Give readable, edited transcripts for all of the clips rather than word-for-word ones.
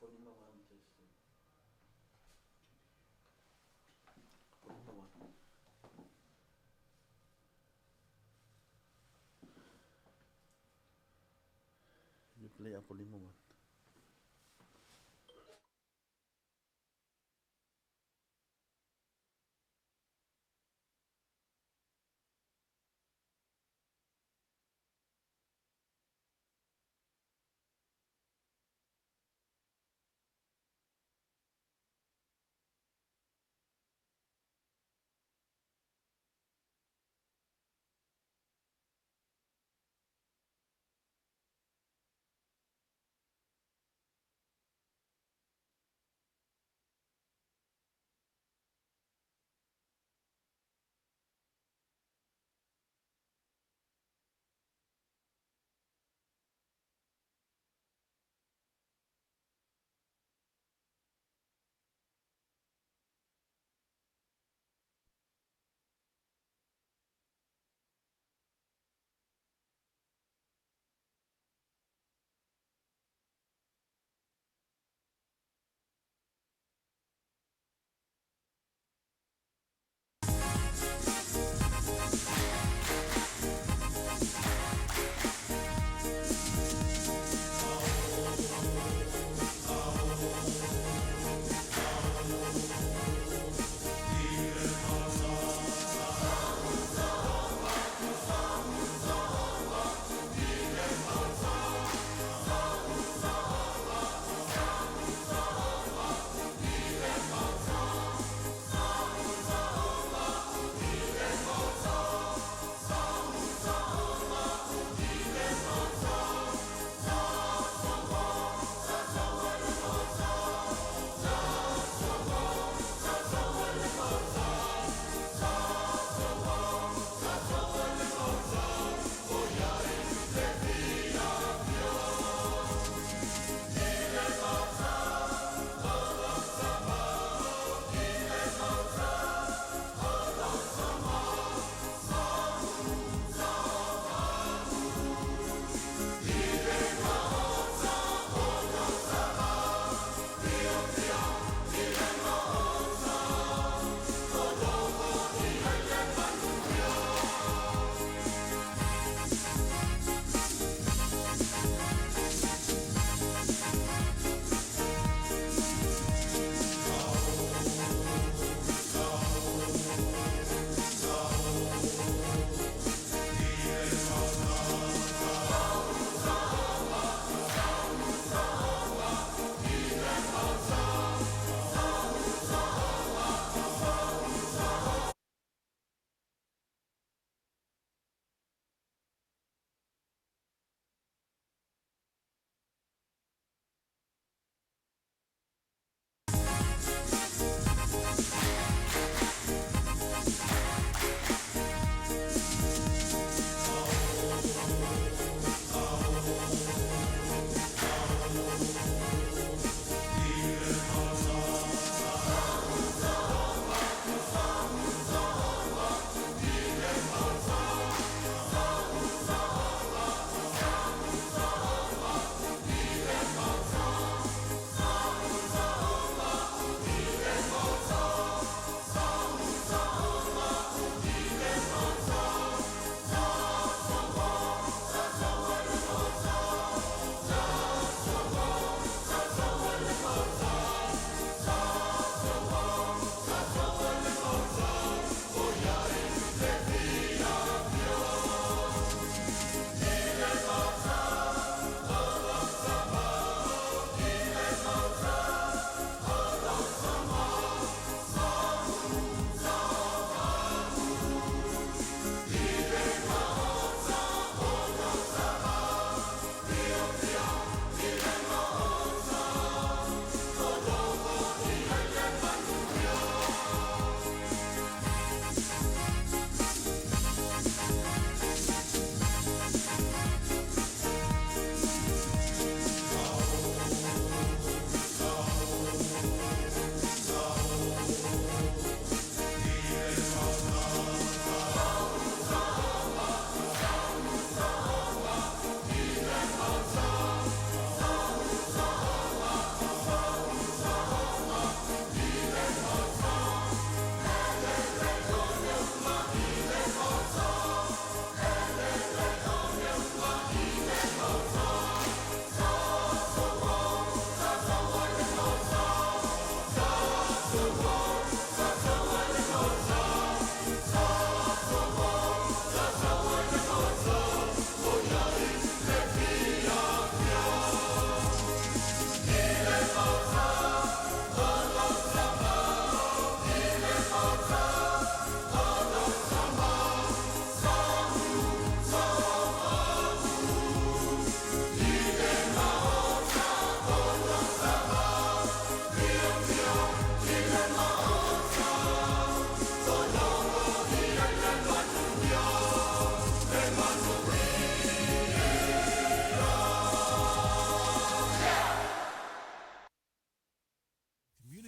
Apolima 1 testing. Apolima 1. You play Apolima 1.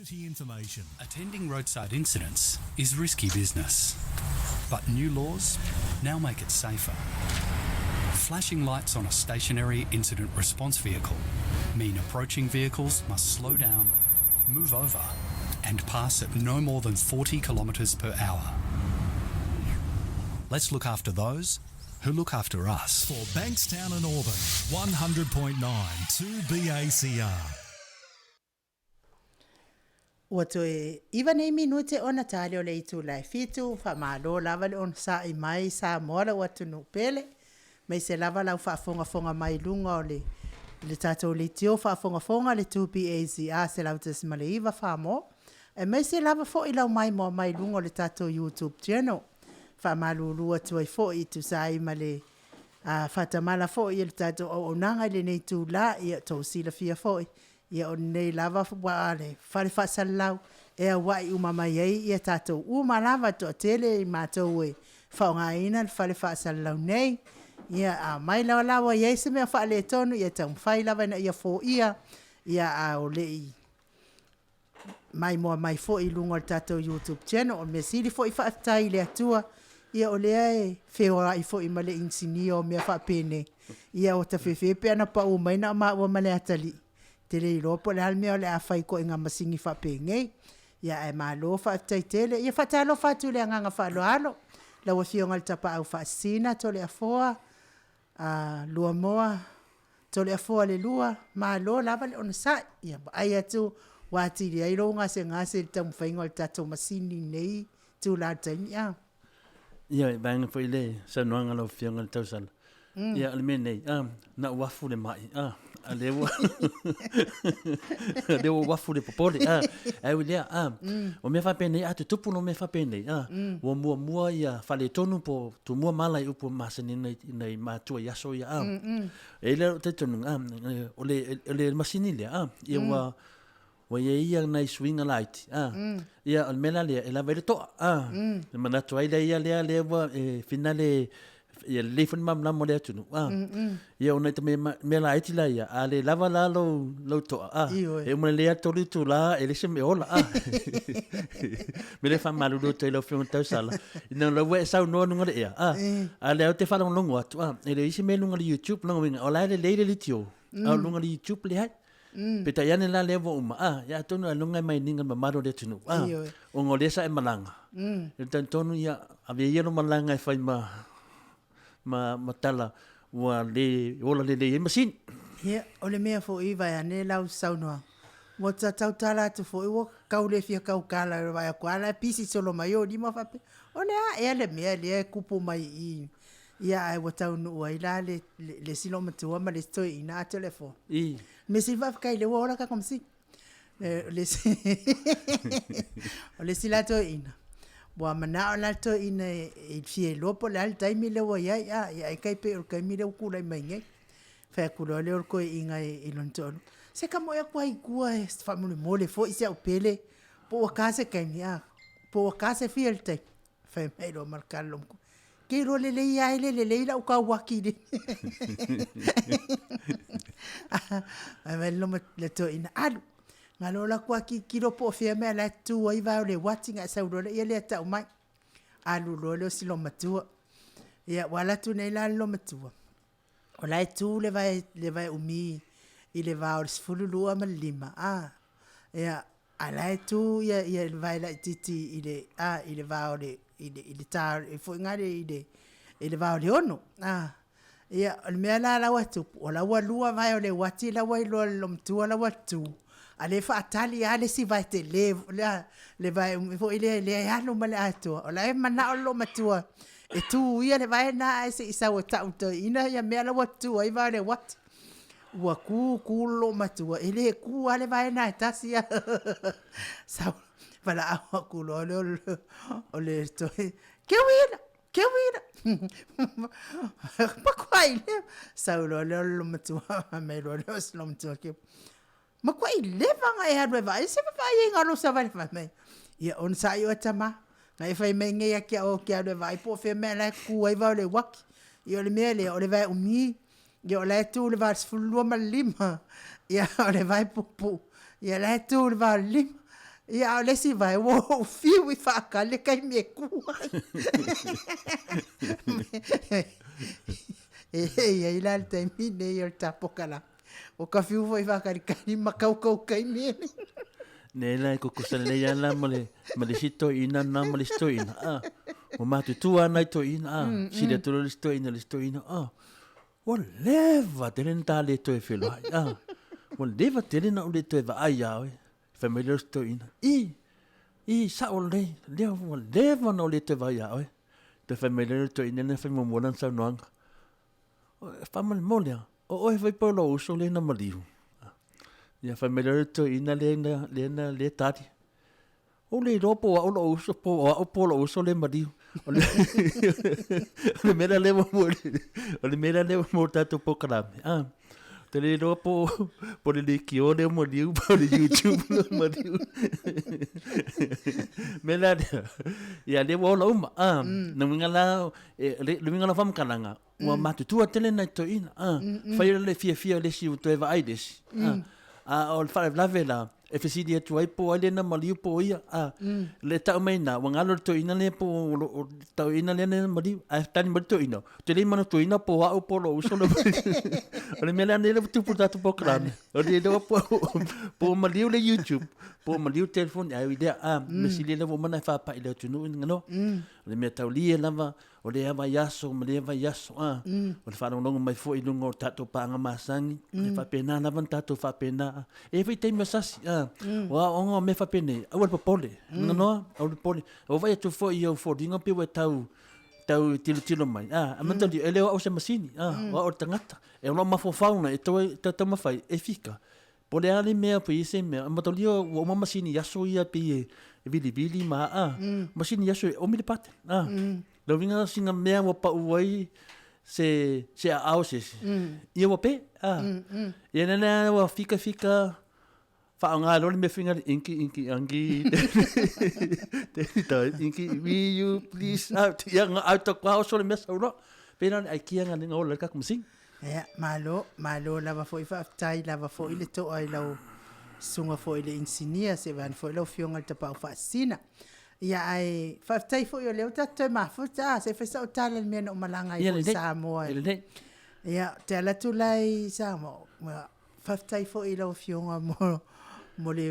Community information. Attending roadside incidents is risky business, but new laws now make it safer. Flashing lights on a stationary incident response vehicle mean approaching vehicles must slow down, move over, and pass at no more than 40 kilometres per hour. Let's look after those who look after us. For Bankstown and Auburn, 100.9 2BACR. Ua toe iva nei minute ona tali o le itula e fitu, faamalo lava le onosai mai Samoa lou atunuu pele, aemaise lava lau faafogafoga mai i luga o le le tatou leitio faafogafoga le 2BAZR 100.9 Samoa, aemaise lava foi lau maimoa mai luga o le tatou YouTube channel. Faamalulu atu ai foi e tusa ai ma le faatamala foi o le tatou auaunaga i lenei itula, ia outou silafia foi, ia o lenei lava le fale faasalalau e auai uma mai ai ia tatou uma lava, e toatele i matou e faaaogaina le fale faasalalau nei. Ia a omai lava la ua i ai se mea faaletonu, ia taumafai lava ina ia foia, a o le i maimoa mai foi i luga o le tatou YouTube channel. O le mea sili foi faafetai i le Atua, ia o lea e feoai foi ma le inisinia o mea faapenei, ia ua ta fiafia pe ana pau mai na o maua ma le atalii, ou te le iloa po o le a le mea o le a fai i ituaiga masini faapenei. Ia ae malo faafetai tele. Ia faatalofa atu i le agaga faaaloalo lau Afioga i le Tapaau Faasisina Toleafoa Luamoa Toleafoa le Lua, malo lava le onosai. Ia vaai atu ua atili ai lou gasegase i le taumafaiga o le tatou masini i lenei itula o le taimi a. Ia, e vaega foi le saunoaga a lau Afioga i le tausala. Ia, o le mea nei, a, na ou afu le mai, a, a lea ua, lea ua afu le popole, a, ae ui lea, a, o mea faapenei, a tutupu loa mea faapenei, a, ua muamua ia faaletonu po o tumua ma ala i upu e masani ai nai matua i aso ia, a. E i ai lou talitonuga, a, o le, o le masini lea, a, ia ua, ua i ai ia nai suiga laiti, a, ia o le mea la lea, e lava ai le toa, a, e manatu ai lea ia lea, lea ua e finale ia lelei foi le malamalama o le atunuu, a, ia ona i mea, mea laiti la ia, a le lava la lou, lou toa, a, e uma lelei lava tolu itula, e leai se mea ola, a. Me le faamalulu atu ai lau Afioga i le tausala, ina o la ua e saunoa i luga o le ea, a, a o lea ou te faalogologo atu, a, e leai se mea i luga o le YouTube, lona uiga, o la e lelei le leitio, a o luga o le YouTube leai. Peitai ane la lea ua uma, a, ia atonu ailoga e mai niga i le mamalu o le atunuu, a, ona o lea sa e malaga, e talitonu ia, avea ia lou malaga e fai ma, ma, ma tala ua le ola lelei ai masini. Ia, o le mea foi vaeane lau saunoaga, ua ta tautala atu foi ua tau le fia tautala i le vaai atu a la e pisi solo mai ou lima faapea, o le a ea le mea lea e tupu mai i i? Ia ae ua taunuu ai la le, le isi loomatua ma le isi toeaina a telefoni. I. Mea sili faafetai lea ua ola tatou masini. O le isi, o le isi la toeaina, ua manao la le toeaina e fia iloa po o le a le taimi lea ua i ai, a, ia ai tai pei o le taimi lea ua tulai mai nei. Fai atu loa lea o le toeaina i lona toalua, se ta moe atu lava i tua e faamolemole foi si au pele, po ua ta se taimi, a, po ua ta se fia le taimi. Fai mai loa ma le tala lou matua, ke iloa lelei lava e le lelei lau tauaki i le Fai mai le toeaina, alu, galo alu atu lava tilotilo po o fea mea la e tutu ai vae o le uati ona e sau loa lea tau mai. Alu loa lea o si loomatua. Ia ua alu atu nei la le loomatua, o la e tu le vae, le vae umi i le va o le 12 ma le 5, a, ia, A la e tu ia ia le vae laitiiti i le a i le va o le i le i le ta foi na le i le i le va o le ono a. Ia o le mea la la ua tupu, o la ua lua vae o le uati la ua iloa e le loomatua la ua tu, a o lea e faatali lava le isi vae tele lea le vae umi foi lea lea e alu ma le atoa. O la e manao le loomatua e tu ia le vae lena ae se i sau e tau i le toeaina ia mea la ua tu ai vae o le uati. Ua tu tu le loomatua, e le tu lava le vae lena e tasi lava. Sau, valaau atu loa lea o le toeaina, Keuina, Keuina, Makuai leva. Sau loa lea o le loomatua, fai mai loa lea o si loomatua Keu, Makuai leva ona e alu e vaai, se vaai ai na lou savali. Fai mai, ia onosai oe tama, na e fai mai nei ia te au ou te alu e vaai po o fea mea la e tutu ai vae o le uaki. Ia o le mea lea, o le vae umi, Ia o la e tu i le va 25 ma le 5, ia o le vae puupuu, ia o la e tu i le va o le 5. Ia, a o le isi vae, ua ou fiu i faakali le taimi e kū ai. E i ai la le taimi nei o le tapokalame, ua ka fiu foi i faakalikali ma kaukau taimi e le. Nei la e kukusa lelei lava la ma le, ma le isi toeaina lena ma le isi toeaina, a, ua matutua lava nai toeaina, a, sili atu loa le isi toeaina i le isi toeaina, a, Ua leva tele na ta le toe feiloai, a, ua leva tele na ou le toe vaai iā oe. Fai mai lea o si toeaina, I, i, sao lelei, lea ua leva na ou le toe vaai iā oe. Toe fai mai lea o le toeaina lea na fai muamua lana saunoaga, Faamolemole lava, o oe foi po o lou uso lea na maliu. Ia fai mai lea o le toeaina lea na, lea na, lea tali, Ou le iloa po o au lou uso, po o au po o lou uso lea maliu. O le, o le mea la lea mo, o le mea la lea mo tatou polokalame. Ah, te le iloa po, po le leitio lea maliu, po le YouTube lea maliu. Mea la lea, ia lea ua ola uma. Ah, na uiga la, e, le, le uiga la faamatalaga, ua matutua tele nai toeaiina. Ah, fai le fiafia o le isi ua toe vaai le isi. Ah, a o le faalavelave la, e fesili atu ai po o ai lea na maliu po o ia. A, le tau mai na, ua galo le toeaina lea po o lo, o le toeaina lea na maliu. Ae tali mai le toeaina, ou te le i manatuaina po o au po o lou uso le maliu. O le mea lea lea ua tupu i le tatou polokalame. O le iloa po, po o maliu le YouTube, po o maliu le telefoni, ae ui lea, a, mea sili lea ua uma ona e faapai i le atunuu, ina, o le mea taulia lava, o lea vaiaso ma lea vaiaso, a, o le faalogologo mai foi i luga o tatou paaga masani, e faapena lava ona tatou faapena. E i ai foi taimi o sasi, a, o aoaoga o mea faapenei, aua le popole, Noa, aua le popole. Ua vaai atu foi i ou foliga pei ua e tau, tau tilotilo mai, a, amatalia, e le o au se masini, a, o au o le tagata. E o lou mafaufau na e toe taumafai e fika, Po o le a le mea, pe i ai se mea, mataulia ua uma masini i aso ia pei e vilivili ma a, masini i aso e omi le pate. A, lona uiga sina mea ua pau ai se, se aao se isi, ia ua pe, a. Ia lea ua fika fika, faaaoga loa le mea foi lea inki inki angi, te inki, will you please, a, ia au tau oso le mea sau loa. Pei la o le aikia lena na ola ai le tatou masini. Ia, malo, malo lava foi, faafetai lava foi le to'a i lau susuga foi i le inisinia, se vaeane foi lau Afioga i le Tapaau Faasisina. Ia, ae faafetai foi o lea ua tatou toe mafuta, a, se i fai sau tala i le mea na ou malaga ai foi i Samoa. Ia lelei. Ia, ou te alu atu la i Samoa, faafetai foi i lau Afioga mo, mo le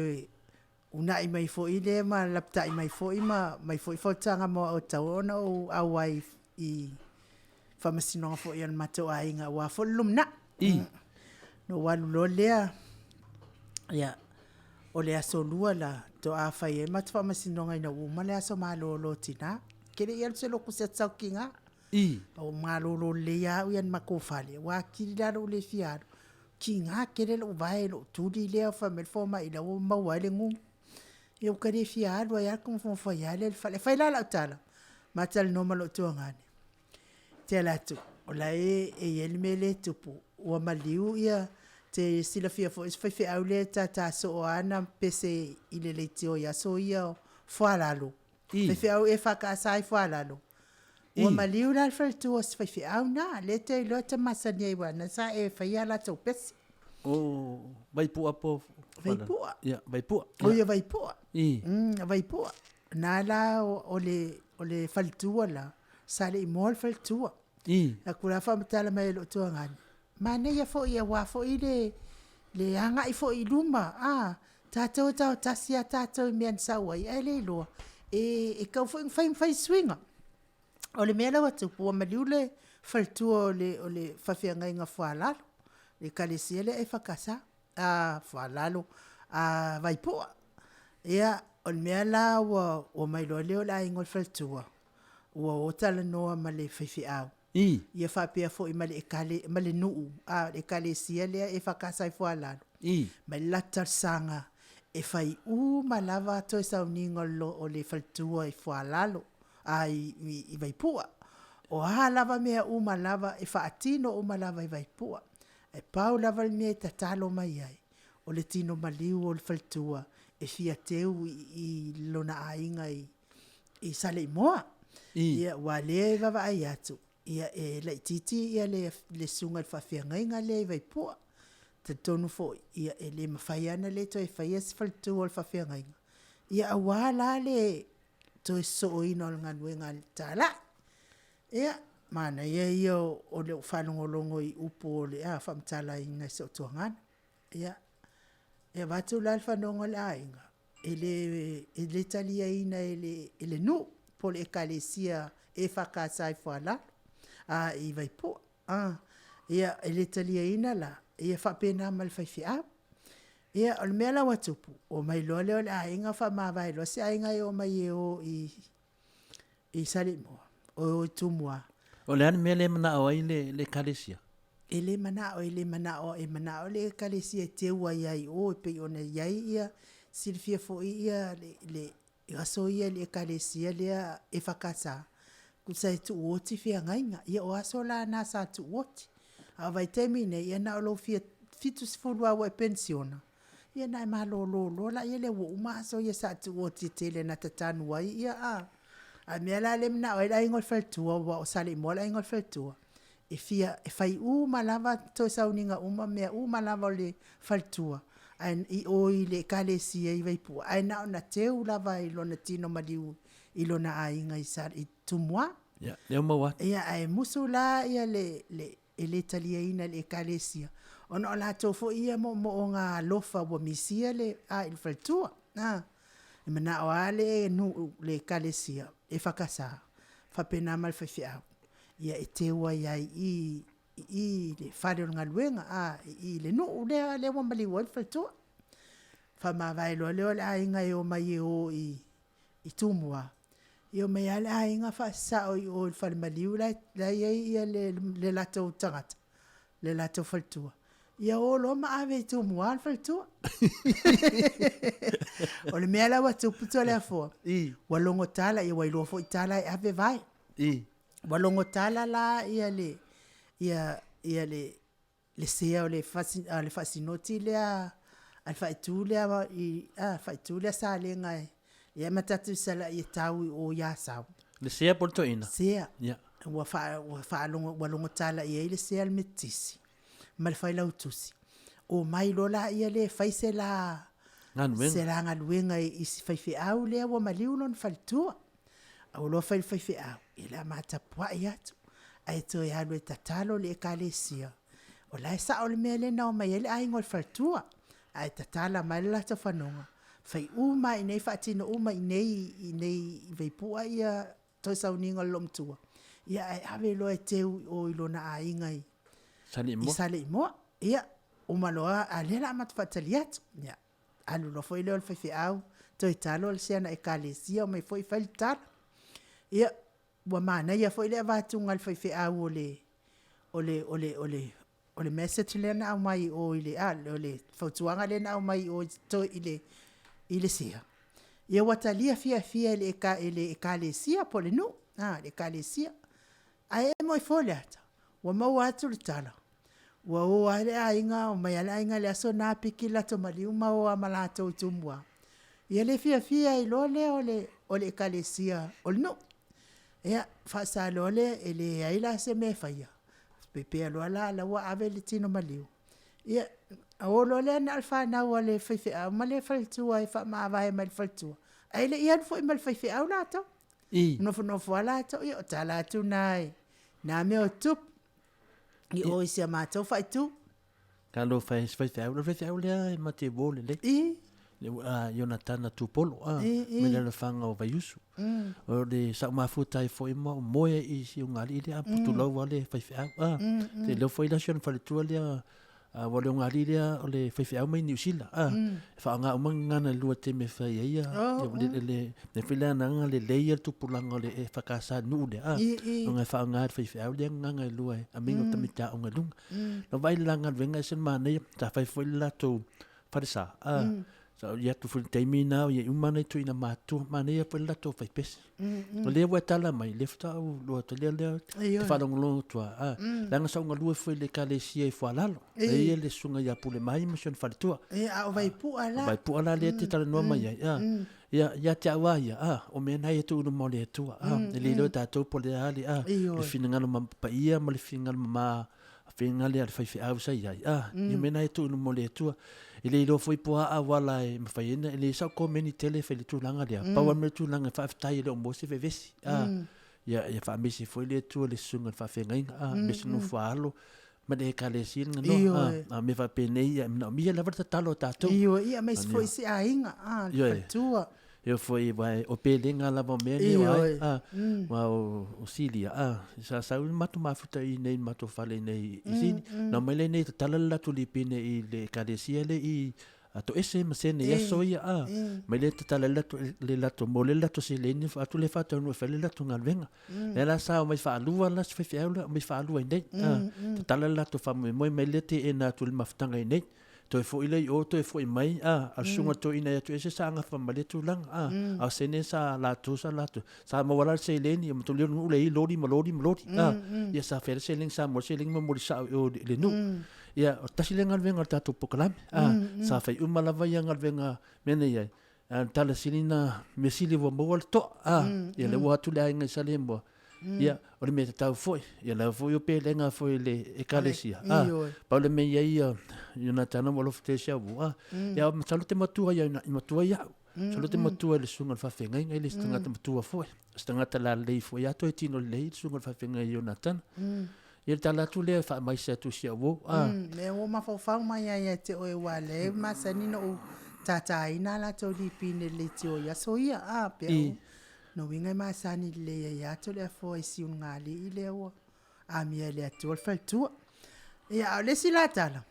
uunai mai foi lea ma lapatai mai foi ma aumai foi fautuaga mo au e tatau ona ou auai i faamasinoga foi a le matou aiga aua foi le lumanai. I. Na ou alu loa lea, ia, o le aso lua la, toa fai ai matou faamasinoga ina ua uma le aso malolo o tina. Ke le i alu se loku se atu saukiga. I. Ua malolo lelei lava au ia i le matou fale, ua atili la lou le fia alu. Tiga tele lou vae i lou tuli lea fai mai le fomai la ua maua ai le gugu. Ia ua ta le fia alu ai lava nofonofo ai lava lea i le fale. E fai la lau tala, ma talanoa ma lou tuagane, te alu atu, o la e i ai le mea lea e tupu, ua maliu ia, te silafia foi si faifeau lea e tata soo lava ana pese i le leitio i aso ia o Foalalo. Faifeau EFKS i Foalalo. Ua maliu la le faletua o si faifeau na, lea e te iloa e te masani ai aua na sa e faia a latou pese. O Vaipua po Vaipua. Ia, Vaipua. O ia Vaipua. I. Vaipua. Na la o le o le faletua la, sa le i moa le faletua. I. Aku la faamatala mai e lou tuagane, manaia foi aua foi le le agai foi i luma, a, tatou e taotasi a tatou i mea na sau ai, ae le iloa, e, e tau foi ona fai fai suiga. O le mea la ua tupu, ua maliu le faletua o le, o le faafeagaiga Foalalo, le ekalesia lea EFKS, a, Foalalo, a, Vaipua. Ia, o le mea la ua, ua omai loa lea o le aiga o le faletua, ua o talanoa ma le faifeau. I. Ia faapea foi ma le ekale, ma le nuu, a, le ekalesia lea EFKS i Foalalo. I. Ma le latou talosaga e fai uma lava toe sauniga o le, o le faletua i Foalalo, a, i, i, i Vaipua. O a lava mea uma lava e faatino uma lava i Vaipua. Ae pau lava le mea e tatalo mai ai, o le tino maliu o le faletua e fia teu i, i lona aiga i, i Saleimoa. Ia, aua o lea e vaavaai atu, ia e laitiiti ia le, le susuga i le faafeagaiga lea i Vaipua. Talitonu foi, ia e le mafai lava ona le toe faia se faletua o le faafeagaiga. Ia auā la le toe sosooina o le galuega a le talai. Ia, manaia ia o le ou faalogologo i upu o le a faamatalaina e si ou tuagana. Ia, e avatu la le fanoga o le aiga, e le taliaina e le nuu po o le ekalesia EFKS i Foalalo, a i Vaipua. Ia, e le taliaina la, ia faapena ma le faifeau. Ia, o le mea la ua tupu, omai loa lea o le aiga faamavae loa se aiga e omai e o i Saleimoa, o i Tumua. O le a le mea lea e manao ai le ekalesia? E le manao, e le manao, e manao le ekalesia e teu ai lava i o e pei ona i ai ia, silafia foi ia le aso ia i le ekalesia lea EFKS, tusa e tuuoti feagaiga. Ia o aso la na sa tuuoti. A o vaitaimi nei, ia na o lou fia 70 lava ua e penisiona, ia ona e malolo loa lea ua uma aso ia sa tuuoti e tele ina tatanu ai ia a. A o le mea la lea e manao ai le aiga o le faletua aua o Saleimoa le aiga o le faletua, e fia, e fai uma lava toe sauniga uma mea uma lava o le faletua ae i o i le ekalesia i Vaipua, ae na ona teu lava i lona tino maliu i lona aiga i Tumua. Ia, lea ua maua atu. Ia, ae musu la ia le, e le taliaina e le ekalesia, ona o latou foi ia moomooga alofa ua misia le a i le faletua. A, e manao lava le nuu, le ekalesia EFKS faapena ma le faifeau, ia e teu ai lava i i i i le fale o le galuega, a, i i i le nuu lea, lea ua maliu ai le faletua. Faamavae loa lea o le aiga e omai e o i Tumua, ia omai lava le aiga faasasao i o i le falemaliu la e i ai le latou tagata, le latou faletua, ia o loa ma ave i Tumua le faletua. O le mea la ua tupu Toleafoa, ua logo tala, ia ua iloa foi tala e ave vae. Ua logo tala la ia le ia ia le le sea o le le faasinoti lea a le faaitu lea i a faaitu lea Salega e amata atu i Salaia e tau i o i Asau. Le sea po o le toeaina? Sea. Ia. Ua faa ua faalogo ua logo tala i ai le sea o le Metotisi ma le Failautusi. Omai loa laia lea e fai se la galuega. Se la galuega i si faifeau lea ua maliu lona faletua. A ua loa fai le faifeau, ia o le a ma tapuai atu, ae toe alu e tatalo le ekalesia, o la e sao le mea lea na omai ai le aiga o le faletua. Ae tatala mai le latou fanoga, fai uma lava i inei, faatino uma i inei i inei i Vaipua ia toe sauniga o le loomatua, ia ae ave loa e teu i o i lona aiga i Saleimoa. Saleimoa. Ia, uma loa, a o lea o le a matou faatali atu. Ia, alu loa foi lea o le faifeau, toe talo le sea na ekalesia, omai foi fai le tala. Ia, ua manaia foi le avatuga a le faifeau o le, o le, o le, o le, o le message lea na aumai i o i le, a, o le fautuaga lea na aumai i o i le, i le sea, ia ua talia fiafia e le ekalesia po o le nuu, a, le ekalesia. Ae emo ifo le ata, ua maua atu le tala, ua o lava le aiga, omai lava le aiga i le aso lena piki le latou maliu ma o lava ma latou i Tumua. Ia le fiafia ai loa lea o le ekalesia o le nuu. Ia, faasa loa lea, e leai la se mea e faia, pepea loa la o la e ua ave le tino maliu, ia, o loa lea na o le fanau a le faifeau ma le faletua e faamavae mai le faletua, ae le i alu foi ma le faifeau latou. Nofonofo lava latou, ia o tala atu na i na mea o tupu i o i si a matou faaitu. Talofa e si faifeau, o le faifeau lea e ma te uo lelei. I. Ionatana Tupolo, a, I, mai le alofaga o Vaiusu. O le sa ou mafuta ai foi ma ou moe i si ugalii lea, a putulau lava le faifeau, a. Te leo foi la si ona faletua lea, a ua o le ugalii lea o le faifeau mai Niu Sila, a. E faaaoga uma gagana e lua i taimi e fai ai ia, le, le, mea foi lea na lelei ia le tupulaga o le EFKS i le nuu lea, a. Ona e faaaoga e le faifeau lea gagana e lua e amigo tamaiti aoga i luga. Na vaai le la galuega e ese le manaia, sa fai foi le latou falesa, a, sa ou i atu foi i le taimi na o i ai uma nai toeaina matutua, manaia foi le latou faipese. O lea ua e tala mai, lea faatoa ou iloa atu, lea lea te faalogologo atu lava, a, leaga sa ou galue foi i le ekalesia i Foalalo, lea e i ai le susuga ia Pulemai ma si ona faletua. A o Vaipua la. O Vaipua la lea e te talanoa mai ai, a. Ia, ia te au lava ia, a, o mea na ia e tuu i luma o le Atua, a, e le iloa e tatou po o le a le, a, le finagalo paia ma le finagalo mama, a finagalo a le faifeau sa i ai, a, ia mea na e tuu i luma o le Atua. E le iloa foi po o a auala e mafai ai ona, e leai sau komeni tele e fai i le tulaga lea. Pau lava le tulaga e faafetai e le o maua se vevesi. A, ia, ia faamaise foi le Atua i le susuga i le faafeagaiga, a, aemaise le nofo a alo ma le ekalesia i le ganoa. A, a o mea faapenei, ia e manaomia lava le tatalo a tatou. Ioe, ia aemaise foi se aiga, a, le faletua. Ioe foi, aua o pelega lava o mea nei o ai, a, aua o Silia, a, sa sau le matou mafuta i inei i le matou fale i inei i Sini, na omai lea i inei e tatala le latou lipine i le ekalesia lea i Toese ma Sene i aso ia, a, mai lea tatala ai le latou, mo le latou seleni, atu lea faataunuu e fai le latou galuega. Lea la sa omai faalua la si faifeau lea, omai faalua i inei, a, tatala le latou faamoemoe mai lea teena atu i le mafutaga i inei. Toe foi lea i o toe foi mai, a, a le susuga toeaina ia Toese sa gafa ma lea tulaga, a, a o Sene sa latou, sa latou, sa maua la le seleni, o matou le nuu lea i loli ma loli ma loli, a, ia sa fai le seleni, sa maua le seleni ma momoli sao i o i le nuu. Ia, o tasi lea galuega o le tatou polokalame, a, sa fai uma lava ia galuega mea nei ai, a o le tala sili na, mea sili ua maua le toa, a, ia lea ua o atu le aiga i Saleimoa, Ia, o le mea tatau foi, ia lea foi o pelega foi i le ekalesia. Ah, pau le mea i ai Ionatana ua alofa tele si au uo. Ah, ia masalo te matua ia i matua ia'u. Masalo te matua i le susuga i le faafeagaiga, e le o se tagata matua foi. O se tagata lalelei foi ia toe tino lelei le susuga i le faafeagaiga Ionatana. Ia le tala atu lea e faamaise atu i si au uo. Ah. Mea ua mafaufau mai ai ia te oe aua o lea e masani ona ou tātāina a latou lipine i le leitio i aso ia, a, pea o Lona uiga e masani lelei ai atu le afoa i Siunugalii lea ua amia e le Atua le faletua. Ia, a o le isi la tala,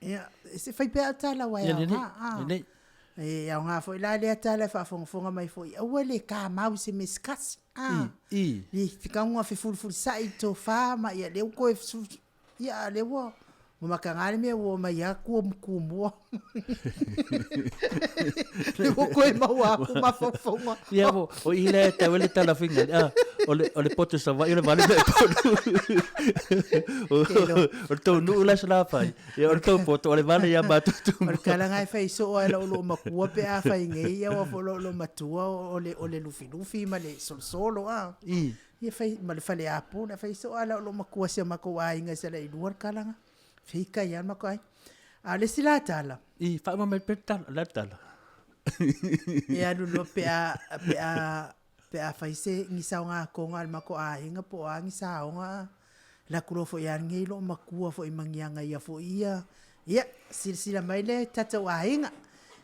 ia, se fai pea au tala aua e aoga. A, e aoga foi la lea tala e faafogafoga mai foi, aua le kamau i se mea se tasi. A, i tauga fefulifulisai i le tofa ma ia lea ua toe Ia, a o lea ua mataga le mea ua omai atu ua tumua. Lea ua toe maua atu mafaufauga. Ia, o i lea e tau ai le tala fuiga, ah, o le, o le poto Savaii o le vale mea e tolu. O le tou nuu la e Salafai, ia o le tou poto o le vale ia matou tumua. O le tala lena e fai soo lava e lou loomatua pe a fai nei, ia aua foi o lou loomatua o le lufilufi ma le solosolo a. I. Ia fai ma le faleapu, na fai soo lava lou matua si o matou aiga i Salailua le tala na. Feitai lava le matou aiga. A o le isi la tala. I, faauma mai pea le tala, o le a le tala? E alu loa pe a, pe a, pe a fai se ni saogatoga a le matou aiga po o a ni saoga, alu atu loa foi lava lenei lou matua foi ma ni aga ia foi ia Ia, silasila mai le tatou aiga,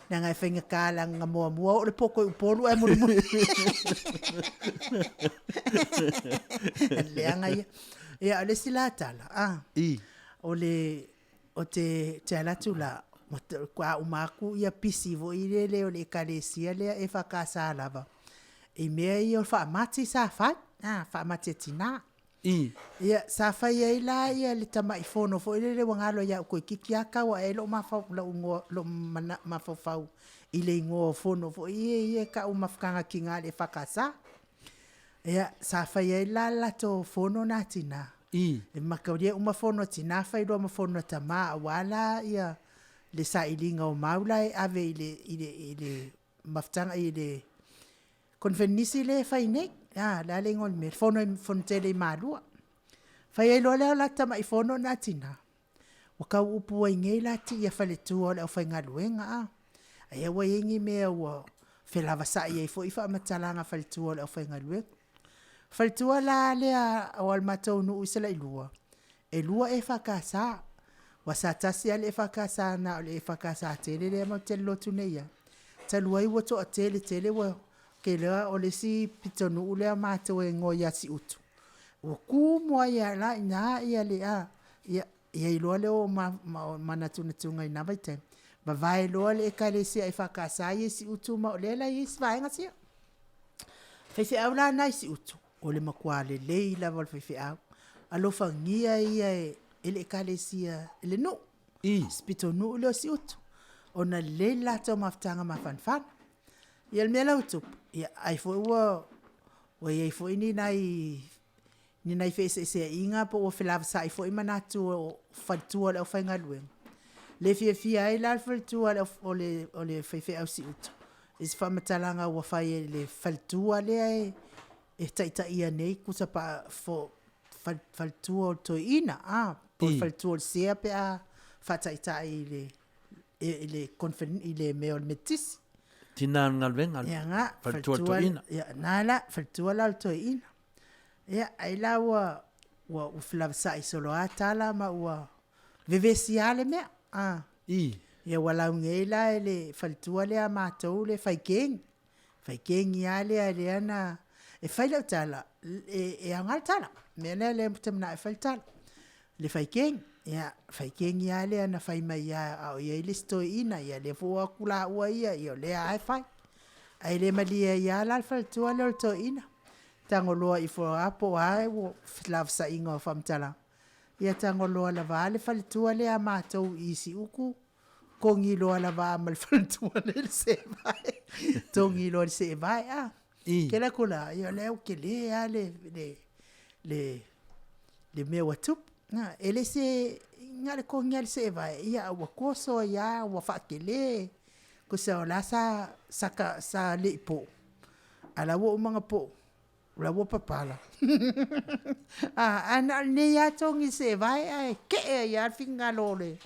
leaga e faigata leaga na muamua oo le poto i Upolu ae mulimuli. Leaga ia. Ia, o le isi la tala, a, I. o le, o te, te alu atu la, a uma atu ia pisi foi lele o le ekalesia lea EFKS lava, i mea ia o faamati sa fai, a, faamati a tina. I. Ia, sa fai ai la ia le tamai fono foi lele ua galo ia au toeitiiti lava tau ae ai lou mafau, lou igoa, lou mana, mafaufau i le igoa o fono foi ia ia e tau mafutaga a tina a le EFKS. Ia, sa fai ai la le latou fono na a tina. I. E mataulia uma fono a tina fai loa ma fono a tama aua la ia le sailiga o mau la e ave i le, i le, i le mafutaga i le Konifenisi lea e fai nei, a, le a le igoa o le mea, le fono, fono tele i Malua. Fai ai loa lea o la tamai fono na tina, ua tau upu ai nei la tia faletua o le aufaigaluega, a. Ai ua i ai ni mea ua felavasai ai foi faamatalaga faletua o le aufaigaluega. Faletua la lea o le matou nuu i Salailua, E 2 EFKS. Ua sa tasi lava le EFKS na o le EFKS tele lea matou te lotu nei i ai. Talu ai ua toatele tele ua te iloa o le isi pitonuu lea o matou e igoa ia Siutu, ua tumu ai lava la i ina ia le a, ia i ai loa lea o manatunatuga i na vaitaimi, vavae loa le Ekalesia EFKS ia i Siutu ma o lea la e i ai isi vaega sia. Faifeau la na i Siutu, O le matua lelei lava o le faifeau. Alofagia ia e le Ekalesia i le nuu. I. Si pitonuu lea o Siutu. Ona lelei le latou mafutaga mafanafana. Ia le mea la ua tupu, ia ai foi ua ua i ai foi ni nai ni nai feeseeseaiga po ua felavasai foi manatu o faletua o le aufaigaluega. Le fiafia ai la le faletua o le o le faifeau Siutu i se faamatalaga ua fai e le faletua lea e e taitaia nei tusa pa fo faletua o le toeaina a po o le faletua o le sea pe a faataitai i le i le i le mea o le metisi. Tina o le galuega. Ia nga, faletua o le toeaina. Ia na la, faletua la o le toeaina. Ia ai la ua ua felavasai solo a tala ma ua vevesi lava le mea. A. I. Ia ua laugi ai la e le faletua lea a matou le faikegi. Faikegi lava lea lea na e fai lau tala, e aoga le tala. O le mea lea lea ou te manao e fai le tala. Le faikegi, ia faikegi lava lea na fai mai lava a o i ai le isi toeaina, ia lea foi ua o atu laua ia, ia o lea lava e fai. Ae le malie ai lava la le faletua lea o le toeaina. Tago loa ifo lava po o a felavasaiga o faamatalaga, ia tago loa lava a le faletua lea a matou i Siuku, togi loa lava ma le faletua lea i le seevae. Togi loa i le seevae, a. Ke la kula, ia lea ua tele lava le mea ua tupu. E le se, na o le togi lava i le seevae, ia a ua toso ai lava ua faatele. Tusa o la sa le i poo, a o la ua uma ona poo, o la ua papala. Ae na o lenei lava togi i le seevae ae kee ai lava le finagalo o le,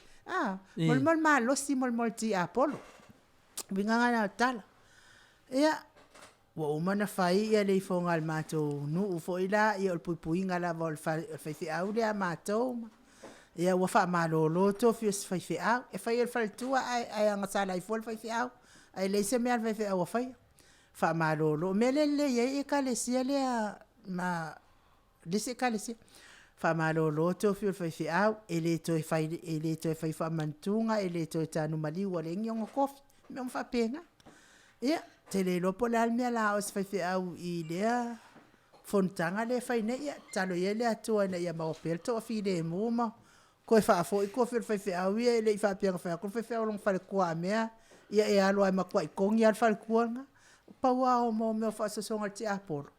mo le mea o le malosi mo le mea o le tiapolo. O uiga na o le tala. Ia, ua uma ona fai le ifoga a le matou nuu foi la, ia o le puipuiga lava o le faifeau lea a matou. Ia ua faamalolo le tofi o si faifeau. E fai e le faletua ae agasala ai fua le faifeau, ae leai se mea a le faifeau o faia. Faamalolo. O le mea lea e lelei ai ekalesia lea ma le isi ekalesia, faamalolo le tofi o le faifeau, e le toe fai, e le toe fai faamanatuga, e le toe tanu maliu ua leai ni ona tofi, mea uma faapena. Ia, ou te le iloa po o le a le mea o le a oo i se faifeau i lea fonotaga lea e fai nei. Ia tatalo ia i le Atua ina ia maua pea le toafilemu ma toe faafoi tofi o le faifeau ia e le i faapea na fai atu le faifeau i lona faletua a mea ia e alu lava e matuai togi lava le faletua lena. Pau lava o mea o faasoasoaga a le tiapolo,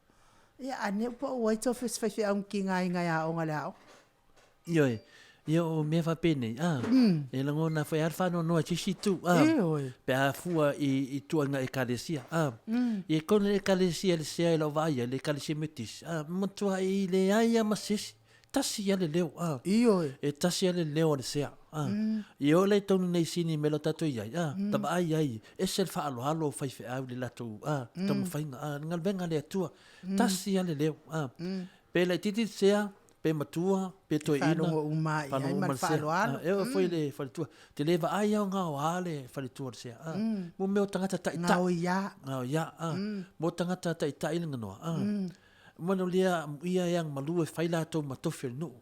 ia a mea ua pau ai tofi o si faifeau na tigaina e aoga i le aoga. Ioe, ia o mea faapenei, a, e lagona foi lava le faanoanoa i se isi itu, a, pe a fua i ituaiga ekalesia, a, ia e kona le ekalesia i le sea i lau vaai ai, le ekalesia Metotisi, a, matuai leai lava ma se isi, tasi lava le leo, a, Ioe. e tasi lava le leo a le sea, a, ia oo la i totonu nei sini mea la tatou i ai, a, ta vaai ai, ese le faaaloalo o faifeau i le latou, a, taumafaiga, a, le galuega a le Atua, tasi lava le leo, a, pe laitiiti le sea, pe matua, pe toeaina, Faalogo uma i ai ma le faaaloalo. E oo foi le faletua. Te le vaai au ngao a le faletua le sea. Mo mea o tagata taitai. Ngao ia. Ngao ia. Mo tagata taitai le nganoa. Manu lia ia e ang malu e fai latou ma tofi o le nuu.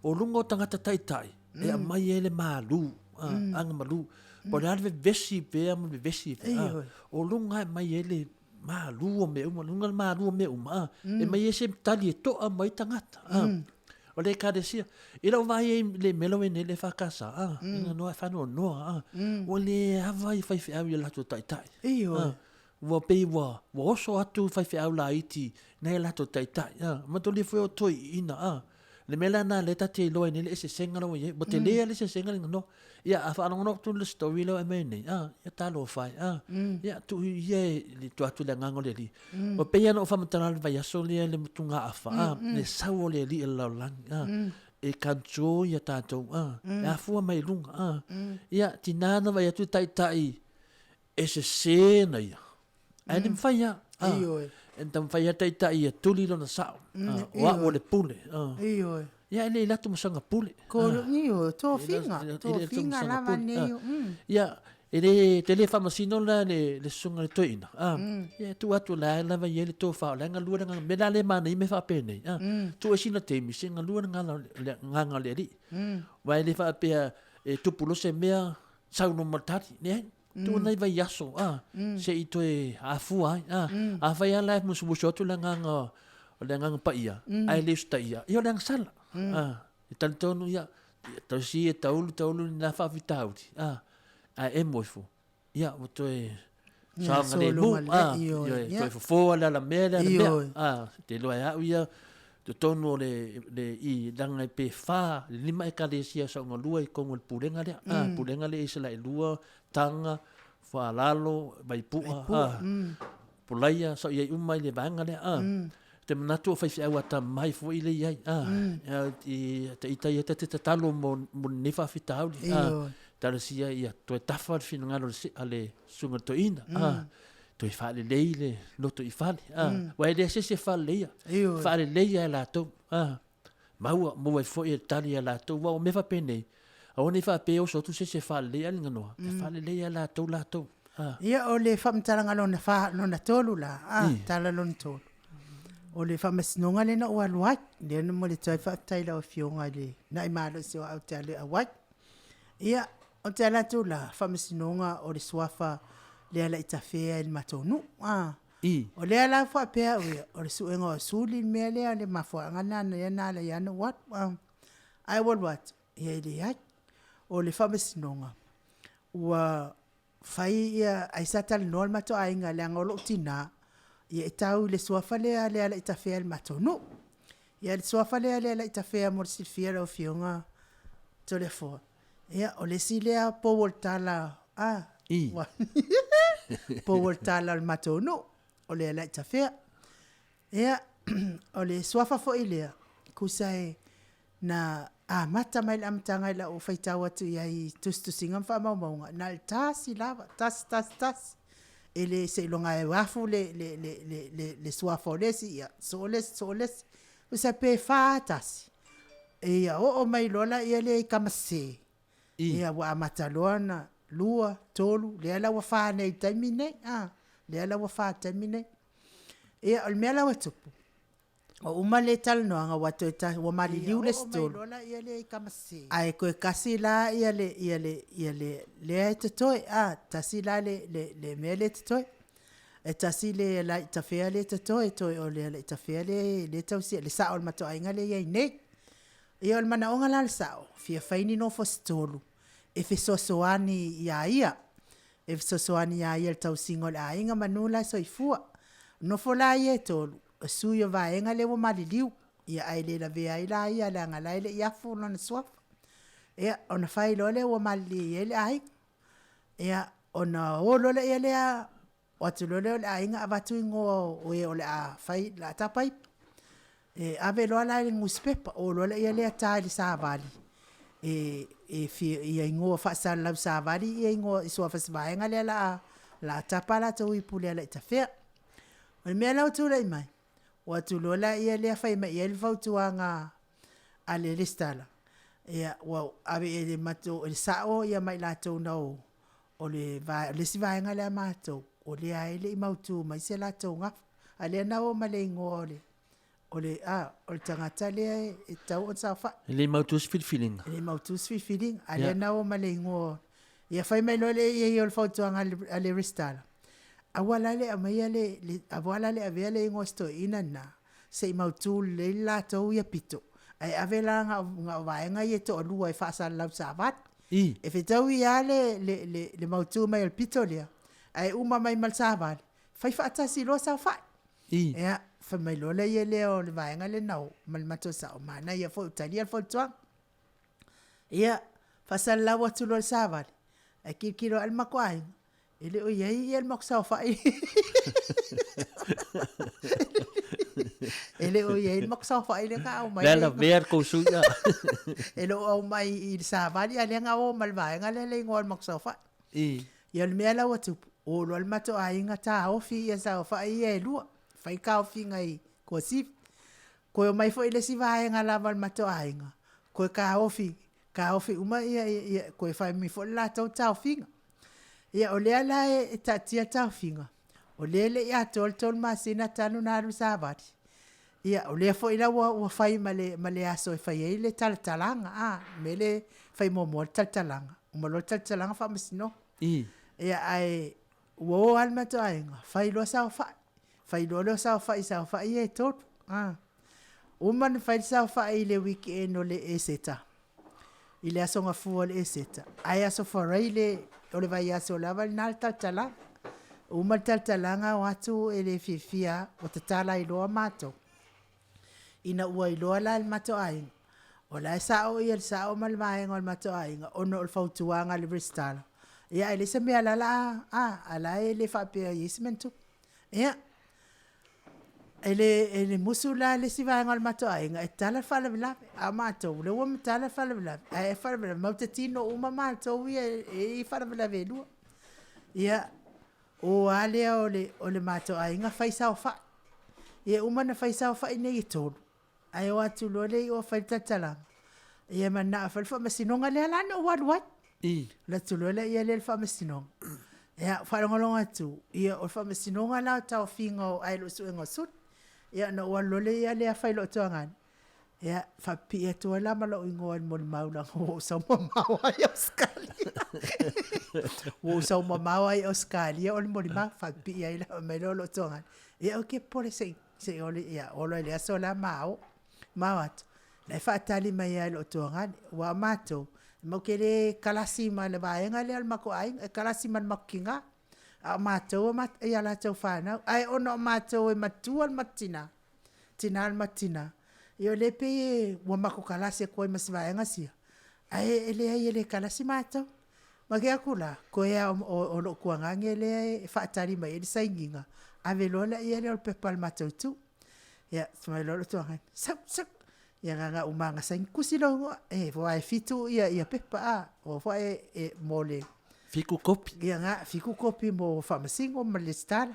O luga o tagata taitai e aumai ai le malu, aga malu. Po o le a le vevesi pea ma le vevesi pea. O luga e aumai ai le malu o mea uma, luga le malu o mea uma, e aumai ai se tali e to'a mai tagata. O le ekalesia, i lau vaai ai i le mea la ua i ai nei le EFKS, ina noa e faanoanoa, ua le ava i faifeau i a latou taitai. Ua pei ua oso atu faifeau laiti nai a latou taitai, a. Manatua foi o toeaiina, a. Le mea la lena lea ta te iloa ai nei le eseesega la ua i ai. Ua tele lava le eseesega le ganoa. Ia, a faalogologo atu i le story lea ua e aumai nei, a, ia talofa e, a. Ia, tuu ia e tuu atu i le agaga o le Alii. Ua pei lava ona ou faamatala i le vaiaso lea i le motugaafa, a, le sau o le Alii i le lalolagi, a, e control ia tatou, a, e afua mai i luga, a. Ia, tiga ona vaai atu le taitai e sese na ia. Ae le mafai lava. Ioe. E taumafai lava taitai ia tuli lona sao. O au o le pule. Ioe. Ia e le alu atu ma sana pule. Ioe, tofiga, tofiga lava nei. Ia, e le, te le faamasino la le susuga i le toeaina. Ia, e tuu atu la e lava i ai le tofa, o la e galue le agaga. O le mea la lea e manaia mea faapenei, tuu ai sina taimi se i galue le agaga o le Alii. Aua e le faapea e tupu loa se mea, sau loa ma le tali. Leai. Tuu nai vaiaso, a, se i toe afua ai, a. Afai lava la e musumusu atu le agaga, o le agaga paia, ae le usitaia, ia o le agasala, a. E talitonu, ia, tausi e taulu taulu lena faafitauli, a, ae emo ifo, ia, ua toe saogalemu, a, ioe, toe fofo lava le alamea le alamea, a, te iloa e au ia, totonu o le, le i, leaga pe fa, le lima ekalesia sa o galue i totonu o le pulega lea, a, pulega lea i Salailua, Taga, Foalalo, Vaipua, a, Polaia, sa o i ai uma i le vaega lea, a. Te manatu o faifeau atamai foi lea i ai, a, i, te ita ia ta te tatalo mo, mo lenei faafitauli, a. Talosia ia toe tafa le finagalo a le susuga i le toeaina, a, toe faalelei le loto i fale, a, aua e leai se isi e faaleleia, Ioe. faaleleia e latou, a, maua, maua ai foi e tali ia latou, aua o mea faapenei, aua ne i faapea e oso atu se isi e faaleleia, a le ganoa, e faaleleia e latou latou, a. Ia, o le faamatalaga lona fa, lona tolu la, a, tala lona tolu, o le faamasinoga lea na ou alu ai, lea na momoli atu ai le faafetai i lau Afioga i le na'i malosi o au ou te alu e auai. Ia, ou te alu atu la, faamasinoga o le suafa Lealaitafea i le matou nuu. A, I. O lea la ua faapea au ia, o le suega o suli le mea lea, le mafuaaga lena lea na ala ai ona ou alu. A, ae ou alu atu, ia e leai. O le faamasinoga, ua fai ia, ai sa talanoa le matou aiga leaga o lou tina, ia e tau i le suafa lea Lealaitafea i le matou nuu. Ia le suafa lea Lealaitafea mo le silafia e lau Afioga Toleafoa, ia o le isi lea pou o le tala, a, I. pou o le tala o le matou nuu, o Lealaitafea. Ia, o le suafa foi lea, tusa e na amata mai i le amataga i lau faitau atu i ai i tusitusiga ma faamaumauga, na o le tasi lava, tasi, tasi, tasi. E le seiloga e afu le suafa o le isi, ia soo le isi, soo le isi. Tusa pe fa tasi, ia oo mai loa lea i tama sese, ia ua amata loa ona lua, tolu, lea la ua fa nei i le taimi lenei, a, lea la ua fa i le taimi lenei. Ia, o le mea la ua tupu, ua uma le talanoaga ua toe ua maliliu le isi tolu, ae toe tasi la le lea e totoe, a, tasi la le mea lea e totoe. E tasi le Lealaitafea lea e totoe, toe o le Lealaitafea lea e tausia, le sao o le matou aiga lea e i ai nei. Ia o le manaoga la o le sao, e fia fai ni nofo se tolu e fesoasoani ia ia, e fesoasoani ia ia i le tausiga o le aiga manu la e soifua. Nofo la ia e tolu, o sui o vaega lea ua maliliu, ia ae le lavea ai la ia leaga o la e le i afu lona suafa. Ia, ona fai loa lea ua malilie i ai le aiga. Ia, ona o loa lea, o atu loa lea o le aiga avatu igoa o e o le a fai, o le a tapa ipu. E ave loa la i le nusipepa, o loa lea ta i le savali ia igoa faasalalau savali igoa i suafa o si vaega lea o le a tapa a latou ipu i Lealaitafea. O le mea la ua tulai mai, o atu loa lea fai mai i ai le fautuaga a le resitala, ia ua ave i ai i le sao ma i latou na o, o le isi vaega lea a matou, o lea lava e le i mautu mai se latou gafa, a o lea na o ma le igoa o le tagata lea e tatau ona saofai. E le i mautu se filifiliga. E le i mautu se filifiliga, a o lea na o ma le igoa. Ia fai mai loa lea i ai o le fautuaga a le resitala, aua la le aumaia le, aua la le avea le igoa o si toeaina lena, se i mautu lelei le latou ia pito, ae ave la na o vaega ia e toalua e faasalalau i le savali. E fetaui lava le mautu mai o le pito lea, ae uma mai ma le savali, fai faatasi loa saofai. Ia, fai mai loa lea o le vaega lea na o ma le matou sao, manaia foi ua talia le fautuaga. Ia, faasalalau atu loa i le savali, ae tilotilo lava le matou aiga, e le o i ai le matou saofai. E le o i ai le matou saofai lea na aumai. Le lavea le tou sui usufono. E le o aumai i le savali, a o lea na o ma le vaega lea le igoa o le matou saofai. Ia o le mea la ua tupu, ua o loa le matou aiga taofi ia saofai ia e lua, fai taofiga i Tuasivi. Toe omai foi le isi vaega lava o le matou aiga, toe taofi, taofi uma ia, toe fai mai foi le latou taofiga. Ia o lea la e taatia le taofiga, o lea e le i atoa le 3 masina talu ona alu le savali, ia o lea foi la ua fai ma le aso e fai ai le talatalaga, a, le mea lea e fai muamua le talatalaga, uma loa le talatalaga faamasinoga. Ia ae ua o lava le matou aiga fai loa saofai, fai loa lea o saofai i saofai ia e tolu. Uma ona fai le saofai i le weekend o le Eseta, i le Aso Gafua o le Eseta, ae Aso Faraile o le vaiaso lava lena le talatalaga. Uma le talatalaga o atu e le fiafia lava, ua tatala ai loa matou. Ina ua iloa la e le matou aiga, o la e sao le sao ma le vaega o le matou aiga ona o le fautuaga a le resitala, ia ae leai se mea o la e o le a, a o la e le faapea e i ai se mea na tupu. Ia. E le, e le musu la le isi vaega o le matou aiga e tala le faalavelave, a o matou, o lea ua matala le faalavelave, ae faalavelave, matou te tino uma matou ia e i faalavelave e lua. Ia, o a lea o le, o le matou aiga fai saofai. Ia uma ona fai saofai nei e tolu, ae o atu loa le i o fai le talatalaga, ia manao e fai le faamasinoga lea la na ou alu ai. Alu atu loa lea i le faamasinoga, ia faalogologo atu, ia o le faamasinoga la o taofiga o ae le o suega o suli. Ia ona ou alu loa lea ia fai i lou atuagane, ia faapipii atu ai la ma lou igoa i le molimau leaga ua ou sau mamao lava i Ausetalia. Ua ou sau mamao lava i Ausetalia o le molimau, faapipii ai la fai mai lea o lou atuagane, ia aua e te popole se i oo loa i le aso la ma o. Ma o atu, o la e faatali mai lava e lou tuagane, aua o matou, matou te le kalasi ma le vaega lea o le matou aiga, e kalasi ma le matou tina. A o matou e i latou fanau. Ae ona o matou e matua le matou tina, tina le matou tina, ia o lea e pei ua matou kalasi atu ai ma si vaega sia, ae leai e le kalasi matou. Ma te atu la, toe lava o lou tuagane lea e faatali mai ai le sainiga, ave loa lea o le pepa a le matou itu. Ia fai mai loa lou tuagane, sau, sau, ia na ona uma lava ona saini, tusi lou igoa, aua e 7 ia pepa a, o foi e mo le... 7 kopi. Ia na, 7 kopi mo faamasino ma le resitala.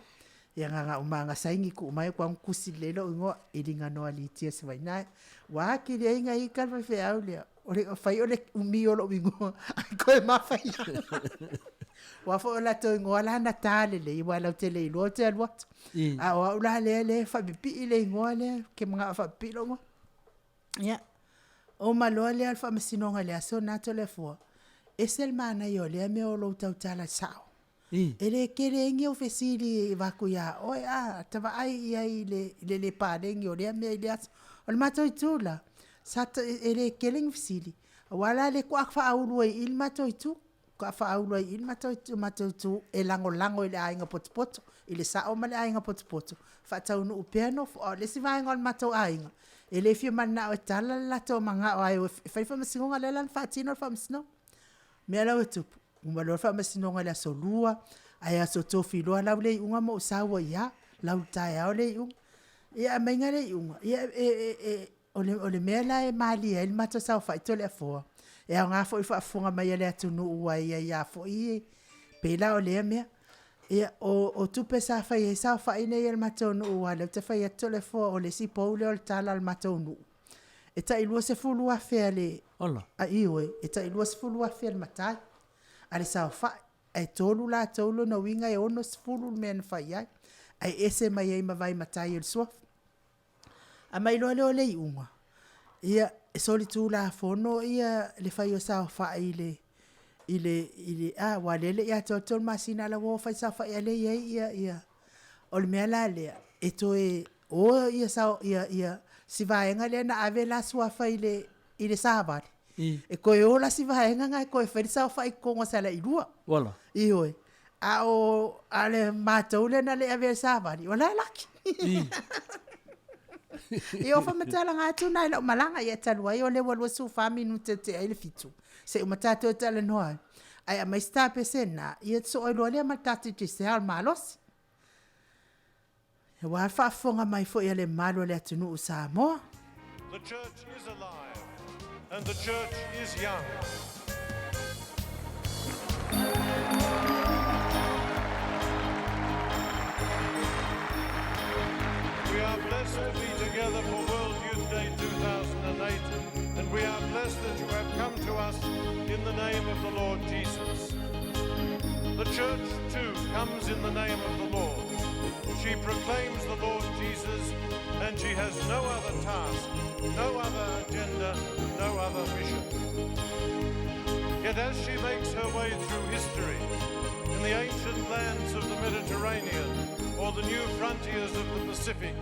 Ia na ona uma lava ona saini tuu mai ou alu tusi lelei lou igoa, Iliganoa Lee Vainae. Ua atili ai ona ita le faifeau lea, o le fai o le umi o lou igoa, ae toe mafaia. Aua foi o latou igoa la na ta lelei, aua latou te le iloa ou te alu atu. A o au la lea e faapipii le igoa lea, ou te manao e faapipii lou igoa. Ia, oma loa lea o le faamasinoga i le aso lena Toleafoa, ese le manaia o lea mea o lou tautala sao. E le tele ai ni au fesili e avatu ia oe, a ta vaai i ai i le le paleni o lea mea i lea aso. O le matou itu la, e le tele ni fesili, aua la o lea faatoa faaulu ai i i le matou itu, faatoa faaulu ai i i le matou itu e lagolago i le aiga potopoto, i le sao ma le aiga potopoto, faataunuu pea nofo. A o le isi vaega o le matou aiga, e le fia mananao e tala le latou manao e o e fai le faamasinoga, lea la na faatino le faamasinoga. O le mea la ua tupu, uma loa le faamasinoga i le aso Lua, ae aso Tofi loa lau le iuga ma ou sau ai lava, lau i le taeao le iuga. Ia aumaiga le iuga, ia o le mea la e malie ai le matou saofai Toleafoa, e aoga foi i le faafofoga mai a le atunuu aua e i ai lava foi, pei la o lea mea. Ia, o tupe sa fai ai saofai nei a le matou nuu aua o lea ou te fai atu Toleafoa o le isi pou lea o le tala a le matou nuu, e tai $20,000 a le... Ola. Ioe, e tai $20,000 a le matai, a le saofai, ae 3 latou lona uiga e 60 le mea na fai ai, ae ese mai ai ma vaematai o le suafa. Aumai loa lea o le iuga, ia, e solitulafono le fai o saofai i le aua o lea e le i atoa le 3 masina a o la e ua o fai saofai a o lea e i ai ia... O le mea la lea, e toe o si vaega lea na ave la suafa i le savali, e toe o la si vaega lena e toe fai le saofai i totonu o Salailua. Uala. Ioe. A o le matou lea na le avea i le savali, o la e laki. Ia o faamatalaga atu na i lau malaga, ia talu ai o lea ua 24 minute ua tea ai le 7, se i uma tatou talanoa ai, ae aumai si ta pese lena, ia sosoo ai loa lea ma le ta Digicel malosi. Aua le faafofoga mai foi a le mamalu o le atunuu o Samoa. The church is alive and the church is young. We are blessed to be together for World Youth Day 2008, and we are blessed that you have come to us in the name of the Lord Jesus. The church, too, comes in the name of the Lord. She proclaims the Lord Jesus, and she has no other task, no other agenda, no other mission. Yet as she makes her way through history, in the ancient lands of the Mediterranean or the new frontiers of the Pacific,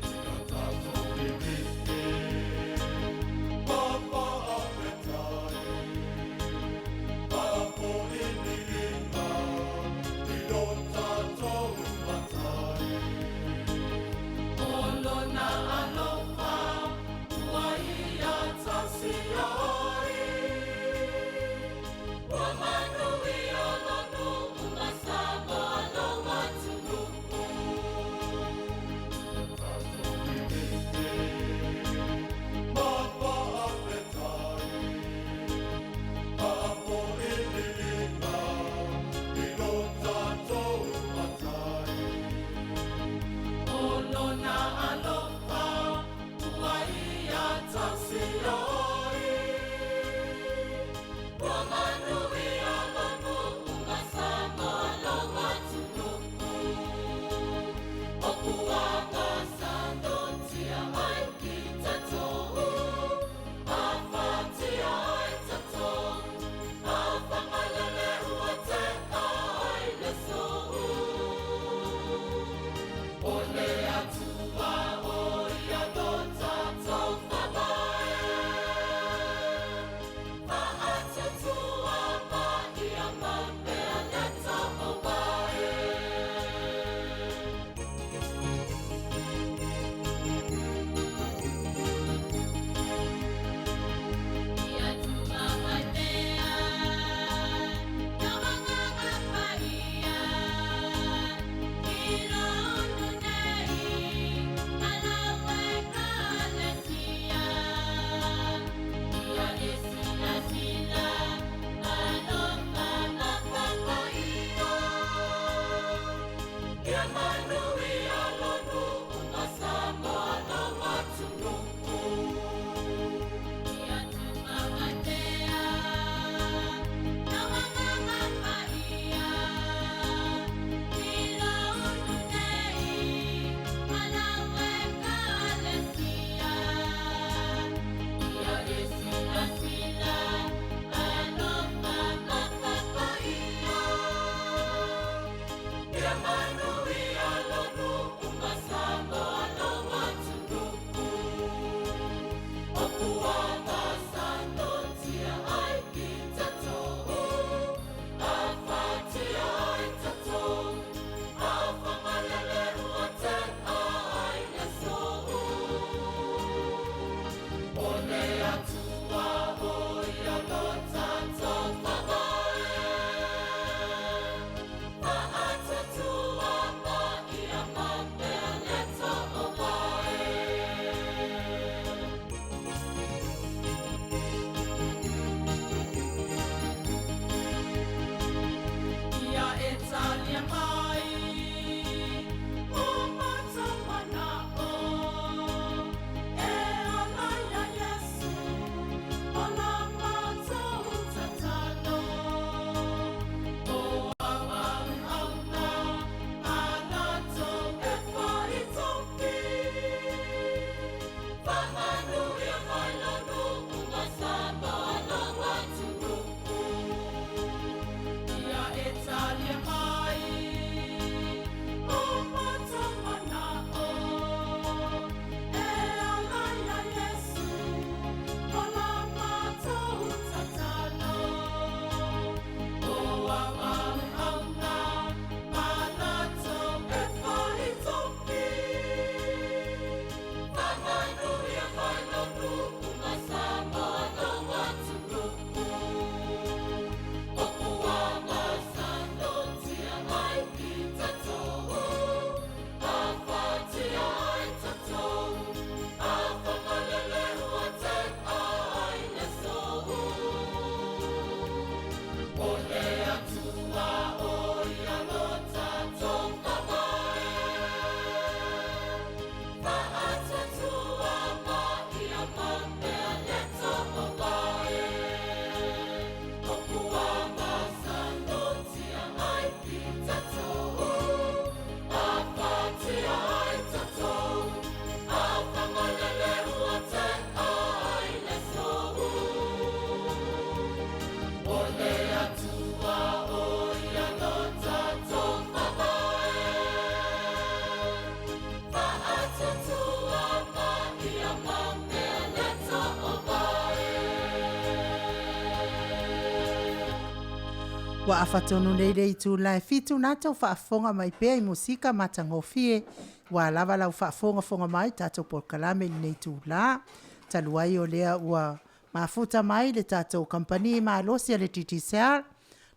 Ua afa tonu nei le itula e 7 na tou faafofoga mai pea i musika matagofie ua lava lau faafogafoga mai tatou polokalame i lenei itula. Talu ai o lea ua mafuta mai le tatou kamupani malosi a le Digicel,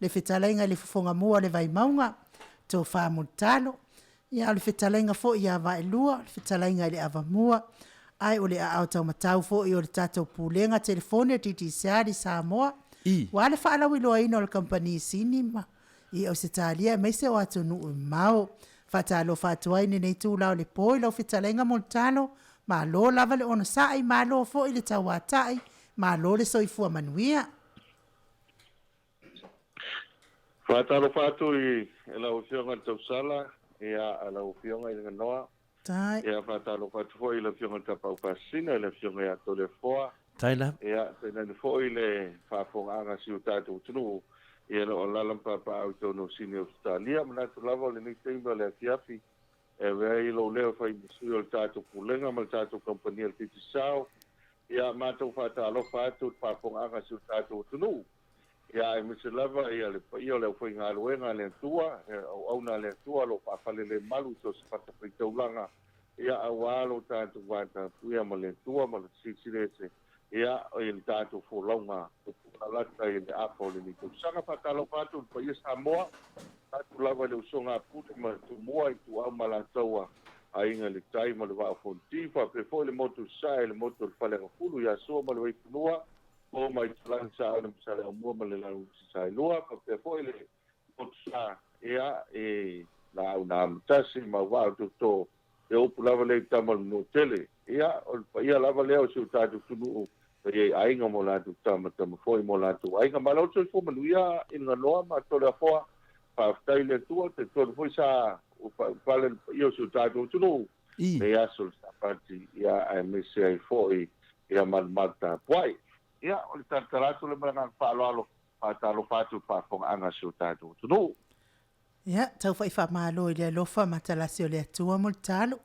le fetalaiga i le fofoga mua o le Vaimauga, Tofa Mulitalo, ia o le fetalaiga foi ia Vaelua, le fetalaiga i le Avamua, ae o le aao taumatau foi o le tatou Pulega Telefoni a Digicel i Samoa, ua le faalauiloaina o le kamupani sini ma i Ausetalia aemaise o atunuu e mamao. Faatalofa atu ai i lenei itula o le po i lau fetalaiga Mulitalo, malo lava le onosai, malo foi le tauatai, malo le soifua manuia. Faatalofa atu i lau Afioga i le Tausala, ia lau Afioga i le Ganoa. Tai. Ia faatalofa atu foi i le Afioga i le Tapaau Faasisina, i le Afioga ia Toleafoa. Tai la. Ia, tainane foi le faafofogaaga a si o tatou atunuu, ia o lo o alaala ma papaaao i totonu o Sini Ausetalia. Manatu lava o lenei taimi o le afiafi e avea ai lou leo e fai ma sui o le tatou Pulega ma le tatou Kamupani a le Digicel. Ia, matou faatalofa atu i le faafofogaaga a si o tatou atunuu. Ia, aemaise lava ia le paia o le aufaigaluega a le Atua, auauna a le Atua o lo o faafalelemalu i so o se fatafaitaulaga, ia, aua lo tatou vatapuia ma le Atua ma le Silisili Ese, ia, i le tatou folauga lalata i le afa o lenei tausaga. Faatalofa atu i le paia Samoa, atu lava i le usoga a Pule ma Tumua, Ituau ma Alataua, Aiga i le Tai ma le Vaa o Fonoti, faapea foi le motu i Sasae, le motu o le Faleagafulu ia Sua ma le Vaifanua, o mai Tulagi Saole ma Saleaaumua ma le Launiu Saelua, faapea foi le motu sa, ia, e laau na amatasi ma ua o toto e upu lava le tama le no tele. Ia, o le paia lava lea o si o tatou atunuu e i ai aiga ma o latou tama, tama foi ma o latou aiga. Malo le soifua manuia i le ganoa ma Toleafoa. Faafetai i le Atua, talitonu foi sa ua faapale le paia o si o tatou atunuu lenei aso le Sapati, ia aemaise ai foi ia malumalu tapuai. Ia, o le talatala atu lea ma le agaga faaaloalo, faatalofa atu i le faafofogaaga a si o tatou atunuu. Ia, tau fai faamalo i le alofa ma talasi o le Atua mo le talo.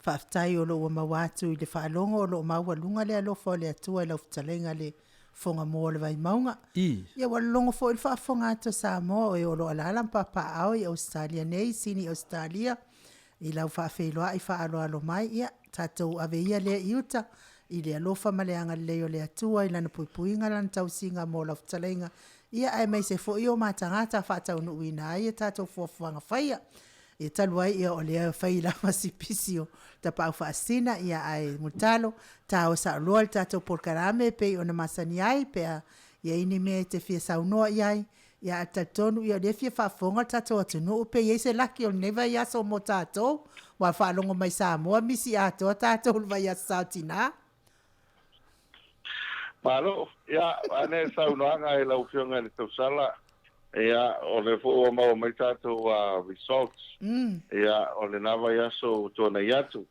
Faafetai o lo o ua maua atu i le faalogo o lo o maualuga le alofa o le Atua i lau fetalaiga le Fofoga Mua o le Vaimauga. Ia ua lologo foi le faafofoga atu a Samoa o e o lo o alaala ma papaaao i Ausetalia nei, Sini Ausetalia, i lau faafeiloai faaaloalo mai, ia, tatou ave ia lea i uta, i le alofa ma le agalelei o le Atua i Lana puipuiga, Lana tausiga mo lau fetalaiga, ia aemaise foi o ma tagata faataunuuina ai a tatou fuafuaga faia. Ia talu ai ia o lea e fai lava si pisi o tapaau faasina, ia ae mutalo, tao saoloa le tatou polokalame e pei ona masani ai, pe a i ai ni mea e te fia saunoa i ai, Ia, ae talitonu, ia, o lea e fia faafofoga le tatou atunuu pe i ai se laki o lenei vaiaso mo tatou, aua faalogo mai Samoa misi atoa tatou i le vaiaso sa o tina. Malo, ia, ane saunoaga e lau Afioga i le Tausala, ia, o lea foi ua maua mai tatou results, ia, o lena vaiaso ua tuanai atu.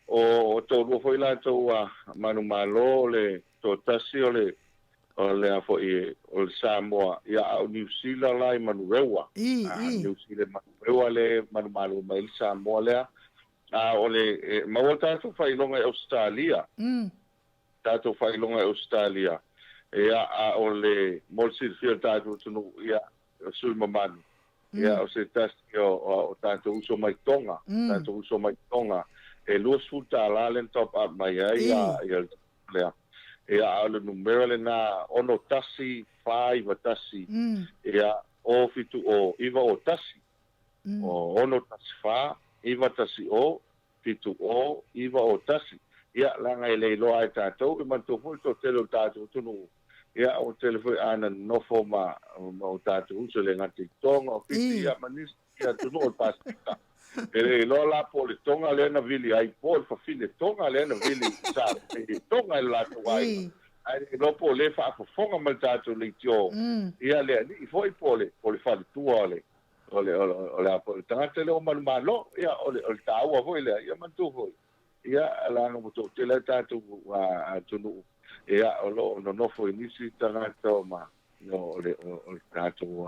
O toalua foi latou manumalo, o le toatasi o le o le a foi o le Samoa, ia a o Niu Sila la i Manurewa. Niu Sila i Manurewa le manumalo mai le Samoa lea. A o le e maua tatou faailoga i Ausetalia. Tatou faailoga i Ausetalia. Ia a o le mo le silafia o le tatou atunuu, ia o sui mamalu. Ia o se tasi o tatou uso mai Tonga, tatou uso mai Tonga e $20 lea na top up mai ai ia lea. Ia a o le numera lena 61 491 ia 0 7 0 9 0 1 o 6 1 4 9 1 0 7 0 9 0 1. Ia leaga e le iloa ai tatou e manatua foi le toatele o le tatou atunuu. Ia o tele foi ana nofo ma o tatou uso le gata i Tonga o Fiti ia ma nisi atunuu o le Pasefika. E le iloa la po o le Tonga lea na vili ai po o le fafine Tonga lea na vili sa i Tonga i le latou aiga. Ae le iloa po o le faafofoga ma le tatou leitio ia le alii foi po o le faletua o le o le o le o le tagata lea o manumalo. Ia o le taua foi lea ia manatua foi. Ia leaga ua toatele ai tatou atunuu ia o lo o nonofo i nisi tagata o ma o le tatou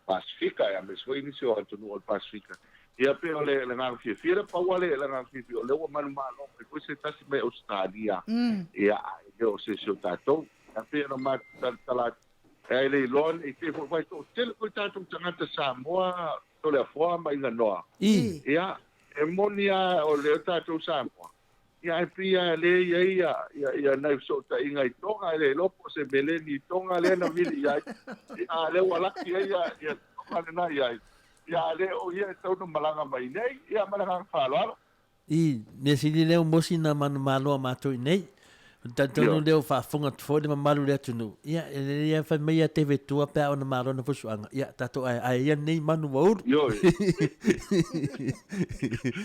Pasefika aemaise foi nisi o atunuu o le Pasefika. Ia pei o le agaga fiafia lea, pau lava le agaga fiafia o lea ua manumalo mai foi se tasi mai Ausetalia ia ae le o se isi o tatou. Ia pei ona matou talatala atu, ae le iloa ne i te i foi aua e toatele foi tatou tagata Samoa Toleafoa ma Iganoa. Ia, e moni lava o lea tatou Samoa, ia ae pei lava lea e i ai ia, ia, ia nai fesootaiga i Tonga, e le iloa po o se meleni i Tonga lea na vili i ai, ia, a o lea ua laki ai ia, ia Tonga lena i ai, ia a le o ia e tatau ona malaga mai nei, ia ma le agaga faaaloalo. I mea sili lea o mosi na manumalo a matou i nei. O le talitonu lea o faafofoga atu foi le mamalu o le atunuu, ia, e lelei lava fai mai ia Teve Tua pe a ona malo ana fusuaga, ia, tatou ae, ae ia nei manu ua ulu. Ioe.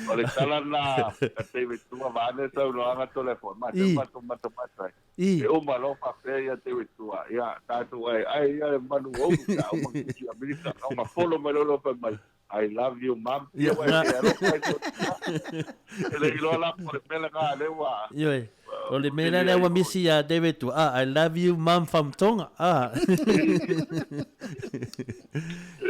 O le tala lena a David Tua vaeane saunoaga Toleafoa, matou matou matamata ai. E uma loa faapea ia David Tua, ia, tatou ae, ae ia le manu ua ulu pe a uma kusi Amerika, ona follow mai loa lea fai mai, I love you mum. Ia ua e alofa i tō tina. E le iloa la po o le mea lena lea ua. Ioe. O le mea lea ua misi ia David Tua. Ah, I love you mum from Tonga. Ah.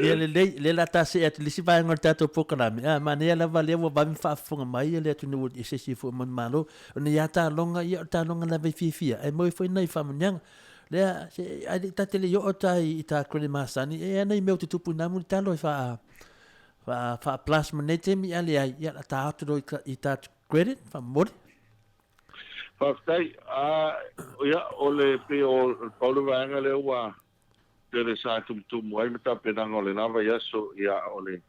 Ia lelei, lea la ta see atu i le isi vaega o le tatou polokalame. Ah, manaia lava lea ua vave faafofoga mai le atunuu i se isi foi manumalo. O nei lava taaloga, ia o le taaloga lava e fiafia, ae maua ai foi nai faamanuiaga. Lea, se, ai le ta te le i oo ta i ta credit masani, e ana i mea o tutupu i nā muli talo e wha, wha, wha plus ma nei temi a le ai, ia la ta atu i, i ta credit, wha mori. Whaftai, a, ia, o le pe o le paulu vaega lea ua tele sa tumutumu ai ma tapenaga o lena vaiaso, ia, o le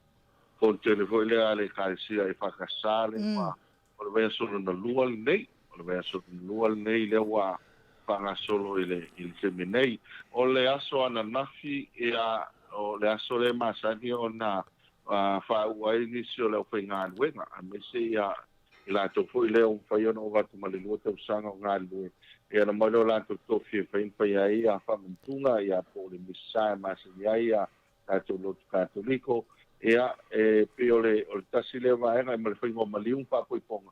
fono tele foi lea a le Ekalesia e whakasā le ua O le vaiaso lona lua lenei, o le vaiaso lona lua lenei lea ua faagasolo i le i le taimi nei. O le aso ananafi, ia, o le aso lea e masani ona faaua ai nisi o le aufaigaluega, aemaise ia i latou foi lea ua mafai ona ova atu ma le 2 tausaga o galulue, ia ona aumai lea o latou tofi e mafai ona fai ai ia faamanatuga ia po o le Misa e masani ai ia tatou lotu Katoliko. Ia e pei o le o le tasi lea vaega ma le faiga o maliu ma faapoipoga,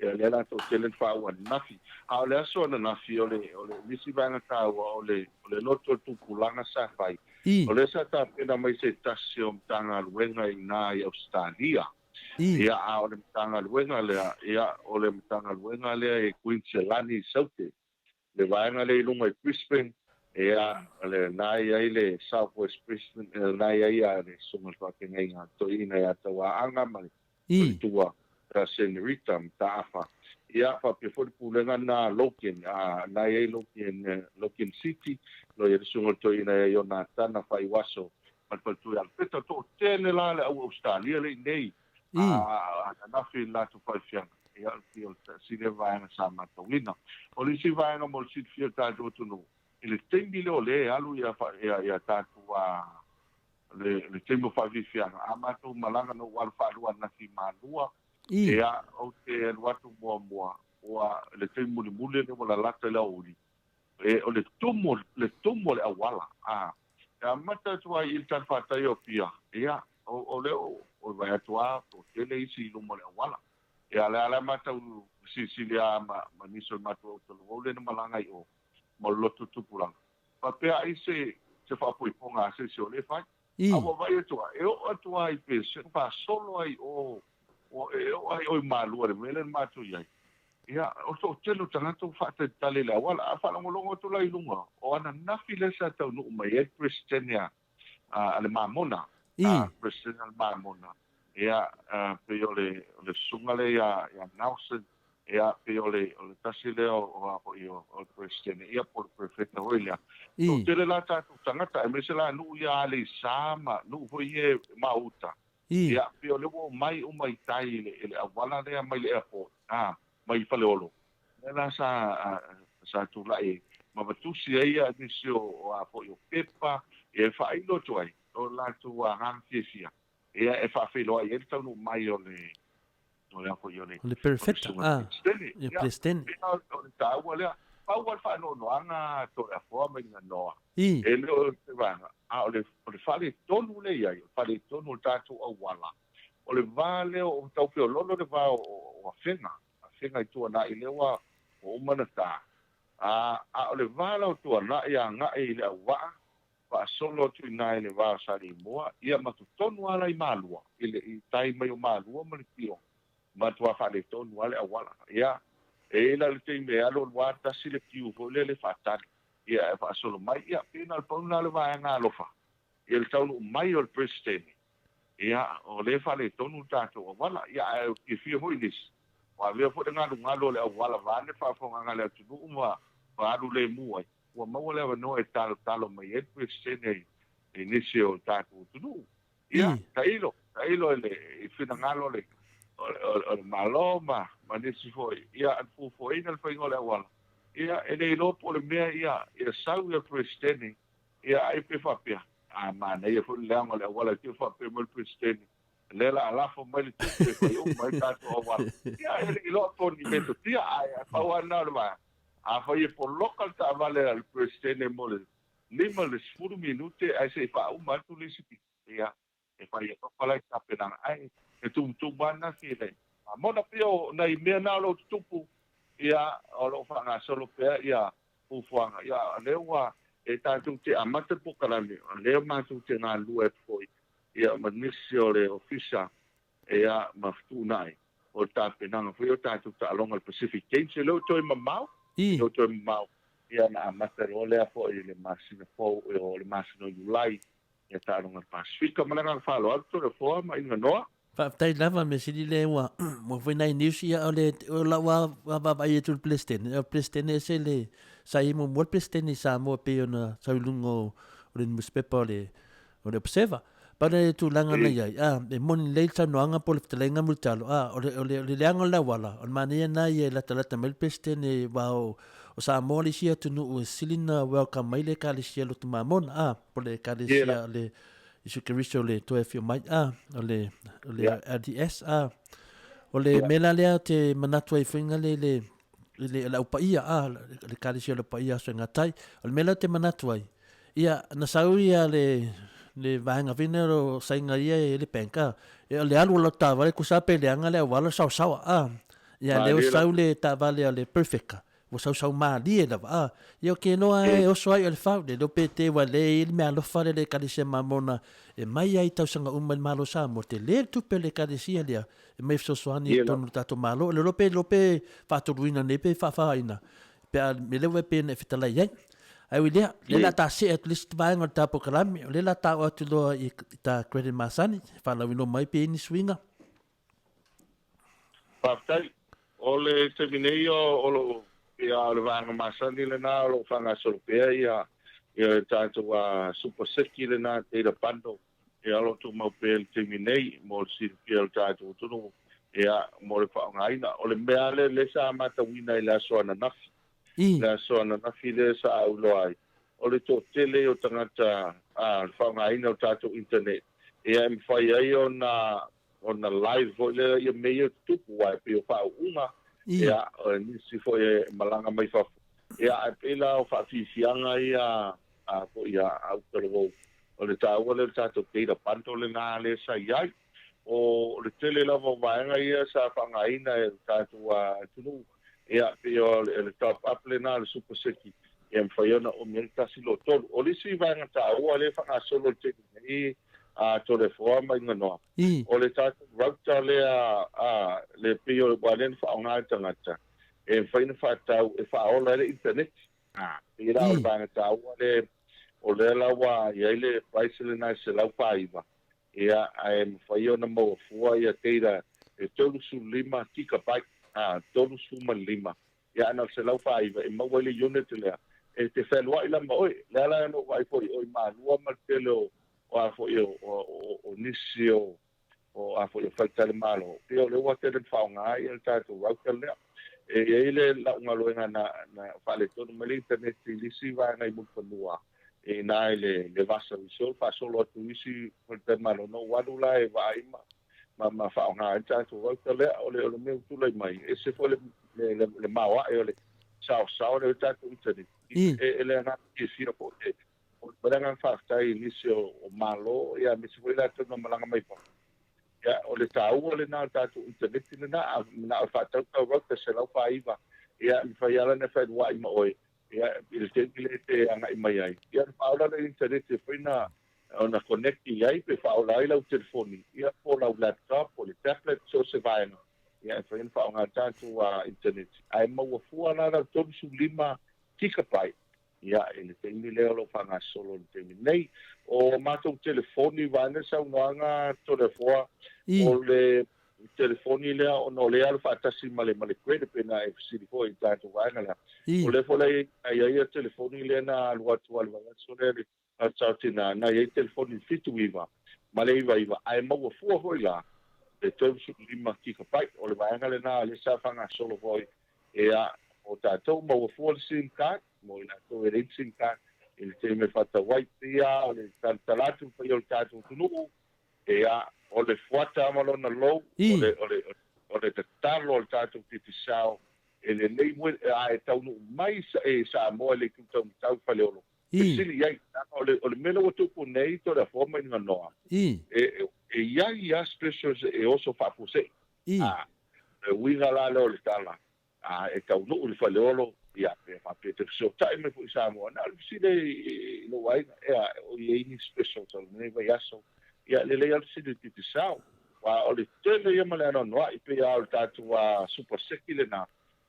ia lea la toatele na faaua ananafi. A o le aso ananafi o le o le nisi vaega taua o le o le lotu o le tupulaga sa fai, o lea sa tapena mai se tasi o Matagaluega i ina i Ausetalia. Ia, a o le Matagaluega lea, ia, o le Matagaluega lea i Kuiniselani i Saute, le vaega lea i luga i Brisbane, ia, o lena e i ai le South West Brisbane, o lena e i ai ia le Susuga i le Faafeagaiga Toeaina ia Tauaaga ma le Faletua ia Senorita Mataafa. Ia, faapea foi le pulega lena a Logan, a, lena e i ai Logan, Logan City, o lo o i ai le Susuga i le Toeaina ia Ionatana Faaiuaso ma le faletua ia Alapeta. Toatele la le au Ausetalia lea i inei a ananafi i le latou faaifiaga. Ia, o le tasi lea vaega sa matauina. O le isi vaega mo le silafia o le tatou atunuu, i le taimi lea o lea e alu ia, ia, ia tatou a, le, le taimi o faaifiafiaga, a matou malaga na ou alu faalua ananafi i Malua, ia, ou te alu atu muamua, ua, le taimi mulimuli lea ua lalata i le aoauli, E, o le tumu, le tumu o le auala, a. E amata atu ai i le talafatai o Apia, ia, o, o lea o, o vaai atu lava, toatele isi i luma o le auala. Ia, o lea la matou silisili lava ma, ma nisi o le matou au talavou lea na malaga i o, ma le lotu tupulaga. Faapea ai se, se faapoipoga a se isi o lea e fai. A ua vaai atu lava, e oo atu lava i Pesega, faasolo ai i o, o, e oo lava i o i Malua i le mea lea na matou i ai. Ia, o le toatele o tagata ua faatalitali i le auala. A faalogologo atu la i luga, o ananafi lea sa taunuu mai ai le Peresetene a, a le Mamona, a Peresetene a le Mamona, ia, pei o le, o le susuga lea ia, ia Nelson, ia, pei o le, o le tasi lea o, o a foi o, o le Peresetene, ia, po o le Perefeta foi lea. Toatele la tatou tagata, aemaise la nuu ia Aleisa ma nuu foi ia e maouta, Ia, pei o lea ua omai uma i tai i le, i le auala lea mai le airport, a, mai Faleolo. Lea la sa, a, sa tulai ma matusi ai ia nisi o, o a foi o pepa, ia e faailo atu ai o latou agaga fiafia, ia e faafeiloai ai le taunuu mai o le, o le a foi o le, O le Perefeta, a, ia Peresetene. Ia, o le taua lea, pau lava le faanoanoaga Toleafoa ma Iganoa, E le o se vaega, a o le, o le faaletonu lea e i ai, o le faaletonu o le tatou auala, o le va lea o tau feoloolo le va o, o Afega, Afega i Tuanai lea ua, ua uma ona ta, a, a o le va la o Tuanai agai i Leauvaa, faasolo atu i ina i le va o Saleimoa, ia ma totonu lava la i Malua, i le, i tai mai o Malua ma le Tioga, matua faaletonu lava le auala. Ia, e i ai la le taimi e alu alu lava tasi le queue foi lea le faatali, Ia, e faasolo mai, ia, pei na o le pau lena o le vaega alofa, ia le taunuu mai o le Peresetene, ia, o lea e faaletonu le tatou auala, ia, ae fiafia foi nisi, ua avea foi le galugalu o le auala vaeane faafofogaaga a le atunuu ma alu lemu ai, ua maua le avanoa e talotalo mai ai le Peresetene i nisi o le tatou atunuu. Ia, tailo, tailo i le i finagalo o le, o le Malo ma, ma nisi foi, ia, fuafuaina le faiga o le auala. Ia, e le iloa po o le mea ia, ia sau ia le Peresetene, ia ai pe faapea, a manaia foi le leaga o le auala, te i faapea mai le Peresetene, lea la a lafo mai le tupe e fai uma ai tatou auala. Ia, e le iloa po o ni metotia, ae pau lava lena o le vaega. Afai e poloka le taavale a le Peresetene mo le 5 i le 10 minute ae se i faauma atu le isi pito, ia, e fai alofa la i tapenaga, ae e tumutumu lava lena filei. Mona pei o nai mea na o lo o tutupu, ia, o lo o faagasolo pea ia fuafuaga, ia, o lea ua e tatou te amata le polokalame, o lea matou te galulue atu foi, ia, ma nisi o le ofisa, ia, ma fetuunai o le tapenaga foi o tatou taaloga o le Pacific Games, e le o toe mamao, e le o toe mamao, ia ona amata loa lea foi i le masina fou, o le masina o Iulai, ia taaloga o le Pasifika. Ma le agaga faaaloalo, Toleafoa ma Iganoa. Faafetai lava, mea sili lea ua ua foi nai news ia o le o lau vaavaai atu i le Peresetene, o le Peresetene ese le sa i ai muamua le Peresetene i Samoa pei ona sau i luga o o le newspaper o le o le Observer. Pau le tulaga na i ai, a, e moni lelei le saunoaga po o le fetalaiga Mulitalo, a, o le, o le, o le leaga o le auala, o le manaia lena ia e latalata mai le Peresetene aua o, o Samoa le isi atunuu e sili ona welcome mai le Ekalesia Lotu Mamona, a, po o le Ekalesia le Iesu Keriso le toe afio mai, a, o le, o le LDS, a, o le mea la lea te manatu ai foi ngale i le, i le, le au paia, a, le Ekalesia o le Paia Aso e Gatai, o le mea lea te manatu ai, ia, na sau ia le, le vaega foi lea o saiga ia e le bank, a, e o le alu o lau taavale, tusa pe leaga le auala, saosaoa, a, ia, lea ua sau le taavale a le Perfect, Ua sausau malie lava, a, ia o ke loa e oso ai o le fau, le leo pe te ua le i le mea alofa le le ekalesia Mamona e mai ai tausaga uma i le Malo Samoa, te le le tupe o le ekalesia lea e mai fesoasoani i totonu o le tatou Malo. Le lope lope faatoluina nei pe faafaina pe a me lea ua pe na e fetalai ai. Ai ui lea, le la ta see atu le isi vaega o le ta polokalame, o le la ta o atu loa i ta credit masani, faalauiloa mai pe i ni suiga. Faafetai. O le taimi nei o loo ia o le vaega masani lena o loo faagasolo pea ia ia le tatou super seki lena data bundle ia o loo tumau pea i le taimi nei mo le silafia o le tatou atunuu ia mo le faaaogaina. O le mea lea lea sa matauina i le aso ananafi, le aso ananafi lea sa auloa ai o le toatele o tagata le faaaogaina o tatou internet ia e mafai ai ona ona live foi lea ia mea ia tutupu aua e pei o faauuga ia o nisi foi e malaga mai fafo ia ae pei la o faafiafiaga ia a foi a autalavou o le taua lea o le tatou data bundle lena lea sa i ai o le tele lava o vaega ia sa faaaogaina e le tatou atunuu ia pei o le top up lena le super seki ia mafai ona umi ai le tasi lua tolu. O le isi vaega taua lea e faagasolo i le taimi nei a Toleafoa ma Iganoa, o le tatou router lea a le pei o aua lea na faaaoga e tagata e mafai ona faatau e faaola ai le internet. A pei la o le vaega taua lea o lea la ua i ai le price lena e 149 Ia, ae mafai ona maua fua ia data e 35 gigabyte, a, 35, ia ae na o le 149 e maua ai le unit lea. E te fealuai la ma oe. Lea la na ou vaai foi o i Malua ma le tele o, o a foi o, o, o, o nisi o, o a foi o faletalimalo, pei o lea ua tele ona faaaoga ia le tatou router lea. E i ai le lau galuega na, na faaletonu mai le internet i le isi vaega i Mulifanua, i ina i le, le Vasa Resort, faasolo atu i isi faletalimalo, na ou alu la e vaai ma, ma, ma faaaoga ai le tatou router lea. O le, o le mea ua tulai mai, e ese foi le, le, le, le maoae o le saosao lea o le tatou internet. E, e le agaga fiafia foi e, o le agaga faafetai i nisi o, o Malo, ia, aemaise foi latou na malaga mai fafo. Ia, o le taua lena o le tatou internet lena, a manao e faatau tau router 149, ia, e mafai lava la ona fealuai ma oe, ia, i le taimi lea e te agai mai ai. Ia, ona faaola lea i le internet e mafai ona ona connect i ai pe faaola ai lau telefoni, ia, po o lau laptop, po o le tablet, so o se vaega, ia, e mafai ona faaaoga e tatou internet. Ae maua fua la lau 35 gigabyte Ia, i le taimi lea o lo o faagasolo i le taimi nei. O matou telefoni vaeane saunoaga Toleafoa, o le telefoni lea ona o lea e alu faatasi ma le ma le credit pe na e fesili foi i le tatou vaega lea. O lea foi la e i ai le telefoni lea na alu atu i le vaiaso lea le Tina, na i ai telefoni 79 ma le 99 ae maua fua foi la le 35 gigabyte. O le vaega lena lea sa faagasolo foi Ia, mo tatou, maua fua le sim card, mo i latou e leai ni sim card, i le taimi e faatau ai. Pei lava o le talatala atu i le paia o le tatou atunuu, ia, o le fuata ma lona lou, o le, o le, o le tatalo a le tatou Digicel, e lelei moe, a e taunuu mai i Samoa i le itu taumatau i Faleolo, fesili i ai, leaga o le, o le mea lea ua tupu nei, Toleafoa ma Inaganoa, e, e i ai lava specials e oso faafuasei. A, o le uiga la lea o le tala, a e taunuu i le Faleolo, ia, pe faapea e te fesootai mai foi i Samoa, na o le fesili i lou aiga, ea, o i ai ni specials o lenei vaiaso, ia, lelei lava le fesili i le Digicel, aua o le tele ia ma le anoanoai, pei lava o le tatou Super Seki lena,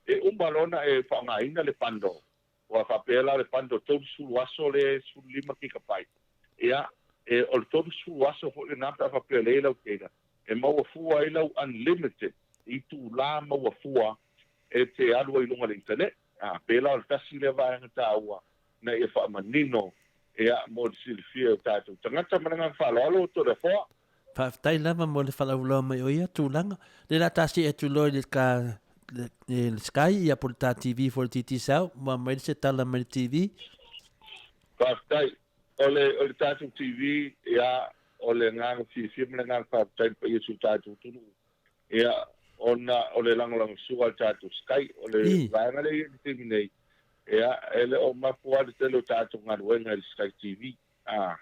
e uma loa ona e faaaogaina le bundle, ua faapea la le bundle 30 aso le 15 gigabyte, ia, e, o le 30 aso foi lena pe a faapea e leai lau data, e maua fua ai lau unlimited itulā maua fua e te alu ai i luga o le internet. A, pēlā o le tasi lea vaega taua ina ia faamanino, ia, mo le silafia e o tatou tagata. Ma le agaga faaaloalo, Toleafoa. Faafetai lava mo le faalauiloa mai o ia tulaga. Lea la ta see atu loa i le ka le Sky ia po le ta TV foi le Digicel, ua aumai le se tala mai le TV. Faafetai. O le, o le tatou TV, ia, o le agaga fiafia ma le agaga faafetai i le paia o si o tatou atunuu, ia, ona o le lagolagosua a le tatou Sky. O le vaega lea e i ai i le taimi nei, ia, e le o mapu lava le tele o tatou galuega i le Sky TV. A,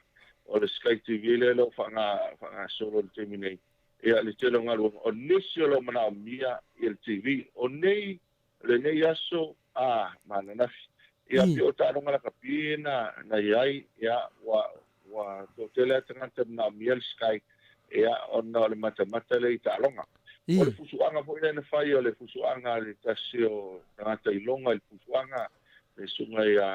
o le Sky TV lea o lo o faagasolo i le taimi nei, ia, le tele o galuega. O nisi o lo o manaomia ia le TV. O nei, lenei aso, a, ma ananafi, ia, pei o taaloga lakapi na, na i ai, ia, ua, ua toatele lava tagata e manaomia le Sky, ia, ona o le matamata lea i taaloga. O le fusuaga foi lea na fai, o le fusuaga a le tasi o tagata iloga i le fusuaga, le susuga ia,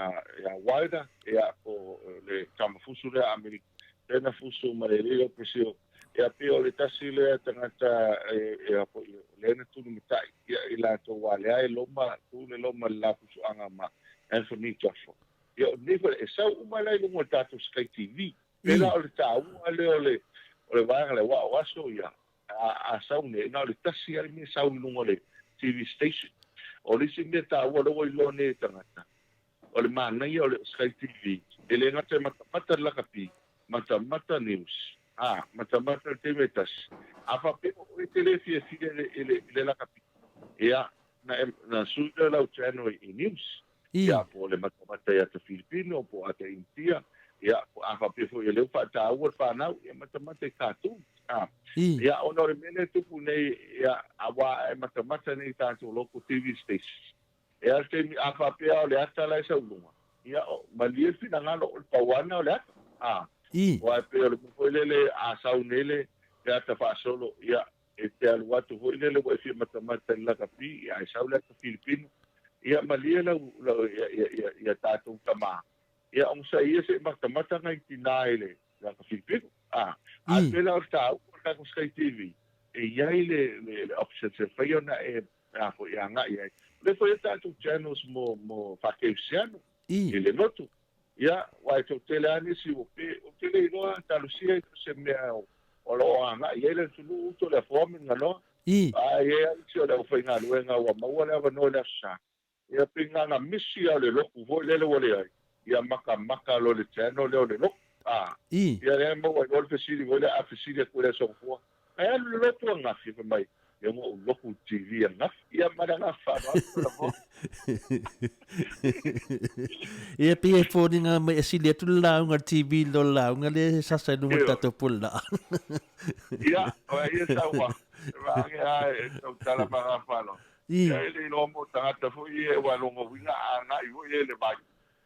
ia Wilder, ia, po o le tama fusu lea a Amerika, lea na fusu ma le alii o Brazil. Ia, pei o le tasi lea tagata e, e a foi, lea na tulimatai, ia, i latou a lea e loma, tu le loma i le la fusuaga ma Anthony Joshua. Ia, o lenei foi, e sau uma la i luga o le tatou Sky TV. Pēlā o le taua lea o le, o le vaega lea, aua o aso ia, a, a sau nei, na o le tasi lava le mea e sau i luga o le TV station. O le isi mea taua lea ua iloa nei e tagata, o le manaia o le Sky TV, e le gata e matamata le lakapi, matamata news, ā, matamata le taimi e tasi. A faapea o oe e te le fiafia i le, i le, i le lakapi, ia, na, e, na sui lea o lau channel i news. Ia, po o le matamata ia te Filipino, po o ata Initia, ia, a faapea foi e lea ua faataua le fanau, ia matamata i cartoon. A, ia, ona o le mea lea e tupu nei, ia, aua e matamata nei i tatou local TV stations. E a le taimi, a faapea o le ata la e sau i luga, ia, o, malie le finagalo, o le pau lava lena o le ata. A, aua e pei o le mea foi lele, a sau nei le, le ata faasolo, ia, E te alu atu foi lele ua e fia matamata i le lakapi, ia ae sau le ata Filipino. Ia malie lau, lau, ia, ia, ia, ia tatou tamā. Ia onosai ia se i matamata ngai tinā i le ata Filipino. A, a pēlā o le tāua o le tatou Sky TV, e i ai le, le, le option se mafai ona e, a foi, e agai ai. O lea foi e tatou channels mo, mo faa-kerisiano, i le lotu. Ia, aua e toatele lava nisi ua pe, ou te le iloa talosia i se mea o lo o agai i ai le atunuu uto le afoa me nganoa. A e i ai lava nisi o le aufaigaluega ua maua le avanoa i le Aso Sa. Ia pei na ona misi lava o le lotu foi lele ua leai, ia matamata loa i le channel lea o le lotu. A, ia lea e maua ai loa le fesili foi lea, a fesili atu i le Aso Gafua, Ae alu le lotu angafi, fai mai, Ia ua ou lotu i le TV angafi. Ia ma le agaga faaaloalo lau Afioga. Ia pei e foliga mai e sili atu le lauga i le TV i lo le lauga lea e sasa i luga o le tatou pule laa. Ia, o ai ia sau a, vaage a e tautala ma agaga faaaloalo. Ia e le iloa mo tagata foi ia ua logo uiga a agai foi ia i le vai.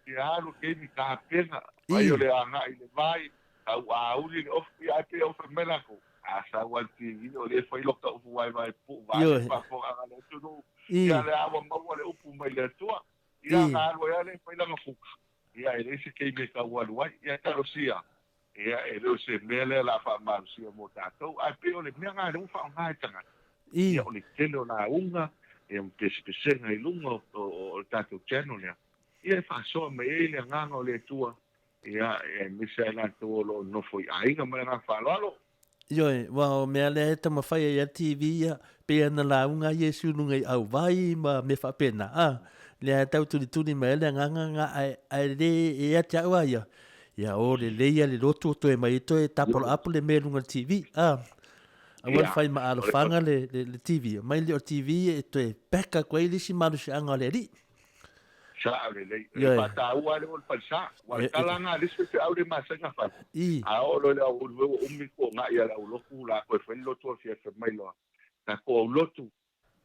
Ia alu keimi tapena, ai o le agai i le vai, tau auli le ofu, ia ae pei e fai mai lakou, a sau a le TV o lea e fai loka upu vaevae puu vae faafofoga le atunuu, ia lea ua maua le upu mai le Atua, ia na alu ai lava lea e fai lana kuka, ia e leai se keimi e tau alu ai, ia talosia, ia e le o se mea lea o le a faamalosia mo tatou, ae pei o le mea lena lea ua faaaoga e tagata, ia o le tele o lauga, ia ma pesepesega i luga o le tatou channel lea, ia e faasoa mai ai le agaga o le Atua, ia, aemaise ai latou o lo o nofo i aiga ma le agaga faaaloalo. Ioe, aua o mea lea e taumafai ai lava le TV ia, pei ona lauga ai Iesu i luga i auvai ma mea faapena, a, lea e tau tulituli mai ai le agaga lena, ae, ae le e ia te au lava ia, ia o lelei ia le lotu o toe mai ai toe tapolaapo le mea i luga o le TV, a. Aua le fai ma alofaga le, le, le TV, mai le o le TV e toe back atu ai le isi malosiaga o le Alii. Sao lelei. E faataua lea o le falesa. Ua le tala lena a le isi faifeau le masani ona fai. A oo loa i le aoauli foi ua umi le togai a le aulotu la toe fai le lotu afiafi mai loa. Tatou aulotu,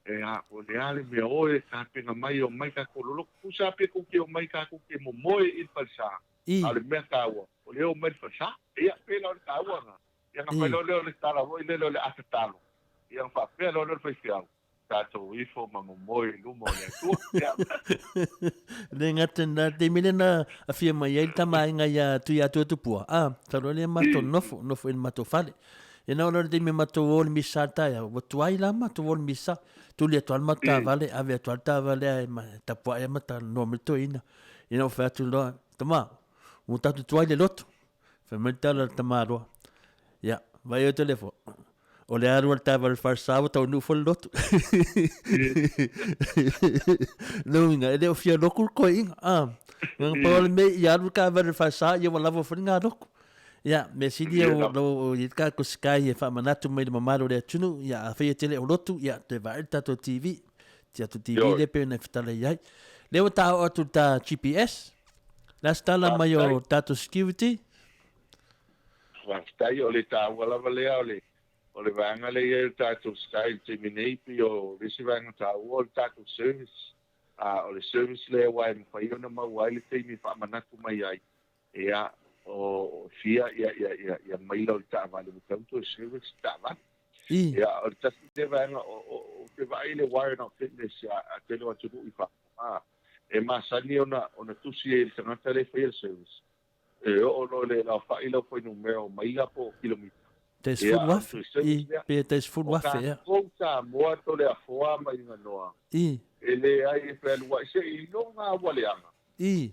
e a, o le a le mea oe e tapena mai e omai tatou lolotu. Tusa pe tou te omai tatou te momoe i le falesa, a o le mea taua, o lea e omai le falesa. Ia, pei la o le taua lena. Ia ona fai loa lea o le tala foi lele o le atatalo. Ia ona faapea loa lea o le faifeau. Tatou ifo ma momoe i luma o le Atua. Ia. Le gata na taimi lea na afia mai ai le tamaaiga ia Tuiatua Tupua, a, talu ai lea matou nofo, nofo i le matou fale. Ia na oo loa i le taimi matou o i le misa i le taeao, ua tuai la matou o i le misa. Tuli atu lava le matou taavale, ave atu lava le taavale ae tapuai lava ma talanoa mai le toeaina. Ia na ou fai atu loa, tama, ua tatou tuai i le lotu. Fai mai le tala a le tamaloa, ia, vaai oe Toleafoa, o le alu a le taavale falesa ua taunuu foi le lotu. Lona uiga, e le o fia loku le toeaina. Ah, na pau o le mea i alu le taavale falesa, ia ua lava foi lena lotu. Ia, mea sili ia o lo i ka ko Sky e whaamanatu mai le mamalu o le atunuu, ia a whai e tele o lotu, ia toe vaai le tatou TV. Ti atu TV le pe ona e whatala i ai. Lea ua tā o atu ta GPS. Last tala mai o tatou security. Faafetai, o le taua lava lea o le o le vaega lea i ai o le tatou Sky i le taimi nei, pei o le isi vaega taua o le tatou service. A o le service lea aua e mafai ona maua ai le taimi e faamanatu mai ai, ia, o fia ia ia ia ia maila o le taavale ua tatau ona toe service le taavale. Ia, o le tasi lea vaega o o ou te vaai i le Wire Not Fitness a a tele o atunuu i fafo, a, e masani ona ona tusi ai i le tagata lea e faia le service. E oo loa i le laofai lau fuainumera o maila po o kilomita. Tai 10,000, i, pe tai 10,000, ea. O tatou Samoa Toleafoa ma Iganoa, e leai e fealuai se iloga ua leaga.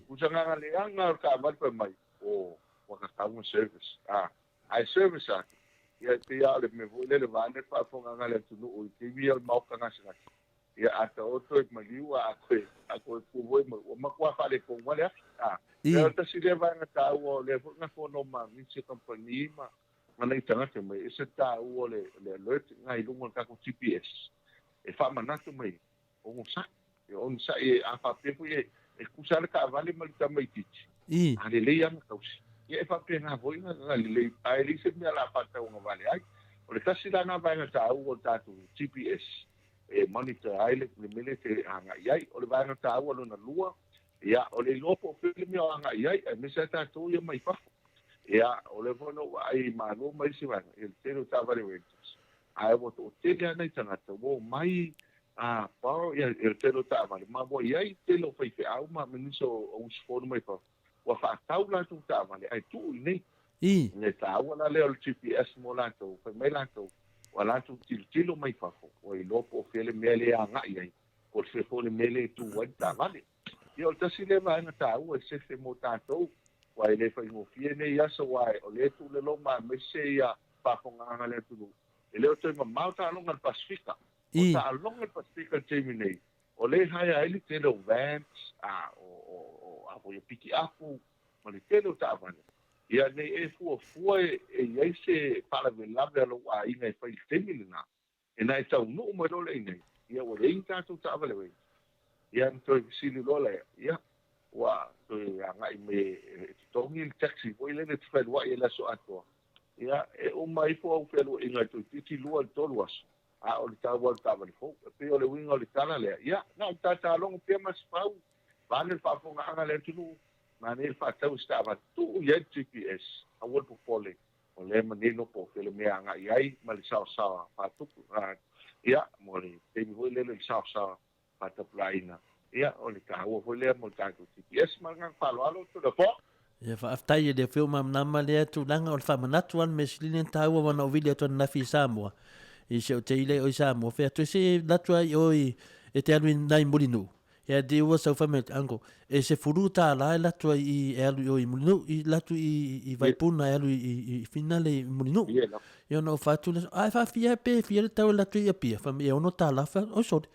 Usagaga leaga o le taavale fai mai, o, ua tatau ona service. A, ae service atu, ia e pei lava o le mea foi lele vaeane le faafofogaaga a le atunuu i taimi ia o le maota gasegase. Ia, a taoto e maliu a koe, a koe pu foi mai, ua matua faaletonu lava le afi. A, o le tasi lea vaega taua o lea foi na fono ma nisi o kamupani ma ma nai tagata mai, e ese le taua o le, le alert i na i luga o le tatou GPS, e faamanatu mai, onosai, e onosai, a faapea foi e, e tusa lava le taavale ma le tamaitiiti, a lelei lava ona tausi. Ia e faapena foi na, na lelei, ae leai se mea o le a faatauagavale ai. O le tasi la na vaega taua o le tatou GPS, e monitor ai le mea lea e te agai i ai. O le vaega taua lona lua, ia, o le iloa po o fea le mea o agai i ai, aemaise lava tatou ia mai fafo. Ia, o lea foi na ou vaai i Malo ma isi vaega, ia le tele o taavale rentals, ae ua toatele lava nai tagata ua omai a borrow ia le tele o taavale, ma ua i ai le tele o faifeau ma nisi o usufono mai fafo, ua faatau latou taavale ae tuu i inei. Le taua la lea o le GPS mo latou, fai mai latou, ua latou tilotilo mai fafo, ua iloa po o fea le mea lea e agai ai, po o fea foi le mea lea e tu ai le taavale. Ia o le tasi lea vaega taua e sefe mo tatou, aua e le faigofie nei aso aua o lea e tuuleloma aemaise ia faafofogaaga a le atunuu, e le o toe mamao taaloga i le Pasefika. O taaloga i le Pasefika i le taimi nei, o lea e haea ai le tele o vans, a o, o, o, a foi o pikiapu, ma le tele o taavale. Ia nei e fuafua e i ai se faalavelave a lou aiga e fai i le taimi lena, ina e taunuu mai loa le inei, ia ua leai ni tatou taavale ranger. Ia ona toe fesili loa lea, ia, ua toe agai mai e totogi le taxi foi lele e te fealuai ai i le aso atoa. Ia, e uma ifo au fealuaiga toeitiiti 2 i le 3 aso, a o le tau lava o le taavale fou. E pei o le uiga o le tala lea, ia, na o le tatalogo pea ma se fau, vaeane le faafofogaaga a le atunuu, manaia le faatau i se taavale, tuu i ai le GPS, aua le popole, o lea e manino po o fea le mea e agai i ai ma le saosaoa faatupu, ia, mo le taimi foi lele o le saosaoa faatapulaaina, ia, o le taua foi lea mo le tatou GPS. Ma le agaga faaaloalo, Toleafoa. Ia, faafetai e le afio malamalama lea tulaga o le faamanatu lava le mea sili lea ona taua aua na ou vili atu ananafi i Samoa i si ou teile i o i Samoa fai atu se alu atu ai i o i e te alu i nai Mulinuu ia di ua sau fai mai uncle e $10 e alu atu ai i e alu i o i Mulinuu i alu atu i Vaipuna e alu i Finale i Mulinuu ia ona ou fai atu lea a e faafia pe fia le tau e alu atu ai i Apia fai mai e $6 fai atu oi sole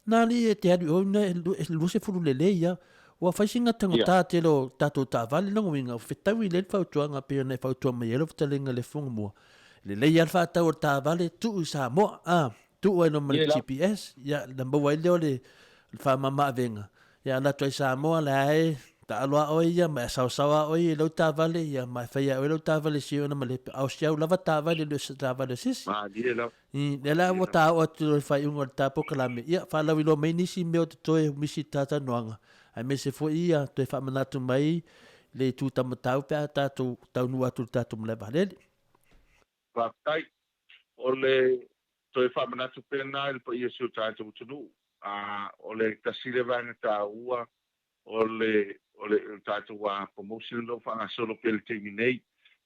Na alii e te alu i o ina e 20 lelei ia. Ua fai sina tagatā tele o tatou taavale lona uiga ua fetaui lelei le fautuaga pei ona e fautua mai ai lau fetalaiga i le Fofoga Mua. Lelei lava le faatau o le taavale tuu i Samoa, a, tuu ai loa ma le GPS, ia ona maua ai lea o le faamama avega. Ia alu atu ai i Samoa la e taalo lava oe ia ma e saosaoa lava oe i lau taavale ia ma e fai lava e oe lau taavale e sio ona ma le a o si au lava taavale e le o se taavale a se isi. Lea la ua ta oo atu i le faaiuga o le ta polokalame, ia faalauiloa mai nisi mea o totoe misi i talatalanoaga, aemaise foi ia toe faamanatu mai le itu taumatau pe a tatou taunuu atu i le tatou malae vaalele. Faafetai. O le toe faamanatu pea lena i le paia o si o tatou atunuu. A o le tasi lea vaega taua o le o le tatou promotion o lo o faagasolo pea i le taimi nei,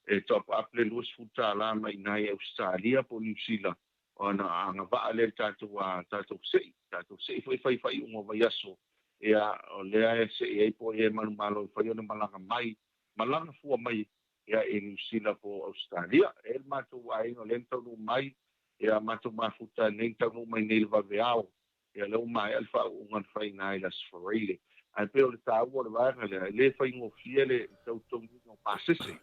e top up le $20 mai i ina i Ausetalia po o Niu Sila ona agavaa lea i le tatou tatou se'i, tatou se'i foi e fai i faaiuga o vaiaso, ia o lea e se'i ai po o ai e manumalo e fai ona malaga mai, malaga fua mai ia i Niu Sila po o Ausetalia. E i ai le matou aiga o lea na taunuu mai, ia matou mafuta nei na taunuu mai nei i le vaveao Ia lea ua maea le faauuga na fai i ina i le Aso Faraile. Ae pei o le taua o le vaega lea, e le faigofie le tautogiina o pasese.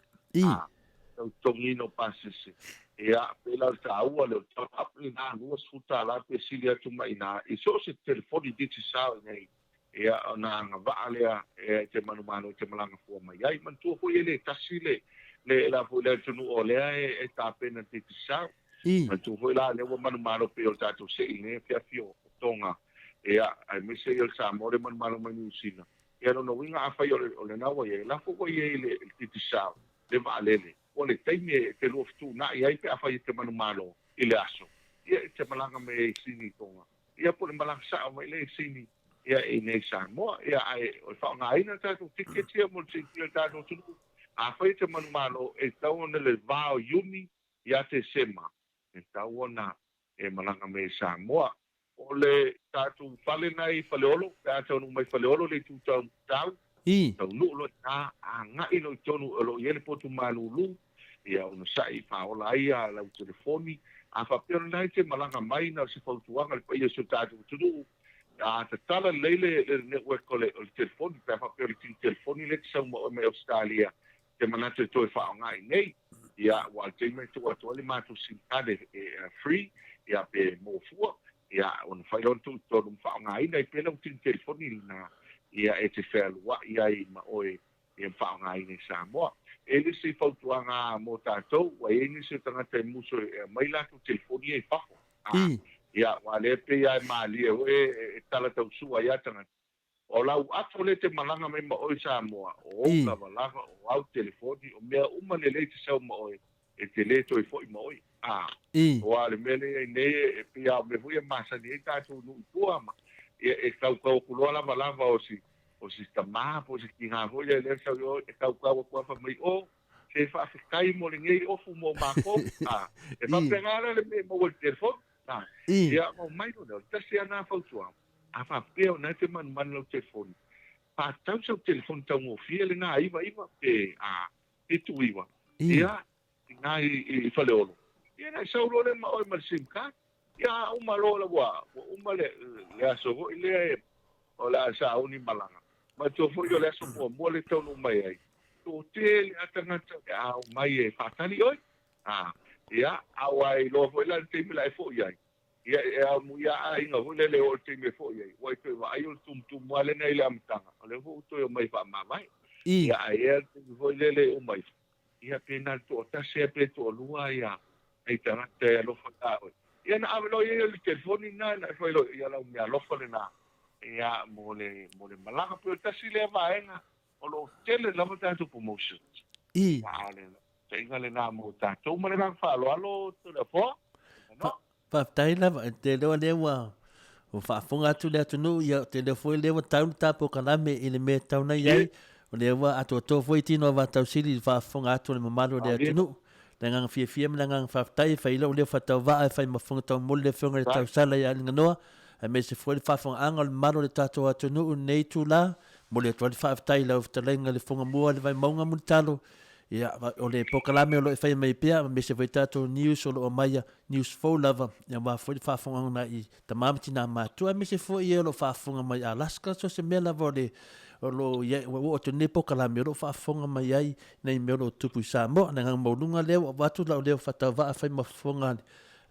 Tau totogiina o pasese. Ia, pei la o le taua lea o le top up lena $20 pe sili atu ma i ina i so o se telefoni Digicel nei, ia ona agavaa lea e te manumanu e te malaga fua mai ai. Manatua foi e le tasi le le la foi le atunuu o lea e tapena le Digicel. Manatua foi la lea ua manumalo pei o le tatou sei i lenei afiafi o Tonga, ia, aemaise ia o le Samoa lea e manumalo mai Niu Sila. Ia lona uiga afai o lena ua i ai, la foi ua i ai le Digicel le vaalele, ua le taimi e te lua fetuunai ai pe afai e te manumalo i le aso, ia e te malaga mai ai i Sini i Tonga, ia po o le malaga sao mai lea i Sini ia i inei i Samoa. Ia ae o le faaaogaina o tatou tiketi ia mo le silafia e le tatou atunuu, afai e te manumalo e tatau ona le va o Iuni ia Tesema, e tatau ona e malaga mai i Samoa. O le tatou fale na i Faleolo, pe a taunuu mai Faleolo le itu tau tau, taunuu loa i ina, agai loa i totonu o lo o i ai le potu malulu, ia onosai faaola ai lau telefoni. A faapea o lena e te malaga mai na o se fautuaga i le paia o si o tatou atunuu, a tatala lelei le network o le telefoni, pe a faapea o le tini telefoni lea e te sau ma oe mai Ausetalia, te manatu e toe faaaoga i inei, ia, aua o le taimi e tuu atu ai le matou sim card e free, ia, pe maua fua, ia, ona fai loa ona tuu i totonu ma faaaogaina ai pea lau tini telefoni lena, ia, e te fealuai ai ma oe, ia, ma faaaogaina i Samoa. E le se fautuaga mo tatou, ua i ai nisi o tagata e musu e aumai latou telefoni ia i fafo, a, ia, aua o lea e pei lava e malie foi e tala tausua ai lava tagata. O lau ato lea te malaga mai ma oe i Samoa, o ou lavalava, o au telefoni, o mea uma lelei te sau ma oe, e te le toe foi ma oe. A, aua o le mea lea i ai nei, e pei lava o mea foi ia e masani ai tatou nuu i tua ma, ia, e kaukau atu loa lavalava o si, o si tama po o si tiga foi lea lea e sau i o, e kaukau atu lava fai mai, o, se faafetai mo lenei ofu mo makou. A, e faapena la le mea e maua i le telefoni. A, ia, ona omai loa lea, o le tasi lava lena fautuaga. A faapea o na e te manumanu lau telefoni, faatau sau telefoni taugofie lena 99 pe a 79, ia, ina i Faleolo. Ia na e sau loa lea ma oe ma le sim card. Ia a uma loa la ua uma le aso foi lea o le a sauni malaga. Manatua foi o le aso muamua lea e taunuu mai ai, toatele lava tagata e a omai e faatali oe. A, ia, a ua iloa foi la le taimi la e foi ai, Ia, e amuia aiga foi lele e oo i le taimi e foi ai, ua e toe vaai o le tumutumu lava lena i le amataga, o lea foi ua toe omai e faamavae. Ia, ae i ai le taimi foi lele e uma ifo, ia pe na o le toatasi lava pe toalua ia nai tagata e alofa ia oe. Ia na ave loa i ai o le telefoni lena, na e fai loa, ia lau meaalofa lena, ia mo le, mo le malaga. Pei o le tasi lea vaega o lo o tele lava tatou promotions. A o le taiga lena mo tatou ma le agaga faaaloalo Toleafoa. Faafetai lava, te iloa lea ua ua faafofoga atu le atunuu, ia ou te iloa foi lea ua tau le ta polokalame i le mea e tatau ona i ai. O lea ua atoatoa foi tino a Vatausili i le faafofoga atu a le mamalu o le atunuu. Le agaga fiafia ma le agaga faafetai e fai ai lou leo faatauvaa e fai ma fofoga taumoli le Afioga i le Tausala ia Aliganoa, aemaise foi le faafofogaaga o le mamalu o le tatou atunuu i lenei itula. Momoli atu ai le faafetai i lau fetalaiga i le Fogamua i le Vaimauga Mulitalo, Ia, o le polokalame o lo o e faia mai pea, aemaise foi tatou news o lo o aumaia, news fou lava, ia aua foi le faafofogaaga i tama ma tina matutua, aemaise foi e o lo o faafofoga mai Alaska, so o se mea lava o le, o lo o i ai, ua oo atu i lenei polokalame o lo o faafofoga mai ai nai mea o lo o tupu i Samoa. O le agaga maualuga lea ua avatu lau leo faatauvaa fai ma fofoga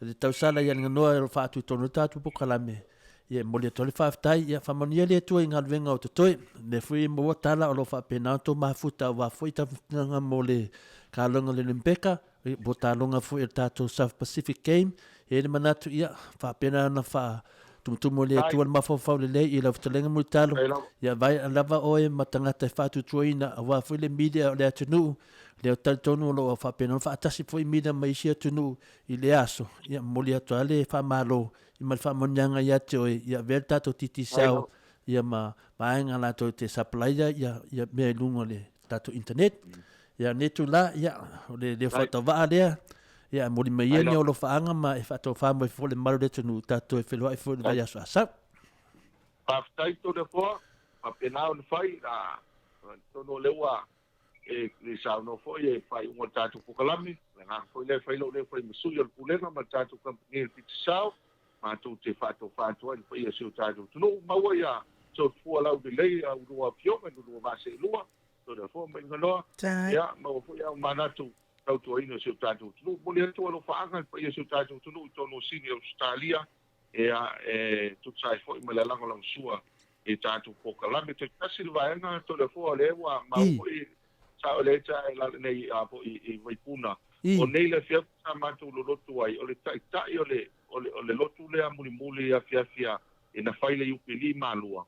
le tausala i Aliganoa o lo o faatuitonu ai le tatou polokalame. Ia e momoli atu ai le faafetai, ia faamanuia le Atua i galuega o totoe. O lea foi e maua tala o lo o faapena ona outou mafuta aua foi taumafataga mo le taaloga o le Rebecca, mo taaloga foi o le tatou South Pacific Game. E i ai le manatu, ia faapena ona faatumutumu e le Atua le mafaufau lelei i lau fetalaiga Mulitalo, ia vae lava oe ma tagata e faatuatuaina aua foi le media o le atunuu, lea ou te talitonu o lo o faapena ona faatasi foi media ma isi atunuu i lea aso. Ia momoli atu lava le faamalo I ma le faamanuiaga ia te oe, ia avea le tatou Digicel ia ma vaega latou te supplier ia, ia mea i luga o le tatou internet. Ia nei tula, ia, o le leo faatauvaa lea, ia e moli mai ia ni alofaaga ma e faatofā mai foi le mamalu o le atunuu tatou e feiloai foi i le vaiaso a sau. Faafetai Toleafoa, faapena ona fai, a, atonu o lea ua E le saunoa foi e faaiuga o le tatou polokalame, o le agaga foi lea e fai lou leo fai ma sui o le Pulega ma le tatou kamupani o le Digicel, matou te faatofa atu ai i le paia o si o tatou atunuu. Maua ia soifua laulelei a ulua afioga i lulua vaa seelua, Toleafoa ma Iganoa, ia maua foi au manatu. tautuaina o si o tatou atunuu. Momoli atu alofaaga i le paia o si o tatou atunuu i totonu o Sini Ausetalia, ia, e tusa ai foi ma le lagolagosua i tatou polokalame. Taitasi le vaega Toleafoa o lea ua maua foi sao lea sa e alaala nei a foi i Vaipuna. O nei le afiafi sa matou lolotu ai, o le taitai o le, o le, o le lotu lea mulimuli afiafi a ina fai le Iupeli Malua,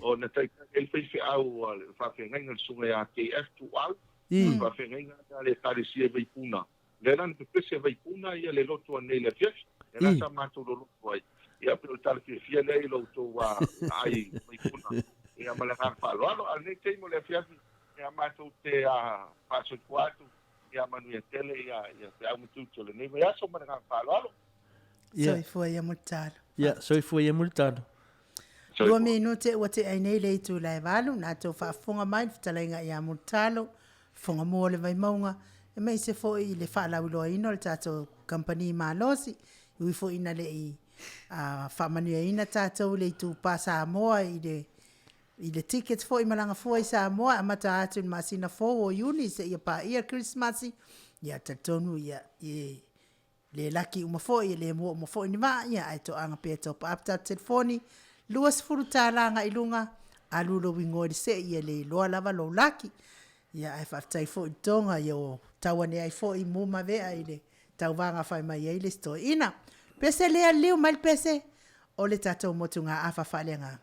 o na taitai ai le faifeau a le faafeagaiga le susuga ia KF Tuuau, o le faafeagaiga lea a le Ekalesia i Vaipuna. Lea la na pepese e Vaipuna ia le lotu anei i le afiafi, lea la sa matou lolotu ai. Ia pei o le tala fiafia lea i lo outou aai i Vaipuna, ia ma le agaga faaaloalo. A o lenei taimi o le afiafi, ia matou te faasoifua atu, ia manuia tele ia feau ma tiute o lenei vaiaso ma le agaga faaaloalo. Soifua ia Mulitalo. Ia, soifua ia Mulitalo. 2 minute ua tea ai nei le itula e 8, na tou faafofoga mai le fetalaiga ia Mulitalo, fofoga mua o le Vaimauga, aemaise foi i le faalauiloaina o le tatou kamupani malosi, e ui foi ina le i faamanuiaina tatou i le itupa Samoa i le i le ticket foi malaga fua i Samoa e amata atu i le masina fou o Iuni seia paia le Kerisimasi, ia talitonu ia e le laki uma foi, e le mua uma foi ni vaa, ia ae toaga pea top up tatou telefoni, $20 agai i luga, alu lou igoa i le see, ia le iloa lava lou laki. Ia ae faafetai foi i le toga, ia ua tau ane ai foi mu ma vea i le tauvaga fai mai ai le isi toeaina. Pese lea, liliu mai le pese o le tatou motugaafa faaleagaga.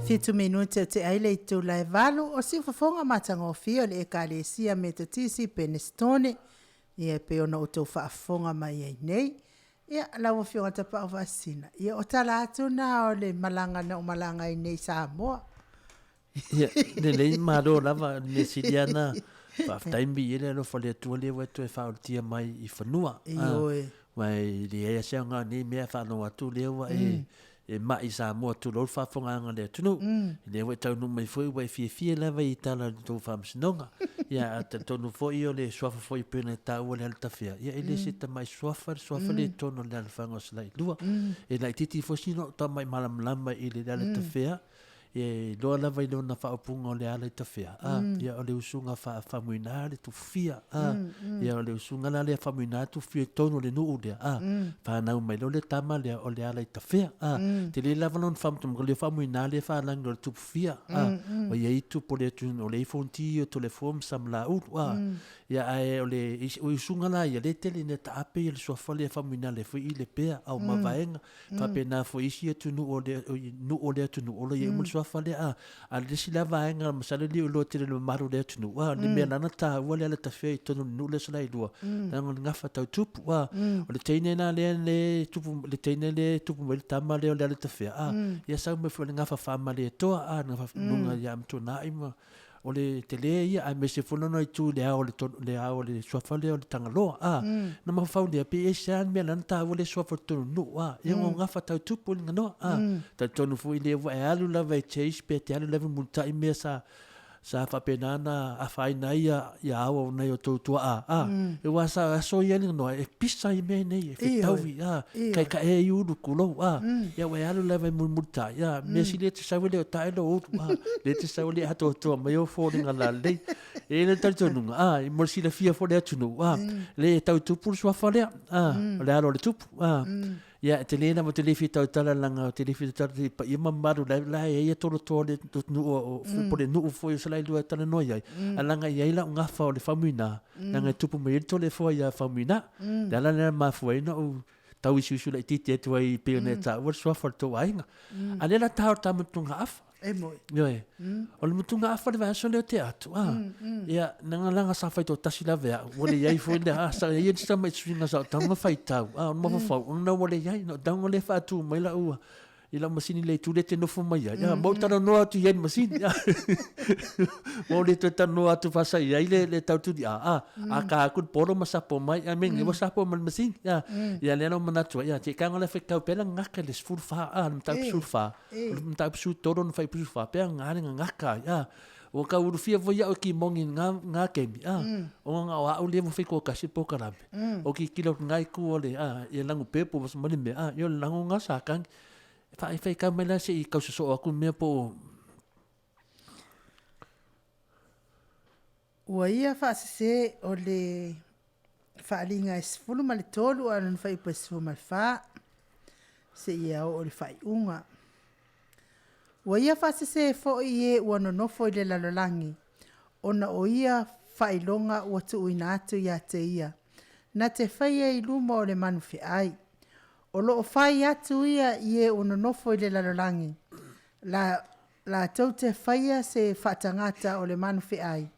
Fitu minute o tea ai le itula e valu, o siufofoga matagofie o le Ekalesia Metotisi i Penestone, ia e pei ona outou faafofoga mai ai nei. Ia, lau Afioga Tapaau Faasisina, ia o tala atu na o le malaga na ou malaga ai nei i Samoa. Ia, lelei malo lava, le mea sili lava na, faafetai ma viia le alofa o le Atua lea ua e toe faaulutia mai i fanua. Ioe. Aua e leai lava se aoga o nei mea e faalogo atu lea ua e e mai Samoa tulou le faafofogaaga a le atunuu. Lea ua e taunuu mai foi ua e fiafia lava i tala o le tou faamasinoga. Ia a talitonu foi o le suafa foi e pei ona e taua le Alatafaia, ia e le se tamai suafa le suafa lea i totonu o le alaalafaga o Salailua. E laitiiti foi sina o tamai malamalama i le Alatafaia, e iloa lava i lona faaupuga o le ala i tafea, a, ia o le usuga faa-Faumuina le Tufia, a, ia o le usuga la lea Faumuina Tufia i totonu o le nuu lea, a, fanau mai loa le tama lea o le ala i tafea, a, tele lava lona faamatalaga, o le Faumuina lea faalagi o le Tupufia, a, ua i ai tupu o le atunuu, o le ifo ti o Toleafoa ma Samalaulu, a, ia ae o le usuga la ia lea e tele ina taape ia le suafa lea Faumuina lea foi i Lepea, au mavaega, Faapena foi isi atunuu o le nuu o le atunuu o lo o i ai uma le suafa lea. A, a o le isi la vaega masalo e le o iloa tele e le mamalu o le atunuu, a, le mea lana taua le alatafea i totonu o le nuu lea o Salailua, leaga o le gafa tau tupu. A, o le teine la lea le tupu, le teine lea e tupu mai le tama lea o le alatafea, a, ia sau mai foi o le gafa faamalietoa, a, le gafa luga ia Amituanai ma O le tele ia, aemaise foi lona itu i le ao o le, le ao o le suafa lea o le Tagaloa, a. Na mafaufau lea, pe ese lava le mea la na taua le suafa o le tonu nuu, a. Ia mm. gafa tau tupu le ganoa, a. Talitonu foi lea ua e alu lava e chase pe te alu lava e mulitai mea sa sa faapena na afaina ai ia, ia ao o nai o tou tuaa, a. E ua sa aso ia le ganoa, e pisa i mea nei, e fetaui, a. Kai ka e i ulu kulou, a. Ia ua e alu lava e mulimulitai, a. Mea sili e te sau e le o tae lo ulu, a. Le te sau e le atoatoa mai o foliga lalelei. E le talitonuga, a, i mo le silafia foi le atunuu, a. Le e tau tupu le suafa lea, a. O le alo o le tupu, a. Ia, e tele lava, ou te le fia tautala leaga ou te le fia tautala i paia ma mamalu la la e ai tolotoa o le nuu o po o le nuu foi o Salailua e talanoa i ai, ae leaga e i ai lau gafa o le Faumuina, leaga e tupu mai ai le Toleafoa ia Faumuina. O le ala lea na mafua ai ona ou tau isiusiu laitiiti atu ai e pei ona e taua le suafa o le tou aiga. A o lea la ta o le ta matugaafa. E moi. Ioe. O le matugaafa le vaiaso lea o tea atu, a. Ia, leaga leaga sa faitoatasi lava e au, ua leai foi le, a, sa i ai le tamai suiga sa ou tago faitau, a, o le mafaufau, ona ua leai, na ou tago lea faatu mai lau, i lau masini le itu lea e te nofo mai ai, mm, ma ou mm. talanoa atu i ai i le masini. Ma ou le toe talanoa atu faasa i ai le, le tau tuli a, a, mm. a ka aku le polo ma sapo mai, a me mm. ua sapo ma le masini. A, ia lea na manatu ai, a, te kanga le whai pela ngaka le sefulu wha, a, le mataupu sefulu wha, le mataupu sefulu tolu na whai sefulu wha, pea ngā le ngaka ai, a, ua ka urufia foi au ki mongi ngā, ngā kemi, a, o ngā o au le mo whai ko kasi po karame, o ki kilo ngai ku o le, a, ia langu pepo mas mani me, a, ia langu ngā sākangi, wha i whai kau mai la se i kau soso aku mea po Ua ia faasese o le faaaliga e 13 a o lona fuaiupu e 14 seia oo i le faaiuga. Ua ia faasese foi i e ua nonofo i le lalolagi, ona o ia faailoga ua tuuina atu ia te ia, na te faia i luma o le manu feai. O lo o fai atu ia i e ua nonofo i le lalolagi, la, latou te faia se faatagata o le manu feai,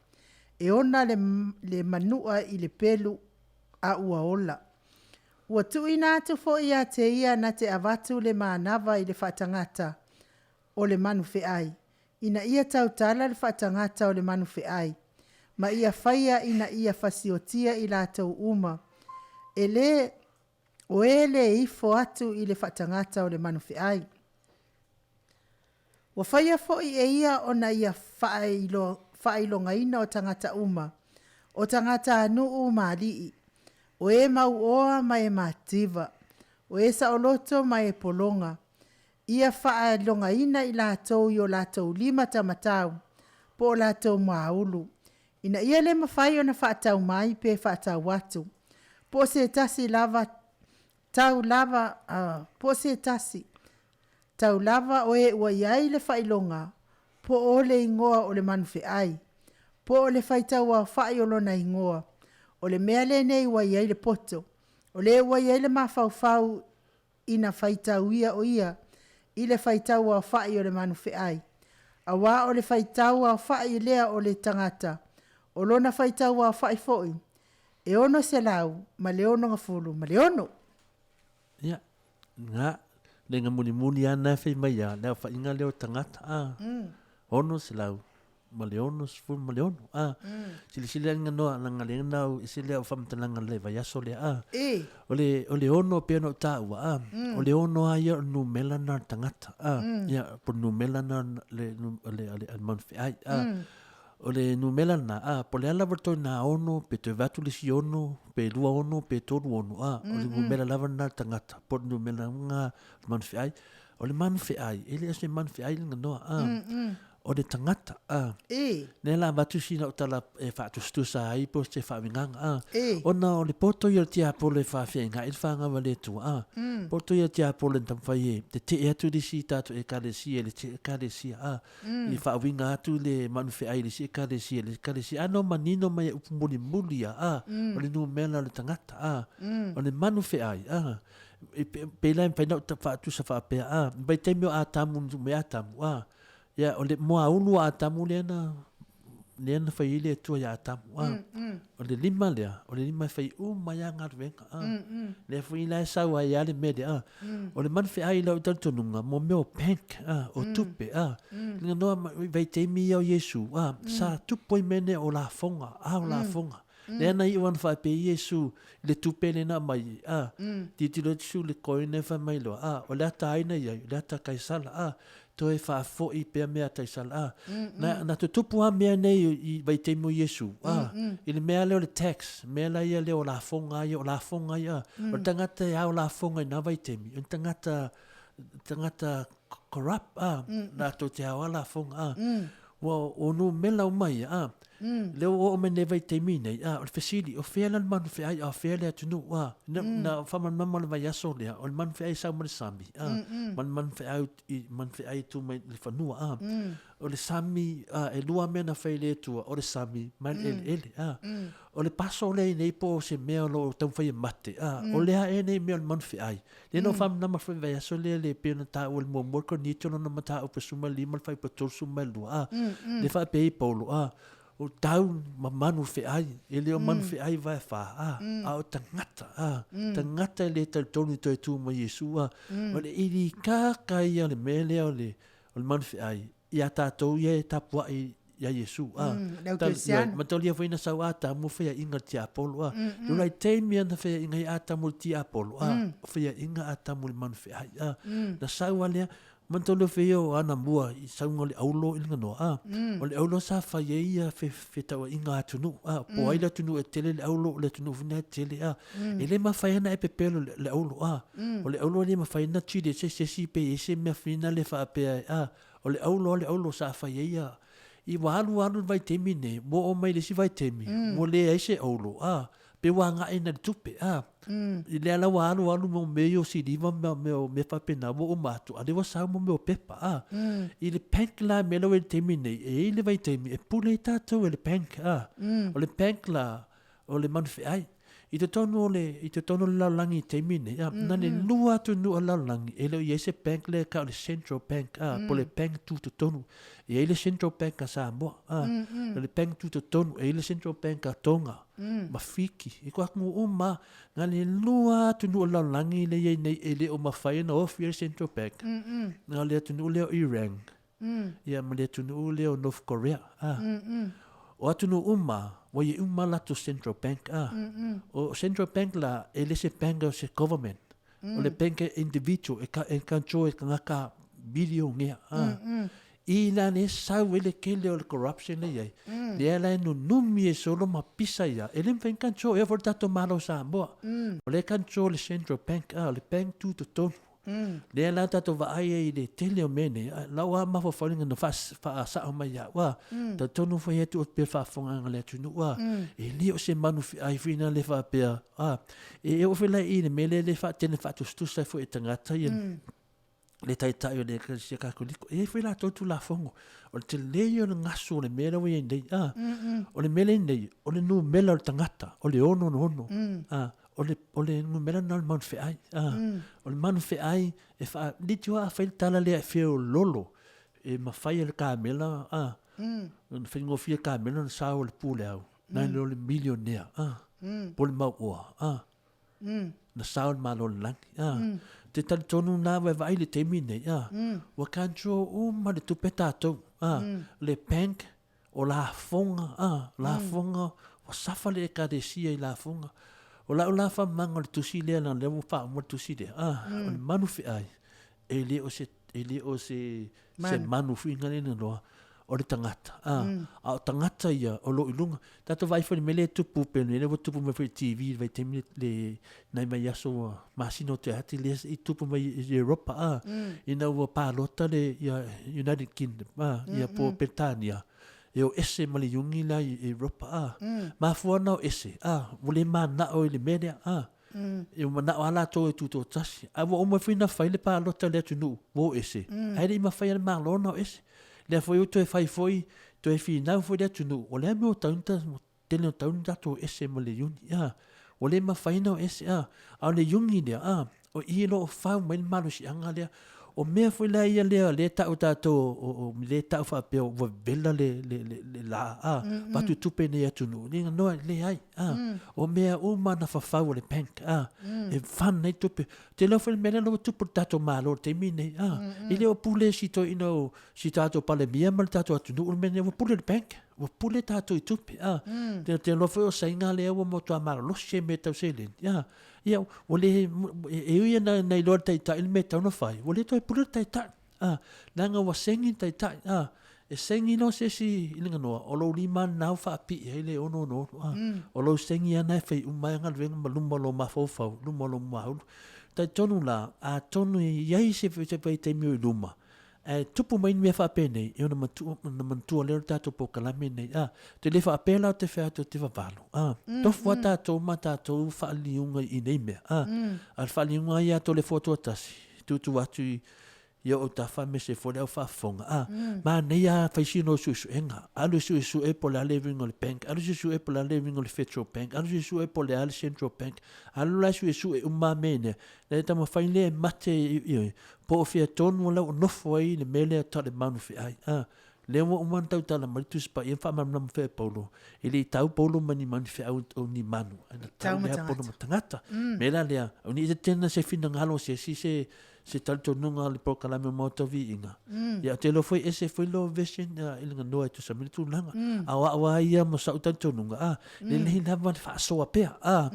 e ona le, le manua i le pelu a ua ola. Ua tuuina atu foi ia te ia na te avatu le manava i le faatagata o le manu feai, ina ia tautala le faatagata o le manu feai, ma ia faia ina ia fasiotia i latou uma, e le o e le ifo atu i le faatagata o le manu feai. Ua faia foi e ia ona ia faailogaina o tagata uma, o tagatanuu ma alii, o e mauoa ma e mativa, o e saoloto ma e pologa, ia faailogaina i latou i o latou lima tamatau po o latou muaulu, ina ia le mafai ona faatau mai pe faatau atu, po o se tasi lava tau lava, po o se tasi tau lava o e ua i ai le faailoga, po o le igoa o le manu feai, po o le faitauaofai o lona igoa, o le mea lenei ua i ai le poto, o le ua i ai le mafaufau ina faitauia o ia i le faitauaofai o le manu feai. Auā o le faitau aofa'i lea o le tagata, o lona faitau aofa'i foi e 666. Ia, na, le ga mulimuli lava na e fai mai a, le aofaiga lea o tagata, a, 666, a. Silasila i le ganoa, leaga lea na au ese le au faamatalaga i le vaiaso lea, a. O le, o le ono pei ona ou taua, a, o le ono lava ia o le numera lena o le tagata, a, ia, po o le numera lena o le, o le, o le, o le manuafeai, a. O le numera lena, a, po o le a lava le ituaiga ono, pe toe vaeatu le isi ono, pe 26 pe 36, a, o le numera lava lena o le tagata, po o le numera lena o le manuafeai. O le manuafeai, e le o se manuafeai le ganoa, a, o le tagata, a. Lea la avatu sina au tala e faatusatusa ai po o se faauigaga, a. Ona o le poto ia o le tiapolo e faafeagai le fanau a le Atua, a. Poto ia o le tiapolo e taumafai e tetee atu le isi tatou Ekalesia i le isi Ekalesia, a. I faauiga atu le manufeai i le isi Ekalesia i le isi Ekalesia. A no manino mai e upu mulimuli ia, a. O le numera o le tagata, a. O le manufeai, a. Pei la e mafai ona ou faatusa faapea, a, vaitaimi o Atamu na tuu mai Atamu, a, ia, o le muaulu a Atamu lea na, lea na fai ai le Atua ia Atamu, a. O le lima lea, o le lima e fai uma ai lava galuega, a. Lea foi la e sau ai lava le mea lea, a. O le manufeai i lau talitonuga, mo mea o bank, a, o tupe, a. Lea noa vaitaimi ia o Iesu, a, sa tupu ai mea nei o lafoga, a o lafoga. Lea na iu ana faapea Iesu i le tupe lea na aumai, a, tilotilo atu Iesu i le coin lea fai mai loa, a, o le ata ai na i ai, o le ata a Kaisala, a, toe faafoi pea mea a Kaisala, a. Na, na tutupu lava mea nei i vaitaimi o Iesu, a, i le mea lea o le tax, mea la ia lea o lafoga ia, o lafoga ia, a. O le tagata e ao lafoga i na vaitaimi, o ni tagata, tagata corrupt, a, latou te ao lava lafoga, a. Ua o numera uma ia, a. Lea ua oo mai nei vaitaimi nei, a, o le fesili, o fea la le manufeai a o fea le atunuu, a. Na, na faamalamalama o le vaiaso lea, o le manufeai e sau mai le sami, a, ma le manufeai, manufeai e tu mai le fanua, a. O le sami, a, e lua mea na fai e le Atua, o le sami ma le eleele, a. O le paso lea i nei po o se mea o lo o taumafai e mate, a, o le a ea nei mea o le manufeai. Lea na ou faamalamalama foi i le vaiaso lea le pei ona taua i le muamua o le Korinito lona mataupu 15 le fuaiupu 32, a, lea faapea ai Paulo, a, o tau ma manu feai, e le o manu feai vae fa, a, a o tagata, a, tagata e le talitonu i toe tu mai Iesu, a, o le ili kaka ia o le mea lea o le, o le manu feai, iā tātou ia e tapuaʻi iā Iesu, a. Le au Kerisiano. Mataulia foi na sau Atamu faiaʻiga i le tiapolo, a. I ula i taimi ana faiaʻiga ai Atamu i le tiapolo, a, o faiaʻiga Atamu i le manufeai, a. Na sau a lea, mataulia foi ia o ana mua i sauga o le aulo i le ganoa, a. O le aulo sa fai ai ia fetauaiga a atunuu, a. Po o ai le atunuu e tele le aulo, o le atunuu foi lena e tele, a. E le mafai ona e pepelo i le aulo, a. O le aulo e le mafai ona tili e se isi pe i ai se mea foi lena faapea, a. O le aulo a le aulo sa fai ai ia i ua alu alu le vaitaimi nei, ua oo mai i le isi vaitaimi, ua leai se aulo, a, pe ua agai na le tupe, a. I lea la ua alu alu mo mea ia o siliva ma mea o mea faapena ua uma atu, a o lea ua sau mo mea o pepa, a. I le bank la mea la ua i ai i le taimi nei, e i ai le vaitaimi e pule ai tatou e le bank, a. O le bank la, o le manufeai. I totonu o le, i totonu o le lalolagi i taimi nei, a, na le lua atunuu o le lalolagi, e le o i ai se bank lea e tau o le Central Bank, a, po o le bank tutotonu. E i ai le Central Bank a Samoa, a, o le bank tutotonu, e i ai le Central Bank a Tonga, ma Fiti, i ko atunuu uma lava. Na le lua atunuu o le lalolagi lea e i ai nei e le o mafai ona ofi ai le Central Bank, na o le atunuu lea o Iran, ia ma le atunuu lea o North Korea, a. O atunuu uma, ua i ai uma latou Central Bank, a. O Central Bank la, e le se bank o se government. O le bank e individual, e, ka, e control e tagata milionea, a. I la le sau ai le tele o le corruption lea i ai, lea la e nunumi ai solo ma pisa ia, e le mafai ona control. E oo foi i le tatou Malo o Samoa, o lea e control e le Central Bank, a, o le bank tutotonu. Lea la tatou vaai ai i le tele o mea nei, lau lava mafaufau na faasao mai ia au, a, talitonu foi atu pea faafofogaaga a le atunuu, a, e le o se manu feai foi lea faapea, a, e oo foi la i le mea lea le faatele faatusatusa ai foi e tagata ia le taitai o le Ekalesia Katoliko. E i ai foi latou Tulafono. O le tele ia o le gasu o le mea lea ua i ai nei, a, o le mea lea e i ai nei, o le numera o le tagata, o le 666, a, O le, o le numera lena o le manu feai. Ah, O le manu feai e faa, liti a fai le tala lea e feololo. e mafai e le kamela, a, ona faigofie le kamela ona sao le pu o le au, nai lo le milionea, a, po o le mauoa, a, na sao le Malo o le lagi, a. Te talitonu na ua e vaai i le taimi lenei, a, ua control uma le tupe tatou, a, le bank, o lafoga, a, lafoga, ua safa le Ekalesia i lafoga. O lau la faamamaga o le tusi lea, leaga o lea ua faauma le tusi lea, a, o le manu feai, e le o se, e le o se, se manu foi lea na iloa, o le tagata, a, a o tagata ia o lo o i luga. Tatou vaai foi i le mea lea e tupu pei o le mea lea ua tupu mai foi i le TV i le vaitaimi le, nai vaiaso ua masina o tea atu lea i tupu mai i Europa, a, ina ua palota le ia United Kingdom, a, ia po o Peretania, e o ese ma le iugi la i Europa, a. Mafua ona o ese, a, ua le mananao i le mea lea, a. E manao lava latou e tutoatasi. Ae ua uma foi ona fai le palota i le atunuu ua o ese, ae le i mafai e le Malo ona o ese. Lea foi ua toe fai foi, toe finau foi le atunuu, o le a le mea ua tatau ona tele ua tatau ona tatou o ese ma le iuni, a. Ua le mafai ona o ese, a. A o le iuni lea, a, o i o lo o fau mai le malosiaga lea. O mea foi la ia lea o lea e tau e tatou o lea e tau faapea ua vevela le le la, a, avatu tupe i nei atunuu, e leai, a. O mea uma na fafau e le bank, a, e fund ai tupe. Ou te iloa foi le mea lea ua tupu i le tatou Malo i le taimi lenei, a. E le o pule si toeaina o si tatou Palemia ma le tatou atunuu le mea lenei, ua pule le bank, ua pule tatou i tupe, a. Ou te iloa foi o Saina lea ua matua malolosi ai i mea tau seleni, a. Ia, ua le, e ui ina na iloa e le Taitai le mea e tatau ona fai, ua le toe pule le Taitai, a, leaga ua segi le Taitai, a. E segi loa se isi i le ganoa, o lou lima lena ua faapii ai le 666, a. O lou segi lava lena e fai uma ai galuega ma luma o lou mafaufau, luma o lou maulu. Talitonu la, atonu e i ai se vaitaimi o i luma, Ae tupu mai ni mea faapenei, ia ona matua, ona manatua lea o le tatou polokalame lenei. A, ou te le faapea la ou te fai atu ou te vavalo. A, tofu lava tatou ma tatou faaliliuga i nei mea. A, a o le faaliliuga lava ia a Toleafoa Tuatasi, tuutuu atu i, i ou autafa aemaise foi le au faafofoga. A, manaia lava fai sina o suesuega. Alu e suesue po o le a le uiga o le bank, alu e suesue po o le a le uiga o le Federal Bank, alu e suesue po o le a le Central Bank. Alu la e suesue uma lava mea nei, Ina ia taumafai lea e mate, ioe, po o fea tonu o la ua nofo ai le mea lea tau le manu feai. A, lea ua uma ona tautala mai le Tusi Paia ma faamalamalama foi e Paulo, e le i tau Paulo ma ni manu feau o ni manu, ae na tau lea Paulo ma tagata. Mea la lea, au ni tena se finagalo o se isi se se talitonuga o le polokalame o Maota Viiga. Ia, ou te iloa foi ese foi lou vision i le ganoa e tusa ma le tulaga. A o au lava ia ma sa'u talitonuga, a, lelei lava le faasoa pea, a,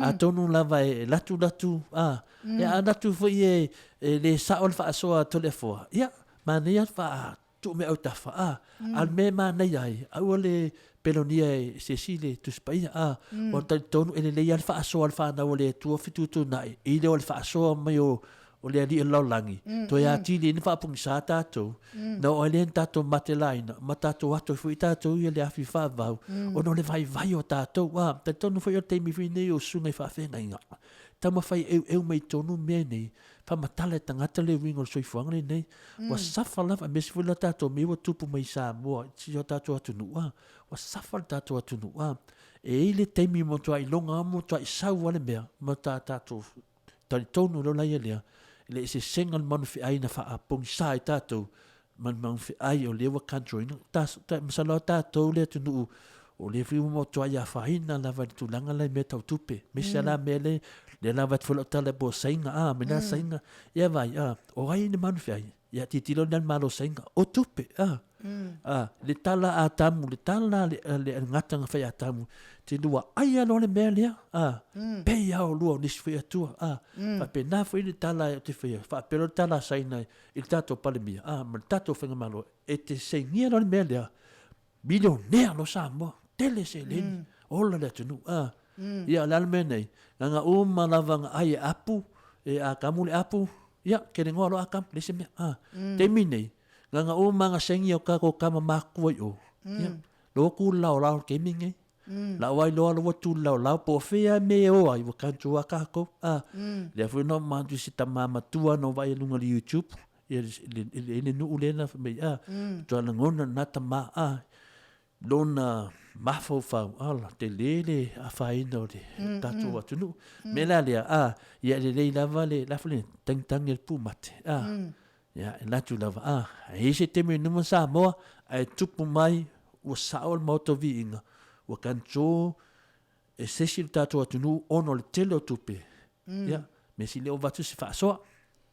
atonu lava e latulatu, a, ia a latu foi e, e le sa'o le faasoa a Toleafoa, ia, manaia le faa tuu mai autafa, a, a o le mea e manaia ai, aua le pelonia e se isi le Tusi Paia, a, ua talitonu e lelei lava le faasoa a le fanau a le Atua fetuutuunai, i le o le faasoa mai o o le Alii o le lalolagi, toe atili ai na faapogisa tatou, na oo ai lea ina tatou matelaina, ma tatou ato ai foi tatou ia le afi faavavau, ona o le vaivai o tatou. A, talitonu foi o le taimi foi lenei o susuga i faafeagaiga, taumafai e eueu mai totonu mea nei, faamatala e tagata le uiga o le soifuaga lenei. Ua safa lava, aemaise foi la tatou mea ua tupu mai i Samoa, i si o tatou atunuu, a, ua safa le tatou atunuu, a. E i ai le taimi matua iloga lava, matua sau lava le mea, ma tatou Talitonu loa laia lea, i le eseesega o le manu feai na faapogisa ai tatou ma le manu feai o lea ua control ina. Ta, ta, masalo lava tatou le atunuu o lea foi ua matuai afaina lava i le tulaga la i mea tau tupe. Aemaise lava la mea lea, lea la avatu foi lau tala po o Saina, a, me la Saina. Ia vaai, a, o ai le manu feai? Ia tilotilo lea i le Malo o Saina, o tupe, a. A, le tala a Atamu, le tala a le, a le gata na fai a Atamu, te lua ai a loa le mea lea, a, pei a o lua o nisi foi Atua, a, faapena foi le tala o te faia, faapea loa le tala a Saina i le tatou Palemia, a, ma le tatou Faigamalo, e te seinia loa le mea lea, milionea loa Samoa, tele seleni, ola le atunuu, a. Ia, o le a le mea nei, na uma lava na ai e apu, e Atamu le apu, ia, kelegoa loa Atamu, leai se mea, a. Taimi nei, Na na uma na sengi o tatou tama matutua i o, ia, loa tu le laolao i le taimi lenei. Lau ai loa ua tu le laolao po o fea mea e o ai, ua control lava tatou. A, lea foi na uma atu i se tama matua na ou vaai i luga o le YouTube, ia le, le nuu lea na fai mai, a, matua lagona lena tama, a, lona mafaufau, ala, tele le afaina o le tatou atunuu. O le mea la lea, a, ia e lelei lava le, la foi le tagitagi a le pumate, a. Ia, e latu lava, a, e i se taimi numa Samoa, ae tupu mai, ua sao le maota o viiga, ua control e se isi le tatou atunuu ona o le tele o tupe. Ia, mea sili ua avatu se faasoa.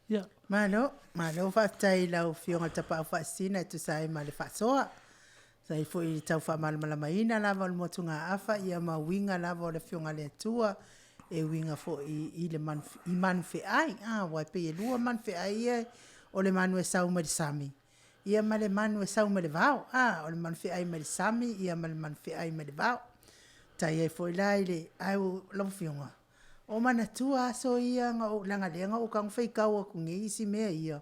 Ia. Malo, malo faafetai i lau Afioga i le Tapaau Faasisina e tusa ai ma le faasoa. Sa i foi i le tau faamalamalamaina lava o le motugaafa ia ma uiga lava o le Afioga a le Atua e uiga foi i le manu, i manufeai. A, aua e pei e lua manufeai ia, o le manu e sau mai le sami, ia ma le manu e sau mai le vao. A, o le manufeai mai le sami ia ma le manufeai mai le vao. Tai ai foi la i le, ae lau Afioga, o manatua aso ia na ou, leaga o lea na ou tago faitau atu nei isi mea ia,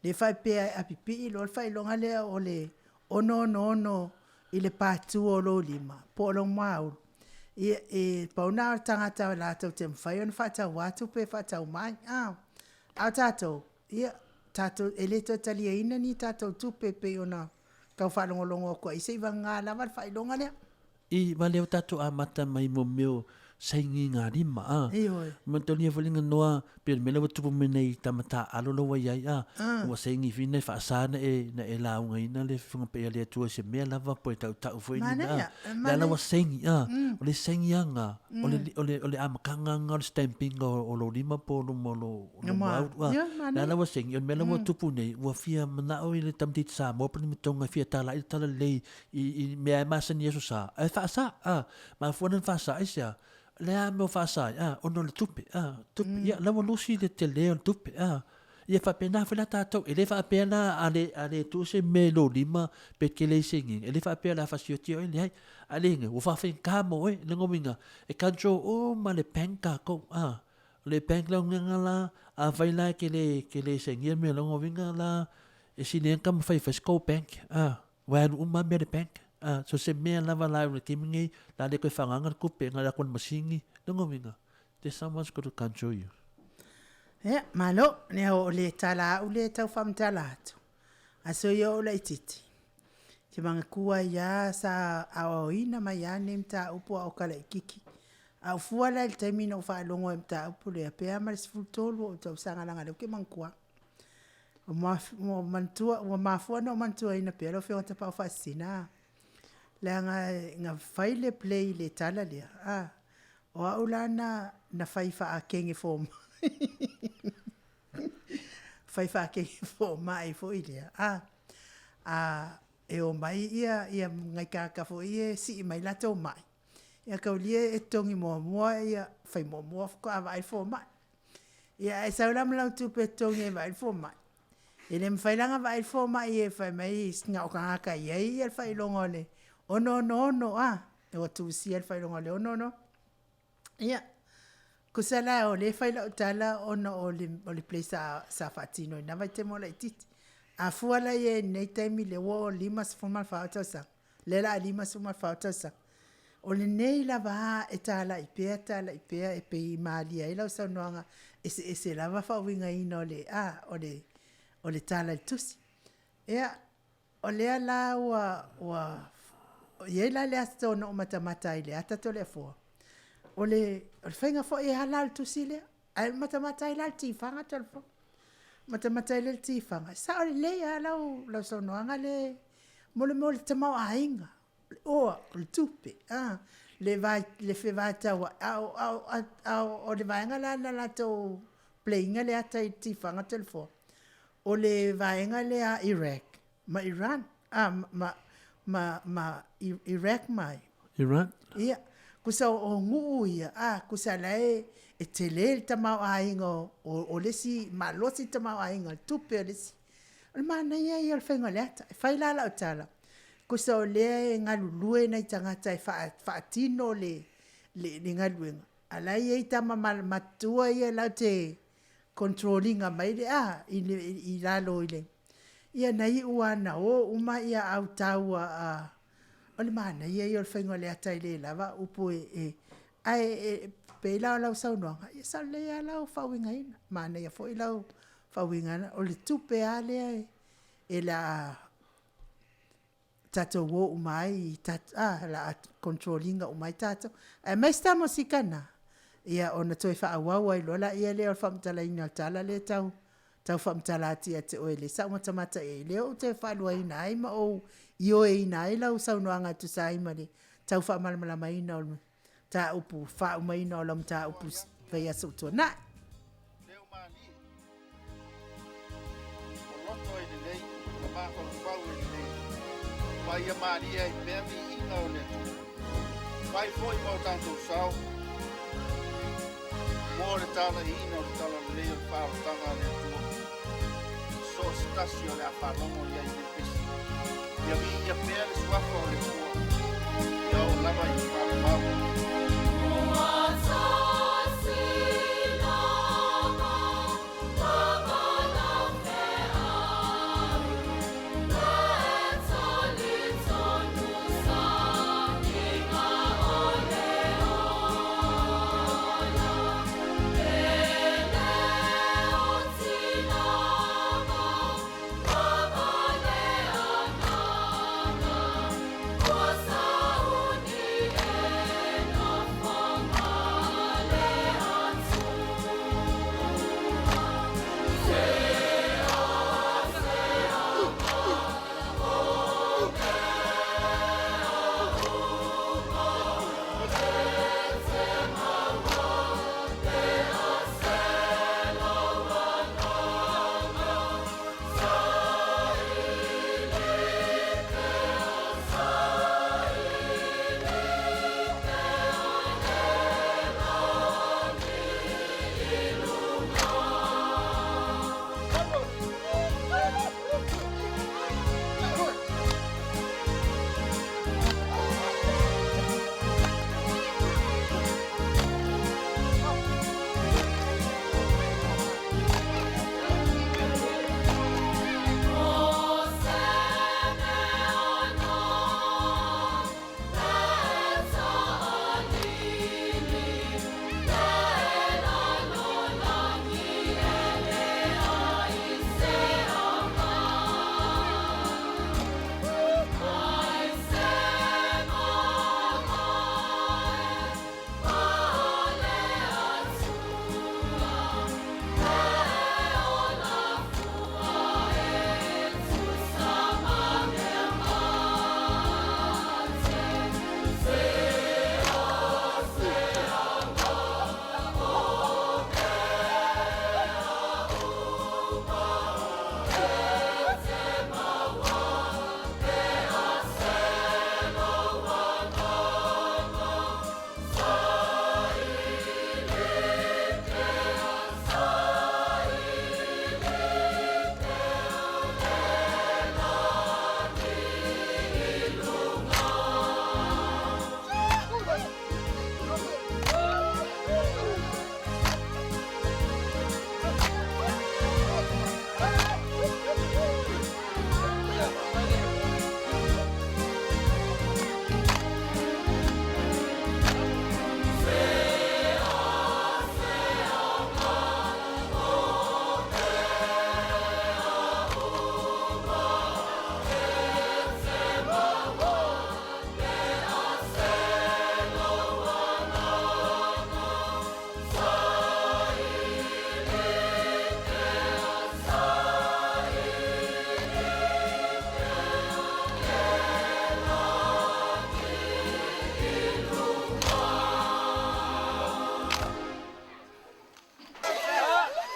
lea faapea e apipii loa le faailoga lea o le 666 i le patu o lou lima po o lou muaulu, ia e pau lena o le tagata latou te mafai ona faataua tupe e faatau mai. A o tatou, ia, tatou, e le toe taliaina ni tatou tupe e pei ona tau faalogologo atu ai seivagana lava le faailoga lea. I, ma lea ua tatou amata mai mo mea o sainigalima, a. Ioe. Manatua foi le noa, pei o le mea lea ua tupu mai nei i tama taaalo la ua i ai, a. Ua saini foi na e faasa na e, na e laugaina le Fofoga Paia o le Atua i se mea lava po e tautau foi ni mea, a. Lea la ua saini, a. O le sainiaga, o le, o le, o le amataga lena o le stamp ina o lou lima po o luma o lou, lou muaulu, a. Lea la ua saini, o le mea la ua tupu nei, ua fia manao le tamaitiiti Samoa po o ni mea e fia talai le talalelei i, i mea e masani i Aso Sa, ae faasa, a, mafua ona faasa, aisea? O le a mea o faasa ai, a, ona o le tupe, a, tupe, mm. ia, la ua lusi le tele o le tupe, a, ia faapena foi la tatou, e le faapea la a le, a le tuu se mea i lou lima pe te le saini, e le faapea la fasioti oe, leai, a le ina, ua faafaigata mo oe, lona uiga, e control uma le bank tatou, a, o le bank la uiga la, afai la e te le, te le sainia mea lona uiga la, e sili ai ona taumafai e fai se tou bank, a, Ua alu uma lava mea i le bank. A, so se mea lava la i le taimi lenei, la le toe faagaga le tupe, na o le alu atu lava i le masini. Lona uiga, there's someone's got to control you. Ia, malo. Lea o le tala a au lea e tau faamatala atu, aso ia o ou laitiiti, ou te manatua ai lava sa aoaoina mai lava lenei mataupu a o talaititi. A ou fua la i le taimi na ou faalogo ai i le mataupu lea, pe a ma le 13 ou tausaga leaga o lea ou te manatua. Ua manatua, ua mafua ona ou manatuaina pea lau Afioga Tapaau Faasisina, leaga na fai le play i le tala lea, a, o au la na, na fai faakege fomai fai faakege fomai foi lea, a, a e omai ia, ia nai tagata foi ia e sii mai latou mai, ia taulia e totogi muamua ia, fai muamua faatoa vaai le fomai. Ia, a e sau la ma lau tupe e totogi ai e vaai le fomai, e le mafai la ona vaai le fomai e fai mai na o tagata e i ai le faailoga o le 666 a, ua tusia le faailoga o le 666. Ia, tusa la o lea e fai lau tala ona o le, o le play sa, sa faatino i na vaitaimi o laitiiti. A fua la i ai i lenei taimi lea ua 54 tausaga, lea o le a 54 tausaga. O lenei lava a e talai pea talai pea e pei e malie ai lau saunoaga eseese lava faauigaina o le a o le o le tala i le tusi. Ia, o lea la ua ua i ai la le aso na ou matamata ai i le ata Toleafoa, o le o le faiga foi e ala le tusi lea, ae matamata ai la i le tifaga Toleafoa. Matamata ai lea i le tifaga, e sao lelei lava lau lau saunoaga lea mo le mea o le tamaoaiga, o le oa, o le tupe, a, le va, le fevataua'i, a o, a o, a o le vaega la na latou play ina le ata i le tifaga Toleafoa, o le vaega lea a Iraq ma Iran, a, ma, ma, ma Iraq ma ai? Iran. Ia, kusa o nuu ia, a, kusa la e, e tele le tamaoaiga o, o, o le isi, malosi le tamaoaiga, le tupe o le isi. O le manaia ia o le faiga o le ata. E fai la lau tala, kusa o lea e galulue nai tagata e faatino le, le, le galuega, a la e i ai tama matutua ia latou te control ina mai le, a, i, i lalo i le, ia na iu lava ina o uma ia autaua a, o le manaia ia o le faiga o le ata e le lava upu e, e ae e pei la o lau saunoaga, ia sao lelei lava lau faauigaina, manaia foi lau faauigaina, o le tupe lava lea e, e le a tatou o uma ai, a, la a control ina uma ai tatou. Aemaise ta mosika na, ia ona toe faaauau ai loa laia lea o le faamatalaina o le tala lea e tau tau faamatala atu ia te oe le sa ou matamata i ai, lea ou te faaluaina ai ma ou ioeina ai lau saunoaga e tusa ai ma le tau faamalamalamaina o le mataupu, faaumaina o lau mataupu vaiaso ua tuanai. Leo malie, o loto e lelei, ma mafaufau e lelei, ma ia malie ai pea viiga o le Atua. Fai foi ma o tatou sao mo le talaiina o le talalelei o le faaolataga a le Atua i so o se tasi o le a faalogo i ai i nei pesi. Ia viia pea le suafa o le Atua, ia oo lava i le faavavau.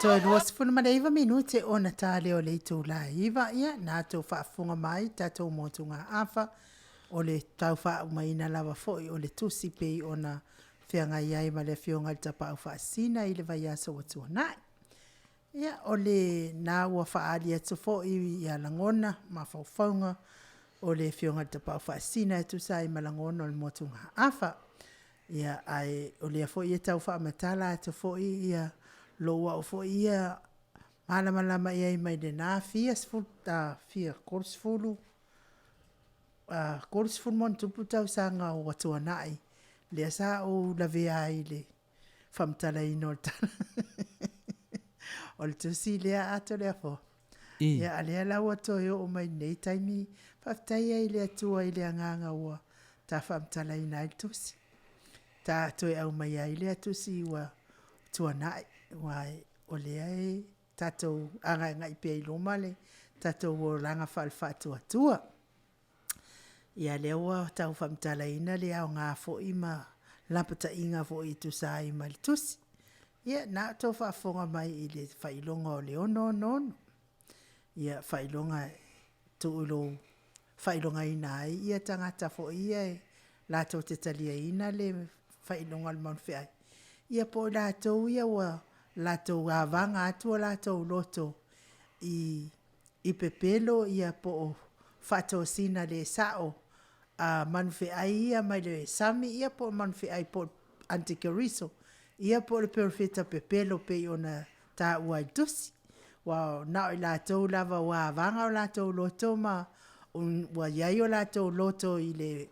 Toe 29 minute ona ta lea o le itula e 9, ia, na tou faafofoga mai tatou motugaafa, o le tau faaaumaina lava foi o le tusi pei ona feagai ai ma le Afioga i le Tapaau Faasisina i le vaiaso ua tuanai. Ia, o lena ua faaali atu foi ia lagona, mafaufauga o le Afioga i le Tapaau Faasisina e tusa ai ma lagona o le motugaafa. Ia, ae o lea foi e tau faamatala atu foi ia lou au foi ia malamalama i ai mai lena fia sefulu, fia 30, 30 ma ona tupu tausaga ua tuanai, lea sa ou lavea ai i le faamatalaina o le tala o le tusi lea ato lea fo. Ia, a lea la ua toe oo mai lenei taimi, faafetai ai i le Atua i le agaga ua ta faamatalaina ai le tusi. Ta toe aumai ai lea tusi ua tuanai, aua o lea e tatou agaigai pea i luma le tatou olaga faale-faatuatua. Ia lea ua tau faamatalaina le aoga foi ma lapataiga foi e tusa ai ma le tusi. Ia na outou faafofoga mai i le faailoga o le 666. Ia faailoga tuu i lou faailogaina ai ia tagata foi ia e latou te taliaina le faailoga o le maunufeai, ia po o latou ia ua latou avaga atu o latou loto i pepelo ia po o faatosina le sao a manufeai ia mai le sami ia po o manufeai po o antikeriso ia po o le perofeta pepelo pei ona taua i le tusi. Ua na o i latou lava ua avaga o latou loto ma ua i ai o latou loto i le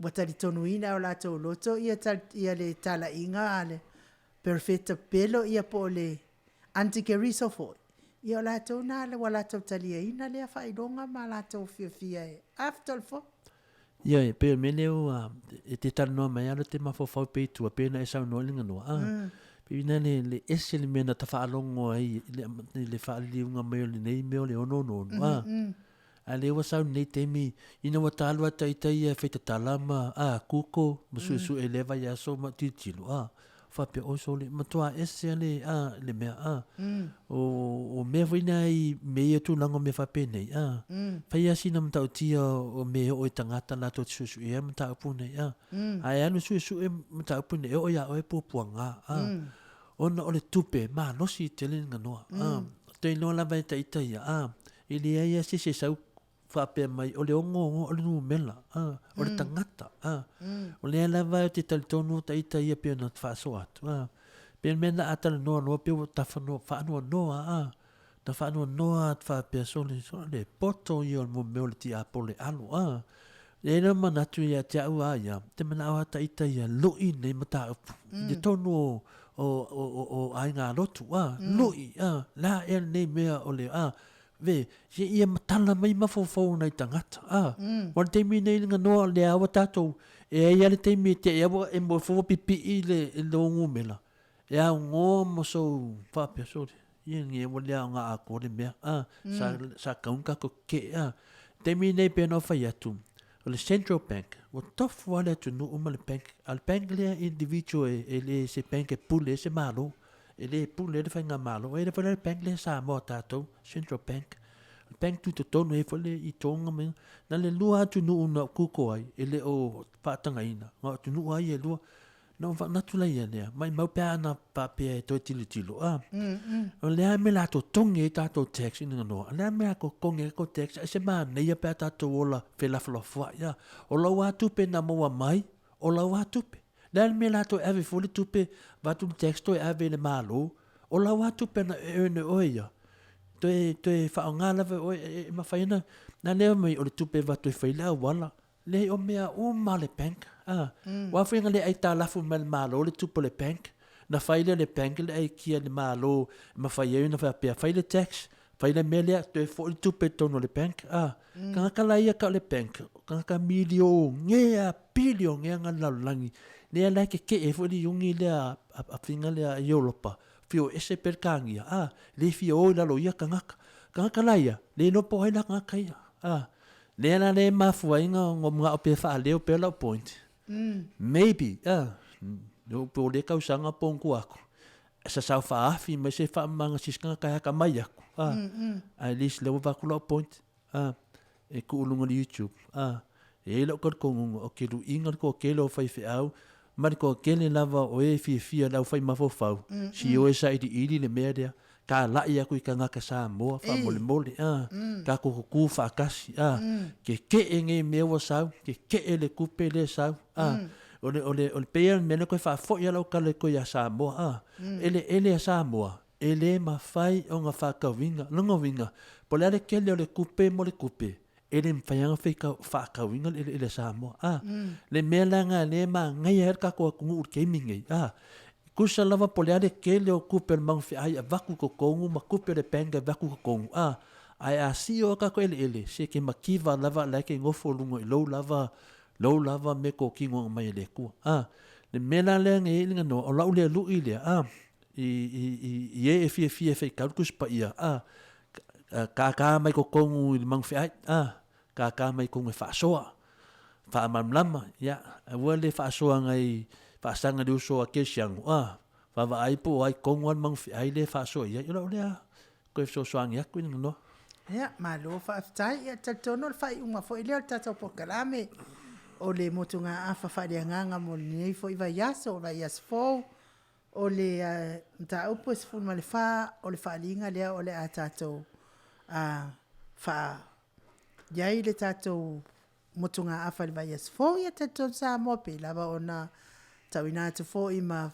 ua talitonuina e o latou loto ia, ia le talaiga a le perofeta pepelo ia po o le antikeriso foi, ia o latou na ua latou taliaina lea faailoga ma latou fiafia e after le fono. Ioe, e pei o le mea lea ua e te talanoa mai lava te mafaufau pea i tua, pei ona e saunoa i le ganoa, a, pei na le, le ese le mea na ta faalogo ai i le, i le faaliliuga mai o lenei mea o le 666, a. A lea ua sau lenei taimi, ina ua ta alu lava ita ia e fai tatala ma, a, kuko ma suesue i lea vaiaso ma tilotilo, a, faapea, oi sole, matua ese lava le, a, le mea, a. O, o mea foi na i mea ia tulaga o mea faapenei, a, fai lava sina matautia o mea e oo i tagata latou te suesuea mataupu nei, a. Ae alu suesue mataupu nei, e oo ia oe puapuaga, a. Ona o le tupe, malosi tele le ganoa, a. Ou te iloa lava e ita ia, a, e leai lava se isi e sau faapea mai, o le ogoogo o le numera, a, o le tagata, a. O lea lava ou te talitonu o ita ia pei ona faasoa atu, a. Pei o le mea lena a talanoa loa pei ua tafanoa, faanoanoa, a. Na faanoanoa atu faapea, sole, sole, le poto ia o le mea o le tiapolo e alo, a. E i ai le manatu ia te au lava ia, ou te manao lava ita ia lui lenei mataupu i totonu o, o, o, o, o aiga lotu, a, lui, a, le a ea lenei mea o le, a, ve, se ia matala mai mafaufau o nai tagata, a. Aua o le taimi lenei i le ganoa, o lea lava ua tatou, e i ai lava le taimi e te i lava ua e moe fua ua pipii le, lou numera, E aogoa ma sou faapea, sole, ia ni ua le aoga atoa le mea, a, sa, sa tau ni tatou tetee, a. Taimi nei pei ona ou fai atu, o le Central Bank, ua tofu lava le atunuu ma le bank, a o le bank lea individual e, e le se bank e pule ai se Malo, e le pule ai le faigamalo. E le foi la le bank lea Samoa a tatou, Central Bank. O le bank tutotonu e i ai foi le i Tonga ma, na o le lua atunuu na ou kuko ai, e le o faatagaina, na o atunuu lava ia e lua. Na ou manatu laia lea, maimau pe ana faapea e toe tilotilo, a. O le a mea la totogi ai tatou tax ina noa, o le a mea la totogi ai tatou tax, ai se manaia pe a tatou ola felafolafoai, a. O lau lava tupe na maua mai, o lau lava tupe. O le a le mea la toe ave fua le tupe, avatu le tax toe ave i le Malo, o lau lava tupe na e earn e oe ia, toe, toe faaaoga lava e oe, e mafai ona, na lea mai o le tupe e avatu e fai le auala, Leai o mea uma a le bank a. Aua foi na le aitalafu mai e le Malo le tupe o le bank, na fai lea e le bank le aikia i le Malo e mafai ai ona faapea fai le tax, fai le mea lea toe foi le tupe i totonu o le bank a. Tagata la ia tau o le bank, o tagata milionea, bilionea na le lalolagi, lea la e tetee ai foi le iuni lea a fina lea a Europa, fia o ese Peretania a, le fia o i lalo o ia tagata. Tagata la ia, le iloa po o ai la tagata ia a. Lea la lea e mafua ai ona manao pea e faaleo pea lau point. Maybe, po o lea tausaga po o ona tua atu, sasao faaafi mai se faamamaga se isi tagata e atamai atu, ae at least lea ua avatu lau point, e tuu i luga o le YouTube. E i ai lou talitonuga, ou te luiina le toatele o faifeau ma le toatele lava o e fiafia i le aufai mafaufau, si o e sailiili le mea lea, talai atu i tagata Samoa faamolemole, a, tatou tutu faatasi, a, tetee nei mea ua sau, tetee le tupe lea e sau, a, o le, o le, o le pei lava o le mea lea toe faafoi lava lau tala i ia Samoa, a, eleele a Samoa, e le mafai ona faatauina, lona uiga, po o le a le tele o le tupe mo le tupe, e le mafai lava ona faatauina le eleele a Samoa. A, le mea la lena o lea e manaia ai le tatou atunuu i le taimi lenei, a, tusa lava po o le a le tele o tupe a le manuafeai e avatu i totonu ma tupe a le bank e avatu i totonu, a, ae a sio lava tatou eleele, se e te mativa lava o la e te nofo i luga i lou lava, lou lava meatotino na aumai e le Atua. A, le mea la lea na i ai le o lau lea lui lea, a, i i i i e e fiafia e faitau le Tusi Paia, a, kākā mai totonu i le magufeai, a, kākā mai totonu e faasoa, faamalamalama, ia, aua le faasoa agai faasaga i le uso a kerisiano, a, vaavaai po o ai tonu lava le magufeai lea e faasoa i ai. O lau lea toe fesoasoani atu ina noa. Ia, malo faafetai. Ia, talitonu o le faaiuga foi lea o le tatou polokalame o le motugaafa faaleagaga mo lenei foi vaiaso, o le vaiaso fou. O le mataupu e 14 o le faaaliga lea o le a tatou faa i ai le tatou motugaafa i le vaiaso fou. Ia talitonu Samoa pei lava ona tauina atu foi ma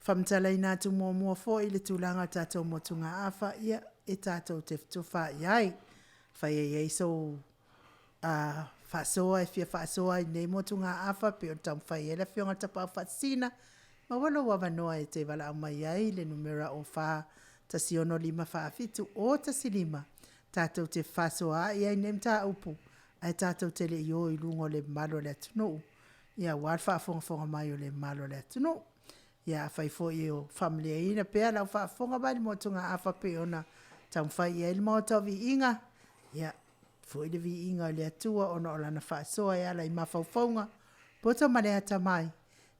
faamatalaina atu muamua foi le tulaga o le tatou motugaafa, ia e tatou te fetufaai ai. Afai e i ai sou faasoa e fia faasoa ai i lenei motugaafa pei ona taumafai ai le Afioga i le Tapaau Faasisina, maua lou avanoa e te valaau mai ai i le numera o 4 1 6 5 4 7 0 1 5 tatou te fefaasoaai ai i lenei mataupu ae tatou te le i o i luga o le mamalu o le atunuu, ia aua le faafogafoga mai o le mamalu o le atunuu. Ia afai foi o faamalieina pea lau faafofoga mai i le motugaafa pei ona taumafai i ai le Maota o Viiga, ia foi le viiga i le Atua ona o Lana faasoa e ala i mafaufauga, poto ma le atamai,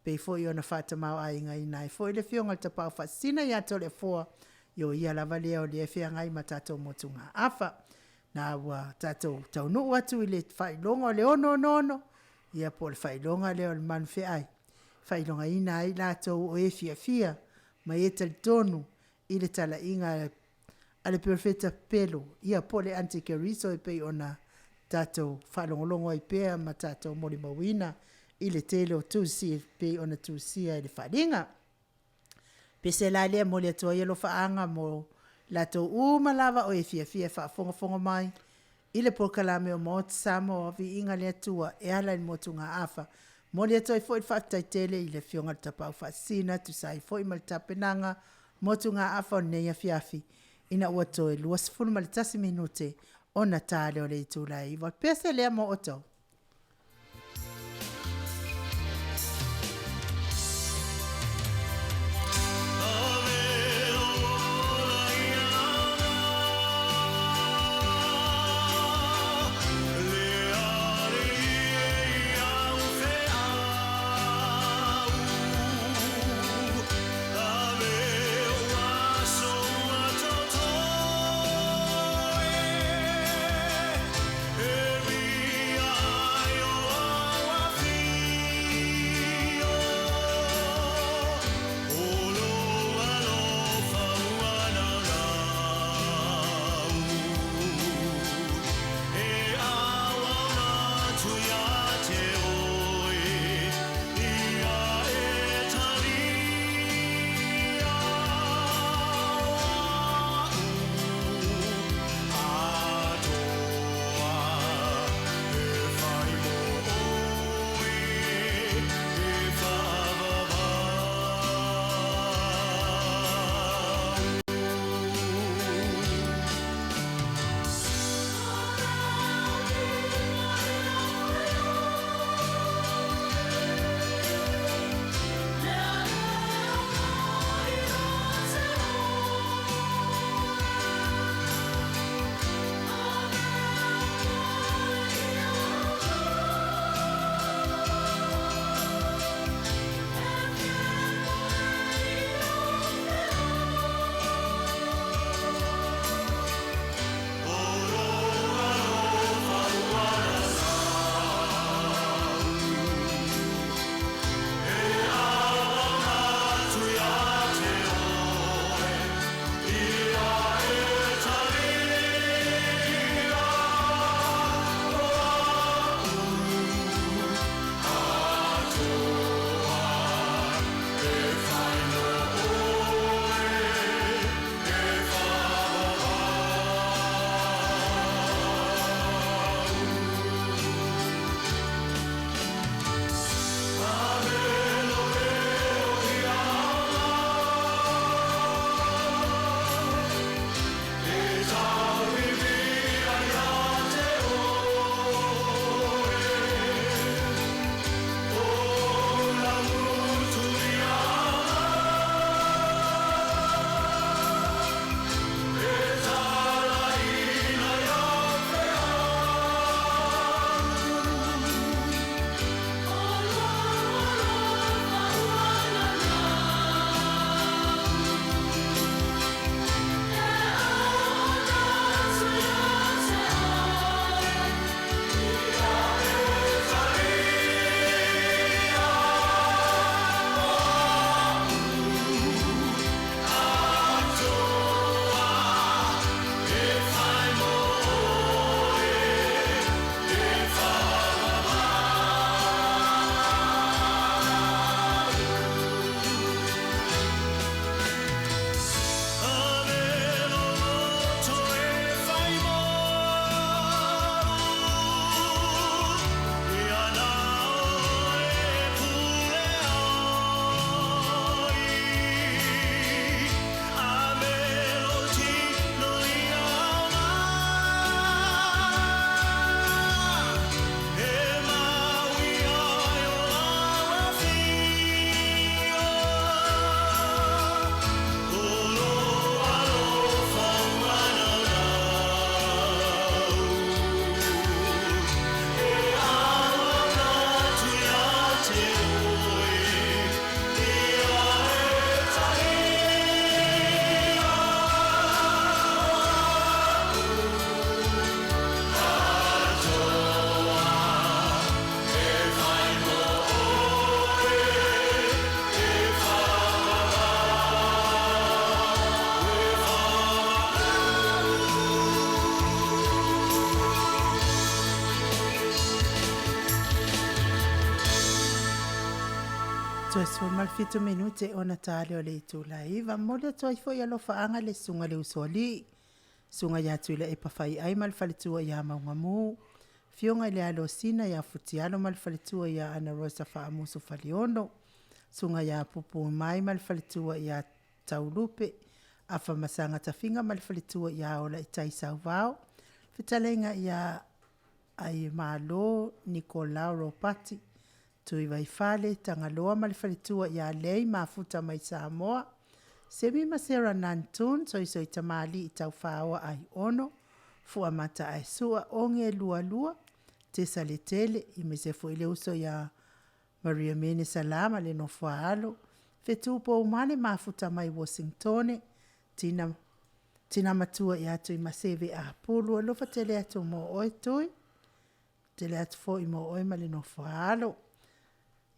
pei foi ona faatamaoaigaina ai foi le Afioga i le Tapaau Faasisina ia Toleafoa, ia o Ia lava lea o lea e feagai ma tatou motugaafa. Na ua tatou taunuu atu i le faailoga o le 6:00, ia po o le faailoga lea o le manufeai, faailogaina ai latou o e fiafia ma e talitonu i le talaiga a le Perofeta pepelo, ia po o le Antikeriso e pei ona tatou faalogologo ai pea ma tatou molimauina i le tele o tusi e pei ona tusia i le faaaliga. Pese la lea e momoli atu ai alofaaga mo latou uma lava o e fiafia e faafogafoga mai i le polokalame o Maota Samoa, Viiga i le Atua e ala i le motugaafa. Momoli atu ai foi le faafetai tele i le Afioga i le Tapaau Faasisina e tusa ai foi ma le tapenaga motugaafa o lenei afiafi ina ua toe 21 minute ona ta lea o le itula e 9. O le pese lea mo outou. Toe 17 minute ona tale o le itula e 9. Momoli atu ai foi alofaaga le susuga i le Usoalii, susuga ia Tuilaepa Faiai ma le faletua ia Maugamu, Afioga i le Alosina ia Futialo ma le faletua ia Ana Rosa Faamuso Faleono, Susuga ia Pupumai ma le faletua ia Taulupe, Afamasaga Tafiga ma le faletua ia Olaitai Sauvao, Fetalaiga ia Aimalo Nikolao Ropati, Tuivaifale Tagaloa ma le faletua ia Lei Mafuta mai Samoa, Semi ma Sarah Nantun, Soisoi Tamalii Taufaoa Aiono, Fuamata Aesua, Oge Lualua, Tesa Letele, aemaise foi le uso ia Maria Mene Sala ma le nofo a alo, Fetu Poumale Mafuta mai Washingtone, Tina Tina matua ia Tuimaseve Apulu, alofa tele atu mo oe Tui, tele atu foi mo oe ma le nofo a alo.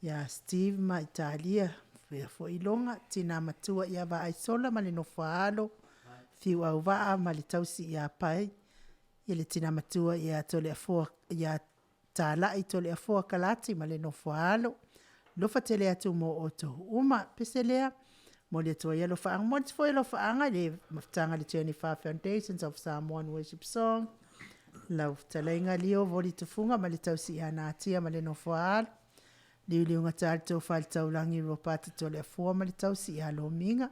Ia Steve ma Italia, faapea foi Loga, tina matua ia Vaaisola ma le nofo a alo, Fiu Auvaa ma le tausi ia Pai, ia le tina matua ia Toleafoa ia Talai Toleafoa Kalati ma le nofo a alo. Alofa tele atu mo outou uma. Pese lea, momoli atu ai alofaaga. Momoli atu foi alofaaga i le mafutaga a le Journey Far Foundations of Samoan Worship Song, lau fetalaiga Leo Voli Tufuga ma le tausi ia Natia ma le nofo a alo. Liuliugata le tofa i le taulagi Ropati Toleafoa ma le tausi ia Lomiga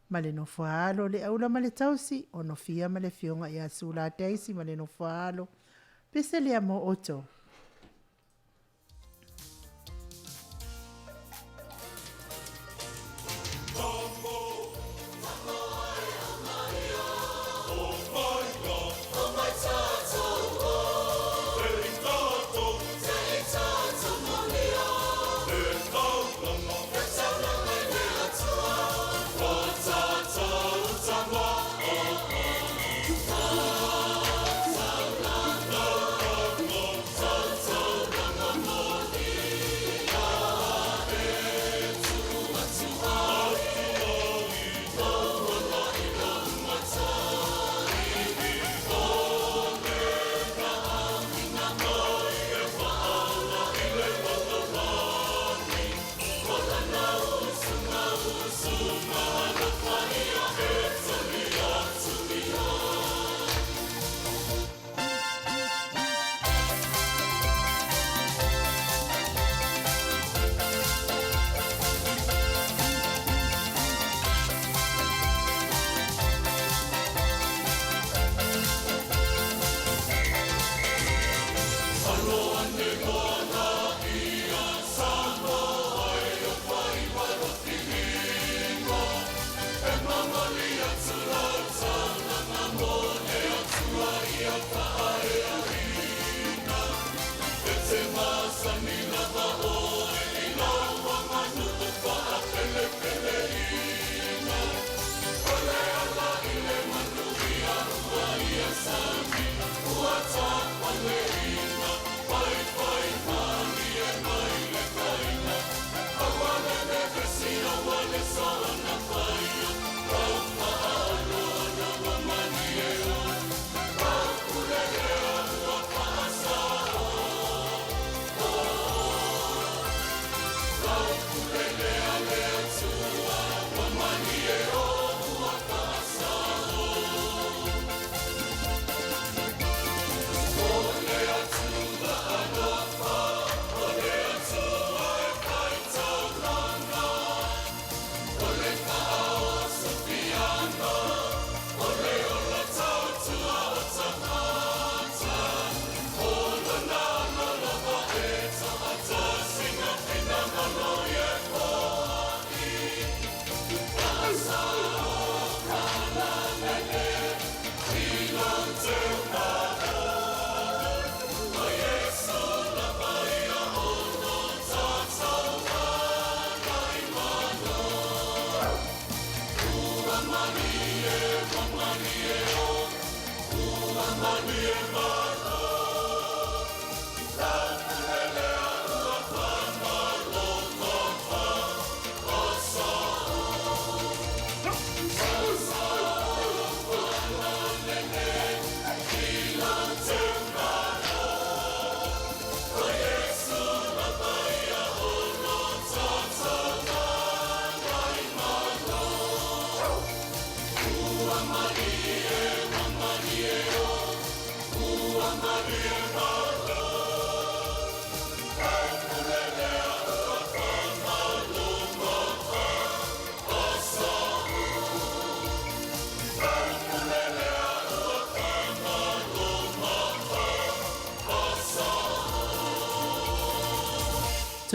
ma le nofo a alo. Le Aula ma le tausi, Onofia ma le afioga ia Sula Daisy ma le nofo a alo. Pese lea mo outou.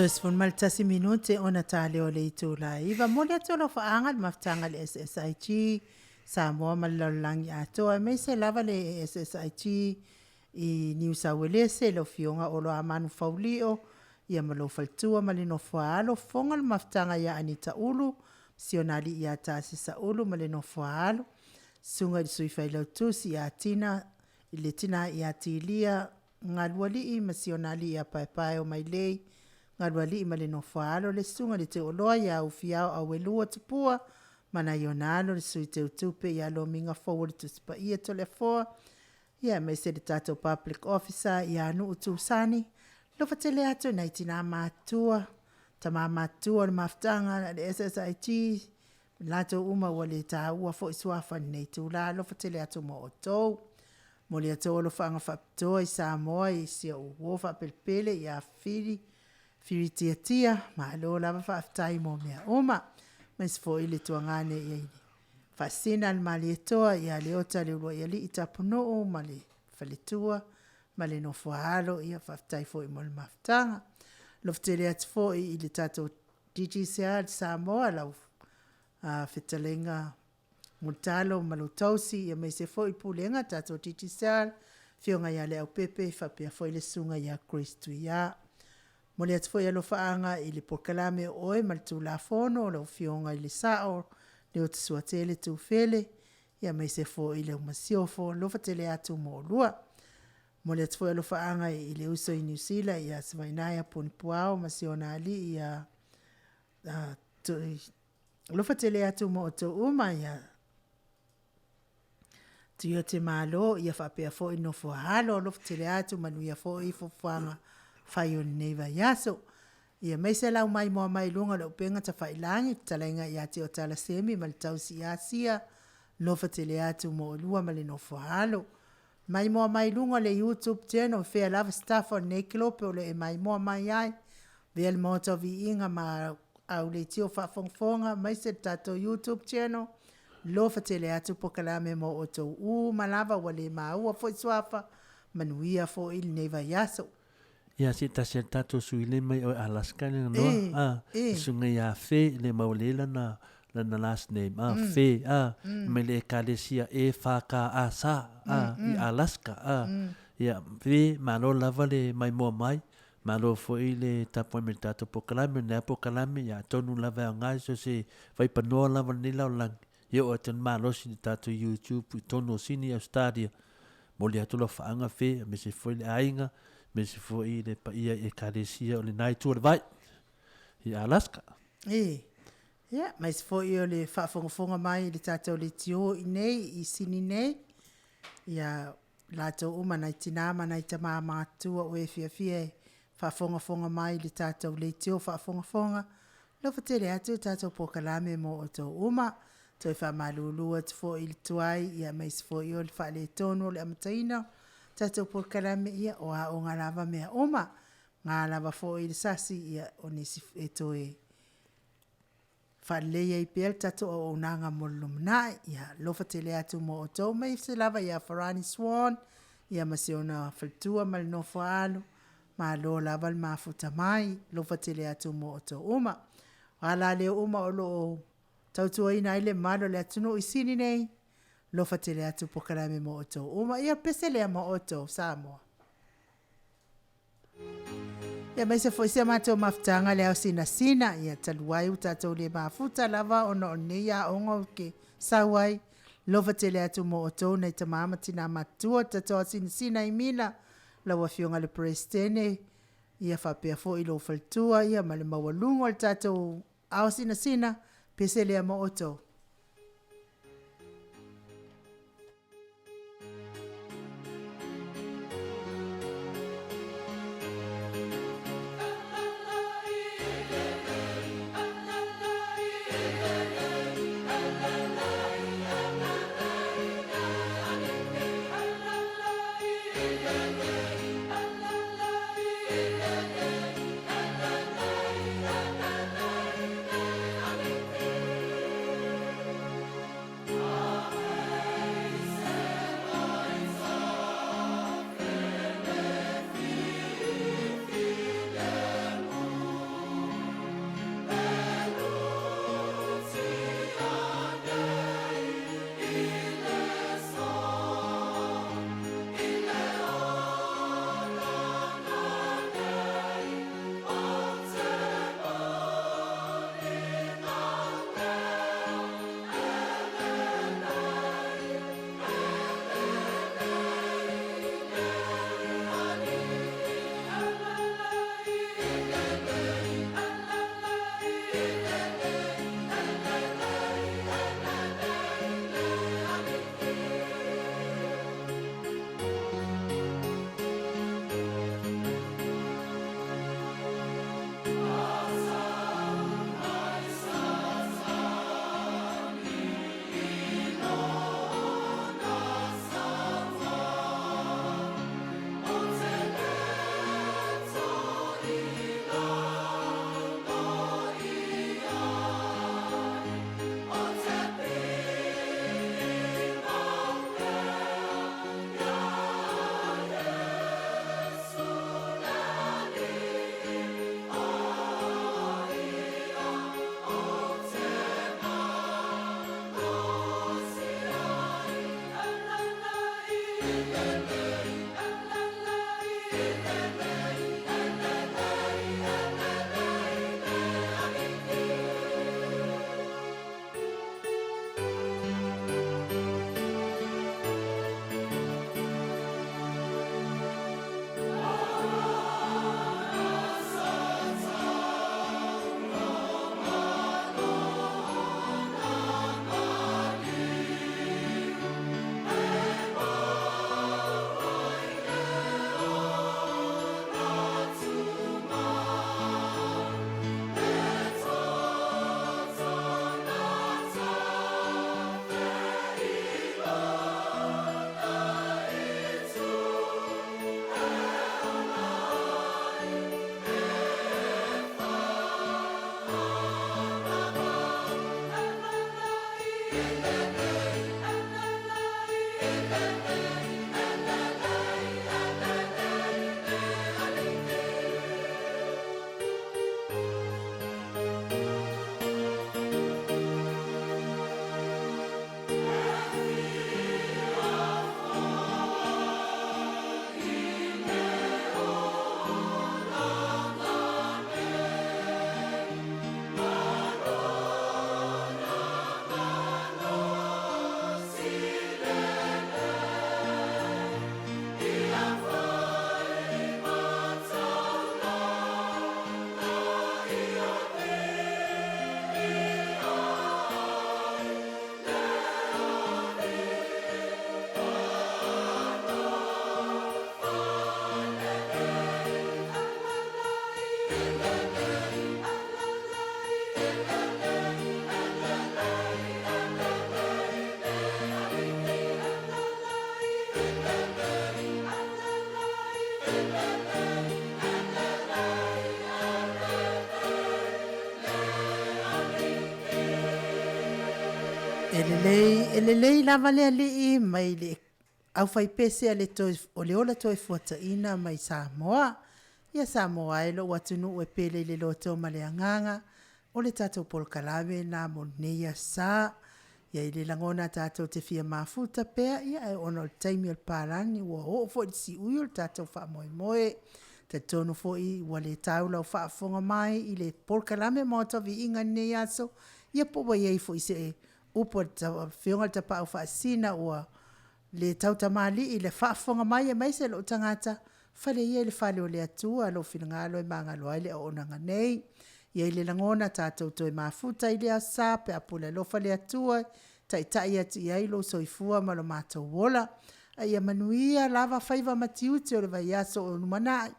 Toe 11 minute ona ta lea o le itula e 9. Momoli atu alofaaga le mafutaga i le SSIG Samoa ma le lalolagi atoa, aemaise lava le SSIG i Niu Sauelese, le afioga Olo Amanu Faulio, ia ma lou faletua ma le nofo a alo. Fofoga le mafutaga ia Anita Ulu, si ona alii ia Tasi Saulu ma le nofo a alo. Susuga i le Sui Failautusi ia Tina, i le tina ia Tilia Galualii ma si ona alii ia Paepae o Mailei Galualii ma le nofo a alo. Le susuga i le Teuoloa ia Ufiao Auelua Tupua ma nai ona alo. Le Sui Teutupe ia Lomiga Fou o le Tusi Paia Toleafoa, ia aemaise le tatou Public Officer ia Nuu Tusani. Alofa tele atu i nai tina matutua, tama matutua o le mafutaga a le SSIG, latou uma ua le taua foi suafa i lenei itula. Alofa tele atu mo outou. Momoli atu alofaaga faapitoa i Samoa i si ou uo faapelepele ia Fili Firitiatia, malo lava faafetai mo mea uma. Aemaise foi le tuagane i Faasisina le Malietoa ia Leota le Uluai Alii Tapunuu ma le faletua ma le nofo a alo, ia faafetai foi mo le mafutaga. Alofa tele atu foi i le tatou Digicel Samoa, lau fetalaiga Mulitalo ma lou tausi, aemaise foi pulega tatou Digicel, afioga ia Leaupepe faapea foi le susuga ia Grace Tuia. Momoli atu foi alofaaga i le polokalame o Oe ma le Tulafono, lau afioga i le Sao Leotisuatele Tufele, aemaise foi le Masiofo, alofa tele atu mo oulua. Momoli atu foi alofaaga i le uso i Niu Sila ia Savainaia Punipuao ma si ona alii ia alofa tele atu mo outou uma ia Tiote Malo, ia faapea foi nofo a alo, alofa tele atu, manuia foi fuafuaga fai o lenei vaiaso. Ia aemaise lau maimoa mai i luga o le upega tafailagi, fetalaiga ia te Otala Semi ma le tausi ia Sia, alofa tele atu mo oulua ma le nofo a alo. Maimoa mai i luga o le YouTube channel, fea lava se tafa o lenei kelope o lo o e maimoa mai ai. Avea le Maota o Viiga ma au leitio faafogafoga, aemaise le tatou YouTube channel. Alofa tele atu polokalame mo outou uma lava ua le maua foi suafa, manuia foi lenei vaiaso. Ia, se tasi a le tatou sui le mai oe Alaska le noa, a, susuga ia Fe, le mau le lana, lana last name, a, Fe, a, mai le ekalesia E F K A S, a, i Alaska, a, ia, Fe, malo lava le maimoa mai, malo foi le tapuai mai i le tatou polokalame, o lenei lava polokalame, ia, atonu lava e aoga i so o se vaipanoa lava o lenei lalolagi, ia oo atu ai le malosi i le tatou YouTube i totonu o Sini, Ausetalia. Momoli atu alofaaga Fe, aemaise foi le aiga, aemaise foi le paia i Ekalesia o lena itu o le vai i Alaska. E, ia, aemaise foi o le faafogafoga mai i le tatou leitio i nei i Sini nei, ia latou uma nai tina ma nai tama matutua o e fiafia e faafogafoga mai i le tatou leitio faafogafoga, alofa tele atu le tatou polokalame mo outou uma. Toe faamalulu atu foi i le tuai, ia aemaise foi o le faaletonu o le amataina o tatou polokalame, ia o aoga lava mea uma. Ga lava foi le sasi, ia o nisi e toe faalelei ai pea le tatou auaunaga mo le lumanai. Ia alofa tele atu mo outou, aemaise lava ia Farani Swan, ia ma si ona faletua ma le nofo a alo, malo lava le mafuta mai, alofa tele atu mo outou uma. O ala lea uma o lo o tautuaina ai le mamalu o le atunuu i Sini nei, alofa tele atu polokalame mo outou uma. Ia pese lea mo outou, Samoa. Ia aemaise foi si a matou mafutaga le ao sinasina, ia talu ai ua tatou le mafuta lava ona o lenei aoga ou te sau ai. Alofa tele atu mo outou nai tama ma tina matutua, tatou ao sinasina i Mila, lau afioga i le Peresetene, ia faapea foi lou faletua, ia ma le maualuga o le tatou ao sinasina, pese lea mo outou. E lelei, e lelei lava le alii mai le aufaipese a le toe, o le ola toefuataiina mai Samoa. Ia Samoa e lou atunuu e pele i le loto ma le agaga, o le tatou polokalame lena mo lenei aso Sa. Ia i le lagona tatou te fia mafuta pea, ia ae ona o le taimi o le palagi ua oo foi i le siui o le tatou faamoemoe. E talitonu foi ua le tau lau faafofoga mai i le polokalame Maota Viiga i lenei aso, ia po ua i ai foi se upu a le Afioga i le Tapaau Faasisina ua le tautamalii i le faafofoga mai aemaise lou tagata, fale ia i le fale o le Atua lou finagalo e magalo ai le auaunaga nei. E i ai le lagona tatou toe mafuta i le Aso Sa pe a pule alofa le Atua e taitai atu i ai lou soifua ma lo matou ola. A ia manuia lava faiva ma tiute o le vaiaso o lumanai,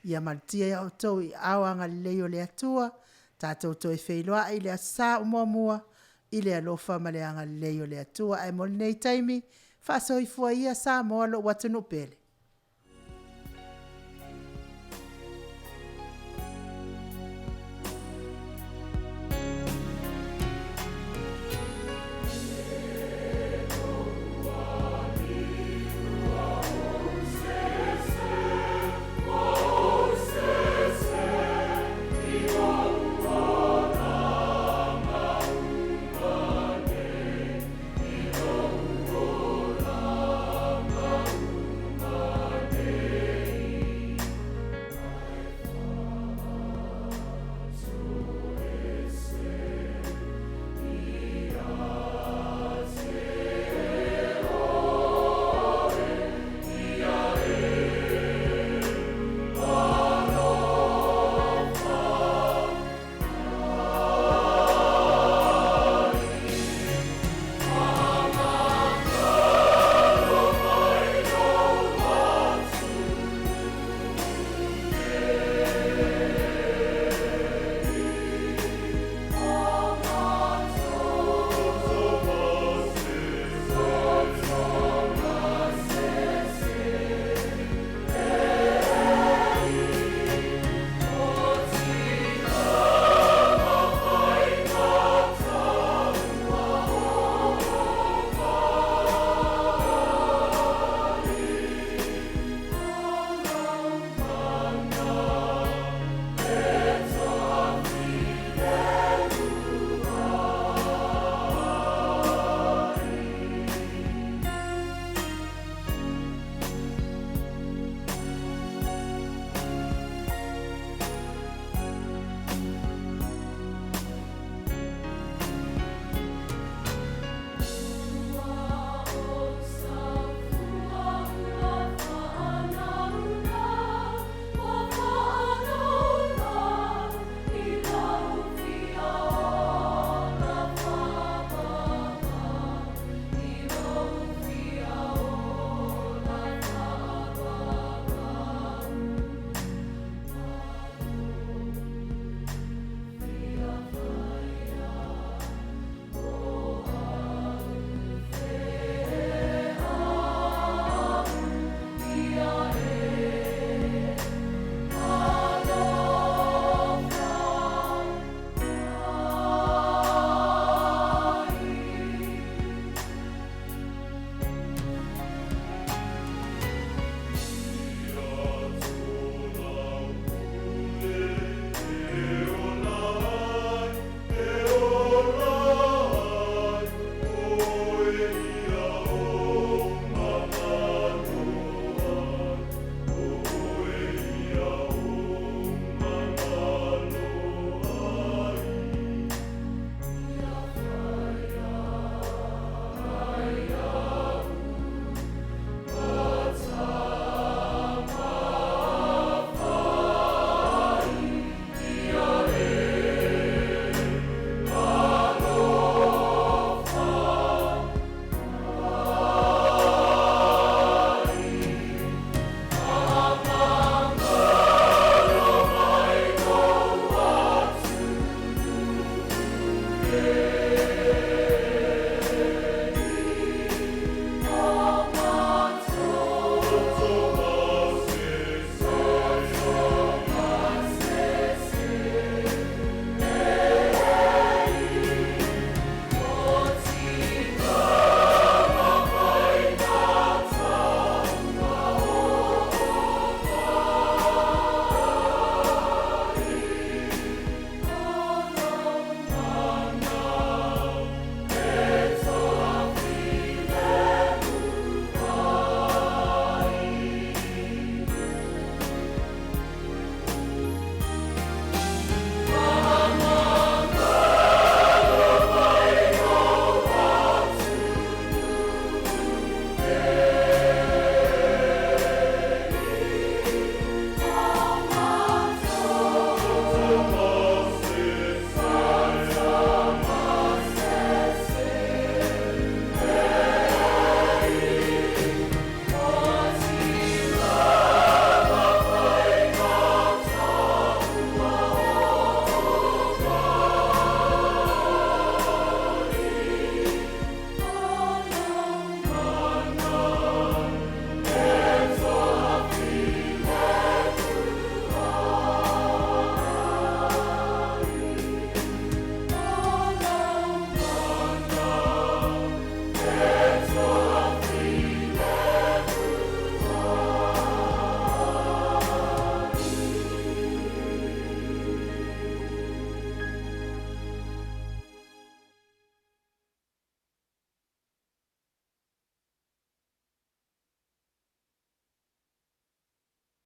ia malutia i outou i aao agalelei o le Atua. Tatou toe feiloai i le Aso Sa o muamua i le alofa ma le agalelei o le Atua. Ae mo lenei taimi, faasoifua ia Samoa lou atunuu pele.